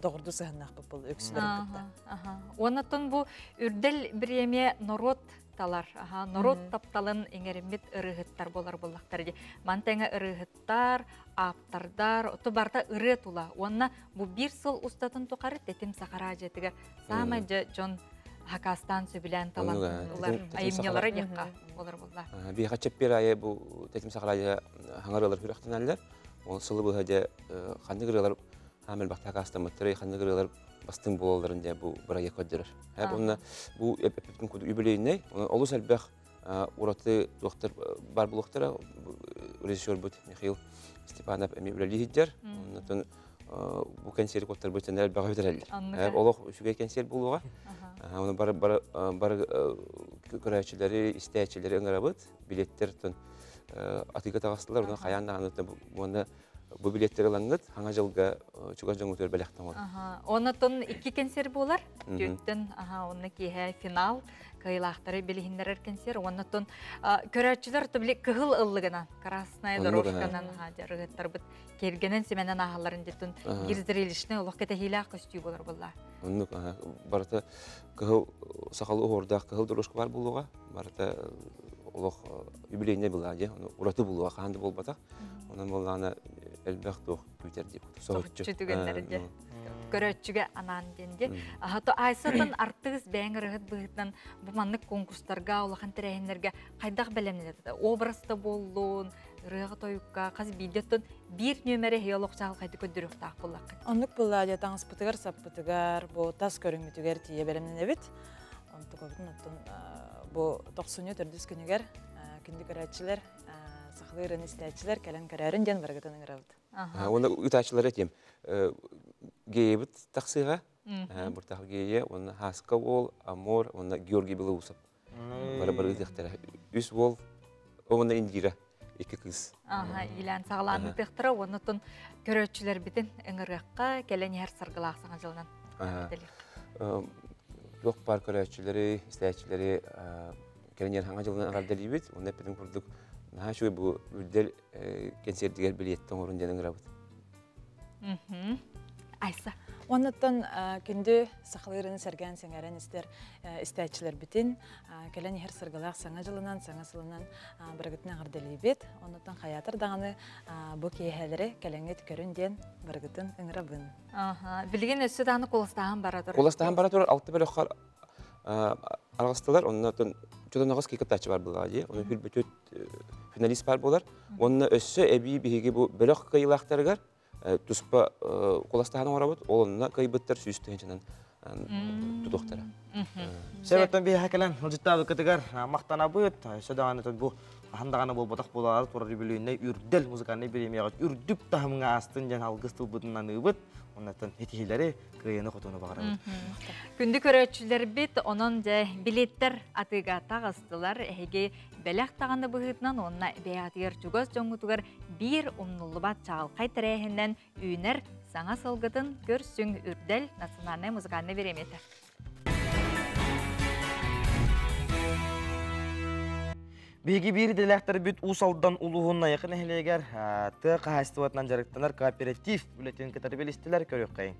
доҕордуу сыһыннаахпыт был үксүлэрин кытта. Оннотон бу үрдэл бириэмэ норуот талар, норуот тапталын иҥэриммит ырыһыттар болар буллахтар ди. Мантеңа ырыһыттар, ааптардар, оту барта ырыа тула. Уонна бу бир сыл устатын тухары тетим сахара жетигер самай дьон хакастан сөбүлээн талан ылар айымньылары диэххэ болар булла. Биһиэхэ чэппиэр аайы бу тэтим сахалаайа хаҥар ырыалар күрэхтэнэллэр. Ол сылы быһа дьэ ханнык ырыалар хаамел бахта хакастаммыттары, ханнык ырыалар бастыҥ буолалларын дьэ бу бырайыак көрдөрөр. Онно бу эппитин курдук юбилейнай, олус элбэх ураты туохтар бар булуохтара режиссербут Михаил Степанов эми үлэлии сылдьар. Оннотон бу кэнсиэри куттарбыт сэнэр элбэҕи бүтэрэллэр. Олох үчүгэй кэнсиэр буолуоҕа. Оны бары бары бары көрөөччүлэри, истээччилэри ыҥырабыт. Билеттер атыыга таҕыстылар. Онон хайаан даҕаны уонна бу билеттери ылаҥҥыт хаҥа дьылга чугас дьоҥҥутугар бэлэхтэн оҥорор. Оннотон икки кэнсиэр буолар. Түүттэн онно киэһэ финал кыайыылаахтары билиһиннэрэр кэнсиэр. Оннотон көрөөччүлэр били кыһыл ыллыгынан, красная дорожканан дьарыгыттарбыт кэргэнэн симэнэн ааһалларын диттун биир зрелищный олох кэтэһиилээх көстүү болар буолла. Оннук барыта кыһыл сахалы уһуурдаах кыһыл дорожка бар буолуоҕа. Барыта олох юбилейный была дии, ураты буолуоҕа хаһан да буолбатах. Онон буоллаҕына элбэх туох күүтэр дип. Соһуччу түгэннэр дии. Көрөөччүгэ анаан диэн ди. То Айсатын артыыс бэйэҥ ырыһыт быһыытынан бу маннык конкурстарга, улахан тэрээһиннэргэ хайдах бэлэмнэнэр? Образта буоллун, ырыаҕа тойукка, хас биирдеттон биир нүөмэрэ хиэ олох чаҕылхайдык көрдөрүөхтээх буоллаххыт. Оннук буолла дьэ таҥаспытыгар, саппытыгар, бу тас көрүҥмүтүгэр тиийэ бэлэмнэнэбит. Онтукабытын оттон бу тохсунньу төрдүс күнүгэр күндү көрөөччүлэр, сахалыы ырыаны истээччилэр кэлэн көрөөрүн диэн барыгытын ыҥырабыт. Уонна ыытааччылар этиэм, геебит тахсыыга, Буртах гея, уонна Хаска уол, Амор, уонна Георгий Белоусов. Бары бары ыытыахтара. Үс уол, уонна Индира, икки кыыс. Аха, илээн саҕалаан ыытыахтара, уонна көрөөччүлэрбитин ыҥырыахха, кэлэн иһэр саргылаах саҥа дьылынан. Туох баар көрөөччүлэри, истээччилэри кэлэн иһэр саҥа дьылынан эҕэрдэлиибит. Уонна эппитим курдук, наһаа үчүгэй бу үрдэл кэнсиэрдигэр билиэттэ оҥорун диэн ыҥырабыт. Айса. Оннуттан күндү сахалыырын сэргээн сэҥээрэн истэр истээччилэрбитин кэлэн иһэр сыргылаах саҥа дьылынан, саҥа сылынан барыгытын эҕэрдэлиибит. Оннуттан хайаатар даҕаны бу киэһэлэри кэлэҥҥит көрүн диэн барыгытын ыҥырабын. Билигин өссө даҕаны куоластааһын бара турар. Куоластааһын бара турар алта бөлөххө арҕастылар. Онно чотоноҕос кыттааччы бар буоллаҕа дии. Оны хүрбүтүт финалист бар буолар. Онно өссө эбии биһиги бу бөлөх кыайыылаахтарыгар туспа куоластааһын оҥоробут. Ол онно кыайбыттар сүүс тыһыынчанан тутуохтара. Себеттен биһиэхэ кэлэн ылдьыттаабыккытыгар махтанабыт. Өссө даҕаны бу хаһан даҕаны буолбатах буолаары турар үбүлүөйүнэй үрдэл музыкальнай бириэмийэҕит үрдүк таһымҥа аастын диэн алгыс тылбытын аныыбыт. Оннуттан итиһилэри кыайыны-хотуну баҕарабыт. Күндү көрөөччүлэрбит, онон дьэ билеттэр атыыга таҕыстылар. Эһиги бэлэх даҕаны быһыытынан уонна бэйэҕитигэр чугас дьоҥҥутугар биир умнуллубат чаҕылхай тэрээһиннэн үүнэр саҥа сылгытын көрсүҥ үрдэл национальнай музыкальнай бириэмийэтэ. Биһиги биир идэлээхтэрбит Уус Алдан улууһун Найахы нэһилиэгэр тыа хаһаайыстыбатынан дьарыктанар кооператив үлэтин кытары билистилэр көрүөххэйиҥ.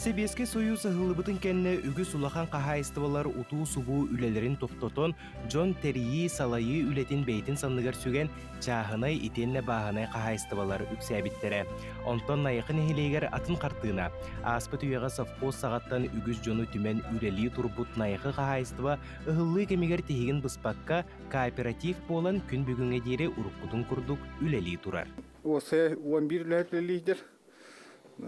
Сэбиэскэй Сойуус ыһыллыбытын кэннэ үгүс улахан хаһаайыстыбалар утуу-субуу үлэлэрин тохтотон, дьон тэрийии, салайыы үлэтин бэйэтин санныгар сүгэн, чааһынай итиэннэ бааһынай хаһаайыстыбалар үксээбиттэрэ. Онтон Найахы нэһилиэгэр атын хартыына. Ааспыт үйэҕэ совхоз саҕаттан үгүс дьону түмэн үлэлии турбут Найахы хаһаайыстыба ыһыллыы кэмигэр тиһигин быспакка кооператив буолан күн бүгүҥҥэ диэри уруккутун курдук үлэлии турар. Уосайа 11 үлэһит үлэлиир.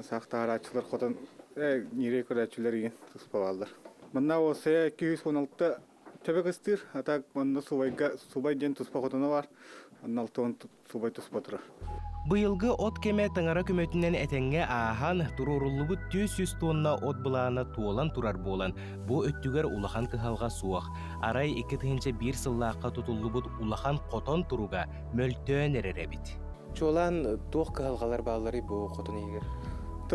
Саах таһарааччылар хотон ньирэй көрөөччүлэр игин туспа бааллар. Манна уосайа 216 төбө кыстыыр, а так манна субайга субай диэн туспа хотоно бар. Онно алтан субай туспа турар. Быйылгы от кэмэ таҥара көмөтүнэн этэҥҥэ ааһан, туруоруллубут 400 тонна от былаана туолан турар буолан, бу өттүгэр улахан кыһалҕа суох. Арай 2001 сыллаахха тутуллубут улахан хотон туруга мөлтөөн эрэр эбит. Чуолаан туох кыһалҕалар баалларый бу хотон иһигэр?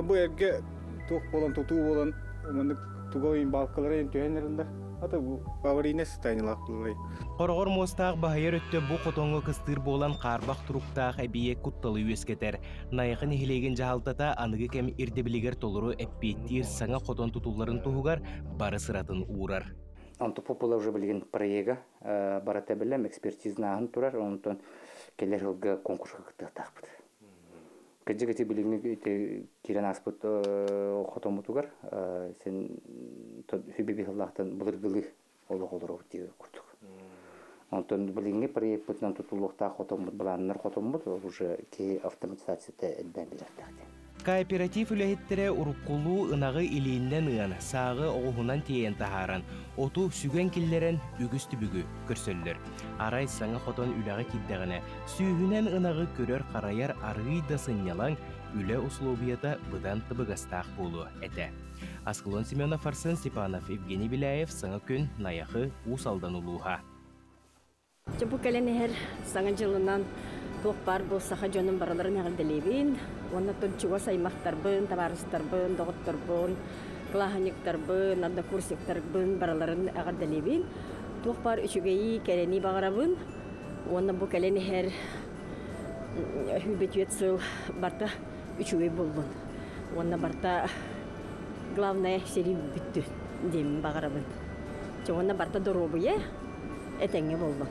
Бу эргэ туох буолан тутуу буолан маннык туга ыйын балкалары түһэн эрэллэр. Ата бу аварийный состояниелаах буллар. Хороҕор муостаах баһыйар өттө бу хотоҥҥо кыстыыр буолан хаарбах туруктаах эбийиэк кутталы үөскэтэр. Найахы нэһилиэгин дьаһалтата аныгы кэм ирдэбилигэр толору эппиэттиир саҥа хотон тутулларын туһугар бары сыратын уурар. Онто попула уже билигин проега барата бэлэм экспертизнааһын турар, онтон кэлэр сылга конкурска кыттыахтаахпыт. Кырдьык ити билиҥҥи ити киирэн ааспыт хотоммутугар син сүбэ быһыллаахтан былыргылыы олох олоробут диир курдук. Онтон билиҥҥи проекпытынан тутуллуохтаах хотоммут, былааннар хотоммут уже киһи автоматизацията элбээн биэриэхтээх диэн. Кооператив үлэһиттэрэ уруккулуу ынаҕы илииннэн ыан, сааҕы оҕуһунан тиэйэн таһааран, оту сүгэн киллэрэн үгүс түбүгү көрсөллөр. Арай саҥа хотон үлэҕэ киирдэҕинэ, сүүһүнэн ынаҕы көрөр-харайар арыый да сынньалаҥ, үлэ услуобуйата быдан табыгастаах буолуо этэ. Аскалон Семенов, Арсен Степанов, Евгений Беляев, Саҥа күн, Найахы, Уус Алдан улууһа. Дьэ бу кэлэн иһэр Саҥа дьылынан туох баар бу саха дьонун барыларын эҕэрдэлиибин уонна оттон чугас аймахтарбын, табаарыстарбын, доҕотторбун, кылааһынньыктарбын, однокурсниктарбын барыларын эҕэрдэлиибин. Туох баар үчүгэйи, кэрэни баҕарабын уонна бу кэлэн иһэр сүүрбэ сыл барыта үчүгэй буоллун уонна барыта главное сэрии бүттүн диэммин баҕарабын. Чэ уонна барыта доруобуйа этэҥҥэ буоллун.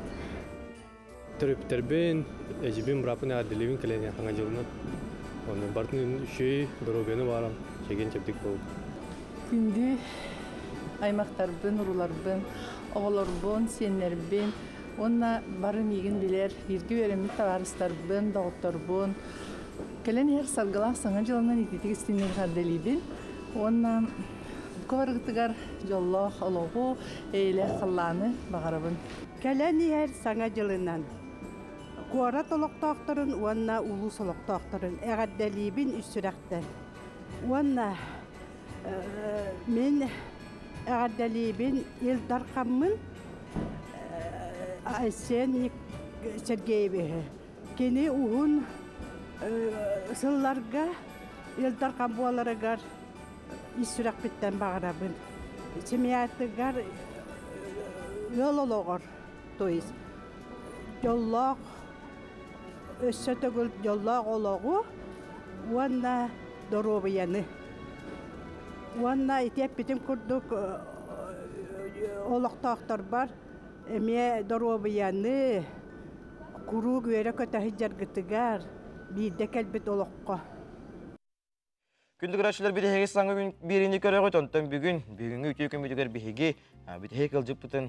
Төрөппүттэрбин, эдьибин, бырааппын эҕэрдэлиибин кэлэн саҥа дьылынан. Онно барытын үчүгэй доруобуйаны баарам, чэгиэн-чэбдик буолун. Күндү аймахтарбын, уруларбын, оҕолорбун, сиэннэрбин уонна бары миигин билэр, бииргэ үөрэммит табаарыстарбын, доҕотторбун кэлэн иһэр саргылаах саҥа дьылынан ититик истиҥник эҕэрдэлиибин уонна бука барыгытыгар дьоллоох олоҕу, эйэлээх халлааны баҕарабын. Кэлэн иһэр Саҥа дьылынан куорат олохтоохторун уонна улуус олохтоохторун эҕэрдэлиибин үс сүрэхтэн. Уонна мин эҕэрдэлиибин Ил Дархаммын Айсен Сергеевиһы. Кини уһун сылларга Ил Дархан буоларыгар ис сүрэхпиттэн баҕарабын. Семьятыгар ыал олоҕор, то есть дьоллоох өссө төгүл дьоллоох олоҕу уонна доруобуйаны. Уонна ити эппитим курдук олохтоохторбор эмиэ доруобуйаны куруук үөрэ-көтө сылдьаргытыгар биирдэ кэлбит олоххо. Күндү көрөөччүлэр биһиги саҥа күн биэриини көрөҕүт, онтон бүгүн бүгүҥҥү үтүө күммүтүгэр биһиги бүтэһик ыалдьыппытын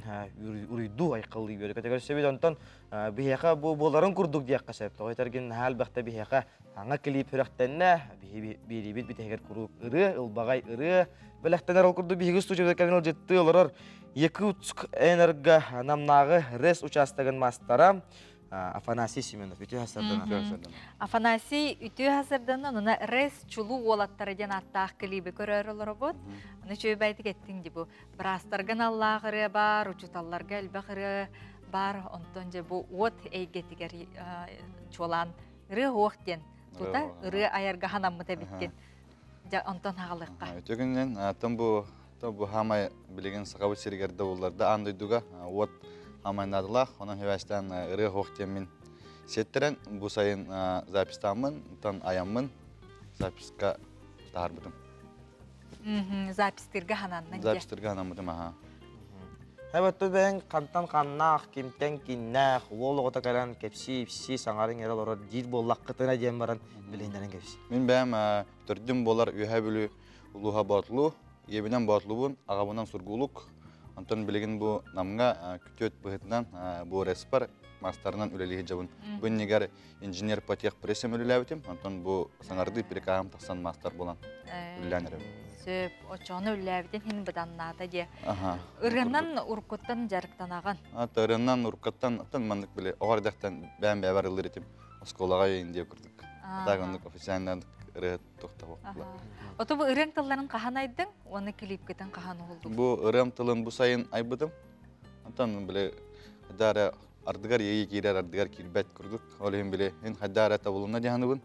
уруйдуу айхаллыы үөрэ көрсөбүт. Онтон биһиэхэ бу буоларын курдук диэххэ сөп. Тоҕо этэргин наһаа элбэхтэ биһиэхэ саҥа клип сүрэхтэннэ. Биһи биэриибит бүтэһигэр куруук ырыа, ылбаҕай ырыа бэлэхтэнэр. Ол курдук биһиги студияда кэлэн ыалдьыттыы олорор Якутск Энерго Намнааҕы РЭС учаастагын маастара Афанасий Семенов үтүө хасардана. Афанасий үтүө хасардана онуна РЭС чулуу уолаттара диэн ааттаах клиби көрөр олоробут. Аны үчүгэй эттиң ди бу. Быраастарга наллаах ырыа бар, учуталларга элбэх ырыа бар, онтон же бу уот эйгетигер чуолаан ырыа хуох диэн тута ырыа айарга ханаммыт эбиккин. Дьэ онтон хаалыахха. Үтүө күнүнэн, аттан бу бу хамай билигин сахабыт сиригэр да булларда аан дойдуга уот хамай наадалаах, онон хэвэстэн ырыа хуох диэммин сиэттэрэн бу сайын запистааммын, тан аяммын записка таһарбытым. Запистырга хананнан. Запистырга ханаммытым, аха. Эбэтэ бэйэҥ хантан ханнаах, кимтэн киннээх, уол оҕото кэлэн кэпсии-ипсии саҥарыҥ эрэ олорор диир буоллаххытына диэн баран билиһиннэрэн кэпсии. Мин бэйэм төрдүм буолар Үөһээ Бүлүү улууһа Боотулуу, ийэбинэн Боотулуубун, аҕабынан Сургуулук. Онтон билигин бу Намҥа күтүөт быһыытынан бу РЭСпар маастарынан үлэлии сылдьабын. Бу иннигэр инженер по техпрессам үлэлээбитим. Онтон бу саҥардыы прикаһым тахсан маастар буолан үлэлээн эрэбин. Сөп, очону үллээбитин хин быданнаата дии. Ырыанан уруккуттан дьарыктанаҕын. Ырыанан уруккуттан оттон маннык били оҕо эрдэхтэн бэйэм бэйэбэр ыллыр этим. Оскуолаҕа индия курдук. Так оннук официально ырыа тохтобоккула. Ото бу ырыаҥ тылларын хаһан айдыҥ уонна клипкитин хаһан уһулдуҥ? Бу ырыам тылын бу сайын айбытым. Онтон били дара ардыгар иэйии киирэр, ардыгар киирбэт курдук. Ол иһин били ин хайдаа эрэ табылынна диһаныбын.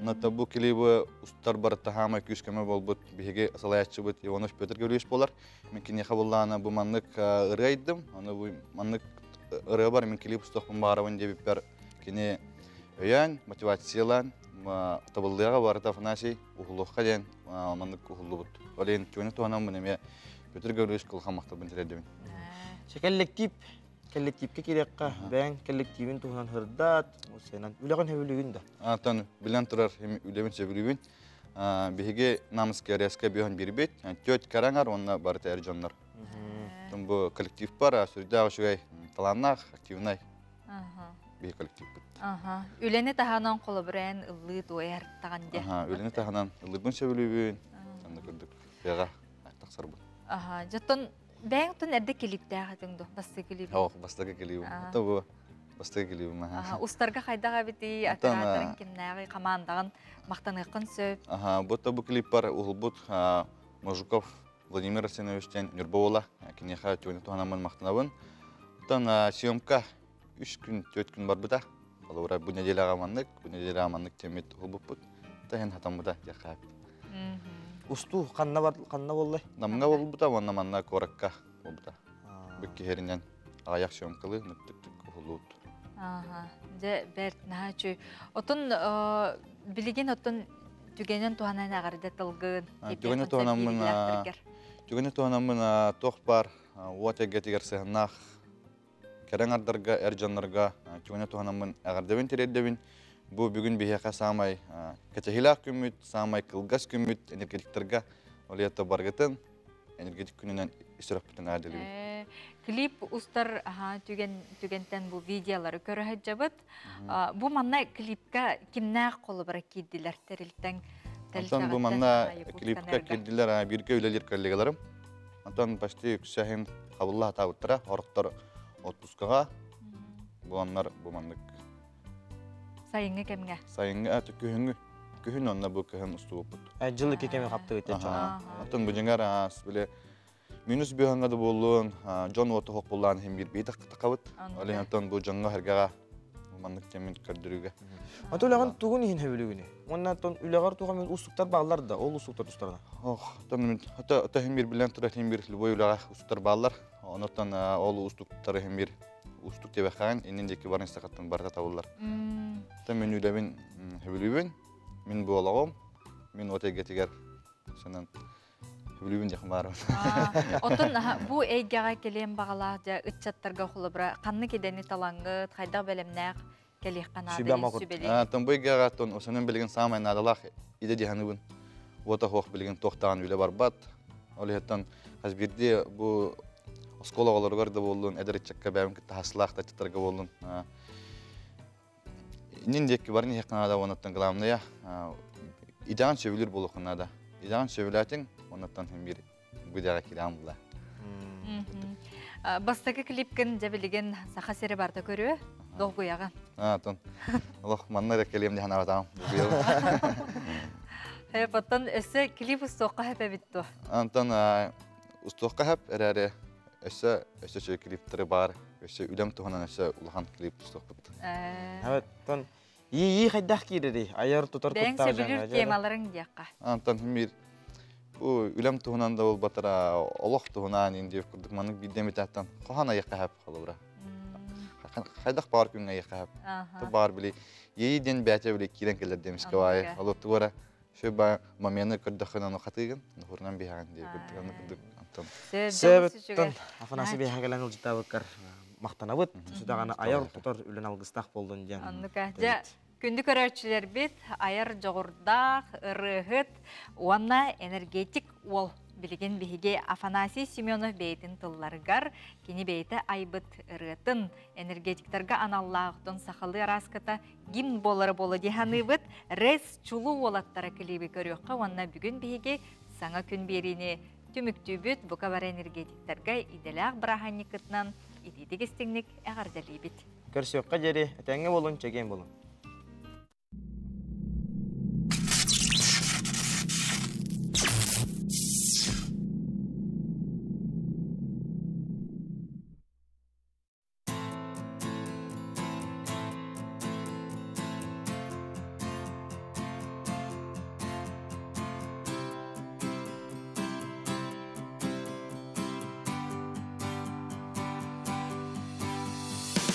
Онно бу клибы устар барыта хаамай күүс көмө болбут биһиги салайааччыбыт Иванов Петр Гаврилович болар. Мин киниэхэ буллаана бу маннык ырыа айдым. Аны бу маннык ырыа бар мин клип устуохпун баарабын диэбиппэр кини өйөөн, мотивациялаан табыллыаҕа барыта Афанасий уһулуохха диэн маннык уһуллубут. Ол иһин түгэни туһанаммын эмиэ Петр Гаврилович кылхан махталбын тириэрдэбин. Коллектив коллективке кириэххэ бэйэҥ коллективин туһунан һырдаат, сенан үлэҕин сөбүлүүгүн да? Антон билэн турар үлэбин сөбүлүүбүн. Биһиги Намская РСК бөһөн бирбит, теть караңар уонна барыта эр дьоннор. Бу коллектив бар, сүрдээх үчүгэй талааннаах, активнай биһи коллективпыт. Үлэни таһынан холобураан ыллыы туойар таҕан дьэ. Үлэни таһынан ыллыырбын сөбүлүүбүн. Онно курдук тыаҕа тахсарбын. Аха, жоттон бэйэҥ тун эрдэ клиптээх этиҥ ду, бастакы клип. Ох, бастакы клибим. Ото бу бастакы клибим. Устарга хайдах эбитий, операторын кимнээҕий, хамаандаҕын махтаныаххын сөп. Аха, бу бу клиппар уһулбут Можуков Владимир Арсенович диэн Ньурба уола. Киниэхэ түгэни туһанаммын махтанабын. Оттон съемка үс күн, түөрт күн барбыта. Холобура, бу неделяҕа маннык, бу неделяҕа маннык тиэммит уһулбуппут. Таһын хатаммыта диэххэ. Устуу ханна бар ханна буоллай? Намҥа буолбута уонна манна куоракка буолбута. Бу киһиринэн аҕыйах съемкалы ныктык уһулуут. Ага, дьэ бэрт наһаа үчүгэй. Отон билигин оттон түгэнэн туһанан эҕэрдэ тылгын Түгэнэ туһанаммын түгэнэ туһанаммын туох баар уот эйгэтигэр сыһыннаах кэрэ аҥардарга, эр дьоннорго түгэнэ туһанаммын эҕэрдэбин тириэрдэбин. Бу бүгүн биһиэхэ саамай кэтэһиилээх күммүт, саамай кылгас күммүт энергетиктарга ол иһэтэ баргытын энергетик күнүнэн сүрэхпитин аадылыбын. Клип устар түгэн түгэнтэн бу видеолары көрө сылдьабыт. Бу манна клипка кимнээх холобура киирдилэр тэрилтэн Онтон бу манна клипка киирдилэр бииргэ үлэлиир коллегаларым. Онтон почти үксэһин хабылла хатаабыттара, орохтор отпускаҕа буоланнар бу маннык. Сайыҥҥы кэмҥэ. Сайыҥҥы, күһүҥҥү. Күһүн онно бу кыһын устубуппут. Жыл икки кэми хаптыгыт Оттон бу дьиҥэр били минус быһаҥҥа да буоллун, дьон уоту хоппуллаан иһин биир бии таххабыт. Ол иһин оттон бу дьоҥҥо хэргэҕэ маннык кэмин көрдөрүүгэ. Ото үлэҕин тугун иһин хөбүлүгүнүй? Уонна оттон үлэҕэр туох эмит уустуктар бааллар да, ол уустуктар тустарына? Ох, оттон ото иһин биир билэн турар иһин биир любой үлэҕэ уустуктар бааллар. Онон ол уустуктар иһин биир уустук диэбэххэҕин иннин диэки баран истэххиттэн барыта табыллар. Оттон мин үлэбин хөбүлүүбүн, мин буолаҕым, мин от эйгэтигэр сынан Бүлүүбүн диэхин баарым. Оттон бу эйгэҕэ кэлиэн баҕалаах дьэ ыччаттарга холобура ханнык идэни талаҥҥыт, хайдах бэлэмнээх кэлиэххэ наада сүбэлиир? Оттон бу эйгэҕэ оттон осонун билигин саамай наадалаах идэ диһаныбын. Уота суох билигин туохтаан үлэ барбат. Ол иһиттэн хас биирдии бу оскуола оҕолоругар да буоллун, эдэр ыччакка бэйэм кытта хаслаах да ыччаттарга буоллун Иннин диэки баран иһиэххэ наада уоннаттан главное идэҕин сөбүлүүр буолуохха наада. Идэҕин сөбүлээтиҥ, оннуттан син биир бу идэҕэ киирэҕин була. Бастакы клипкин дьэ билигин Саха сири барда көрүө, долгуйаҕын. Атын олох манна эрэ кэлиэм диэн санаабатаҕым. Оттон өссө клип устуохха сөп эбит дуо? Антон устуохха сөп эрээри өссө өссө үчүгэй клиптары баар өссө үлэм туһунан өссө улахан клип устуохпут. Оттон ии хайдах киирэрий? Айар тутар Бэйэҥ куттаах сөбүлүүр темаларыҥ диэххэ. Антон мир бу үлэм туһунан да буолбатара олох туһунан индиев курдук маннык биирдэ эмитээттэн хоһоон айыахха сөп холобура. Хайдах баар күҥҥэ айыахха сөп. Баар били иэйии диэн бэйэтэ били киирэн кэлэр демискэ баайы. Ол тугара Все ба момены көрдөххүнэ ону хатыыгын, нухурунан биһэҕин диye курдук аны курдук антон. Сөбүттэн Афанасий биһэ кэлэн ылдьытаабыккар махтанабыт. Сүтэҕана айар тутар үлэн алгыстаах болдун диэн. Оннука. Дьэ, күндү көрөөччүлэрбит айар дьоҕурдаах, ырыаһыт уонна энергетик уол билигин биһиги Афанасий Семенов бэйэтин тылларыгар кини бэйэтэ айбыт ырыатын энергетиктарга аналлаах сахалыы арааската гимн буолара буолуо дии саныыбыт. Рез чулуу уолаттара клиби көрүөххэ уонна бүгүн биһиги саҥа күн биэриини түмүктүүбүт. Бука бары энергетиктарга идэлээх бырааһынньыккытынан итиитик истиҥник эҕэрдэлиибит. Көрсүөххэ диэри этэҥҥэ буолун, чэгиэн буолун.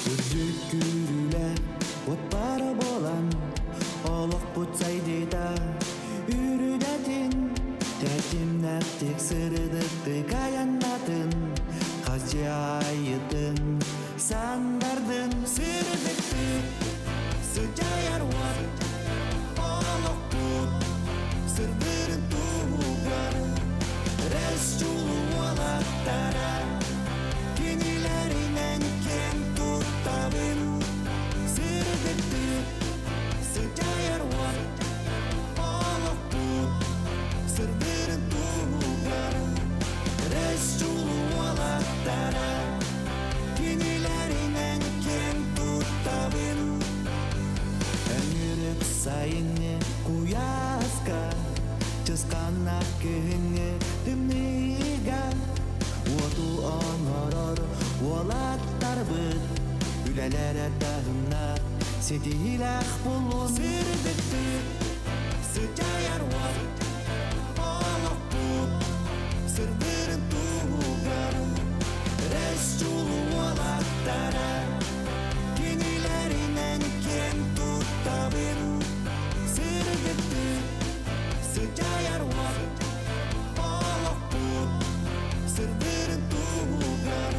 Үрдүк күүрүүлэ отпара болан, Олохпут сайдыта үрүдэтин, Тэтимнэхтик сырыдыктык аяннатын, Хас дьайытын сандардын. Сырдыктык сыдьайар уот, Олохпут сырдырын туһугар, Рэс чулуу уолаттара, Кинилэринэн киэн туттабын. Сырдыктык сыдьайар уот, Олохпут сырдырын туһугар, Рэс чулуу уолаттара, Кинилэринэн киэн туттабын. Өҥүрүк сайыҥҥы куйааска, Чысханнаах күһүҥҥү тымныыга, Уоту оҥорор уолаттарбыт Үлэлэрэ таһымнаах, ситиһиилээх буоллун. Сырдыктык сыдьайар уот, Олохпут сырдырын туһугар, Рэс чулуу уолаттара, Кинилэринэн киэн туттабын. Сырдыктык сыдьайар уот, Олохпут сырдырын туһугар,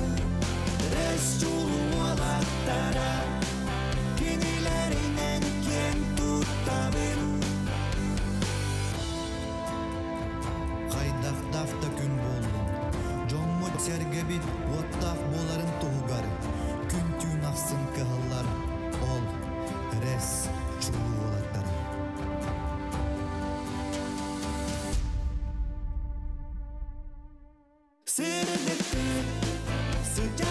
Рэс чулуу уолаттара, Кинилэринэн киэн туттабын. Хайдахтаах да күн буоллун, дьоммут сэргэбит уоттаах буоларын туһугар күн-түүн ахсын кыһаллар ол рэс чулуу уолаттара. Сырдыктык сыдьайар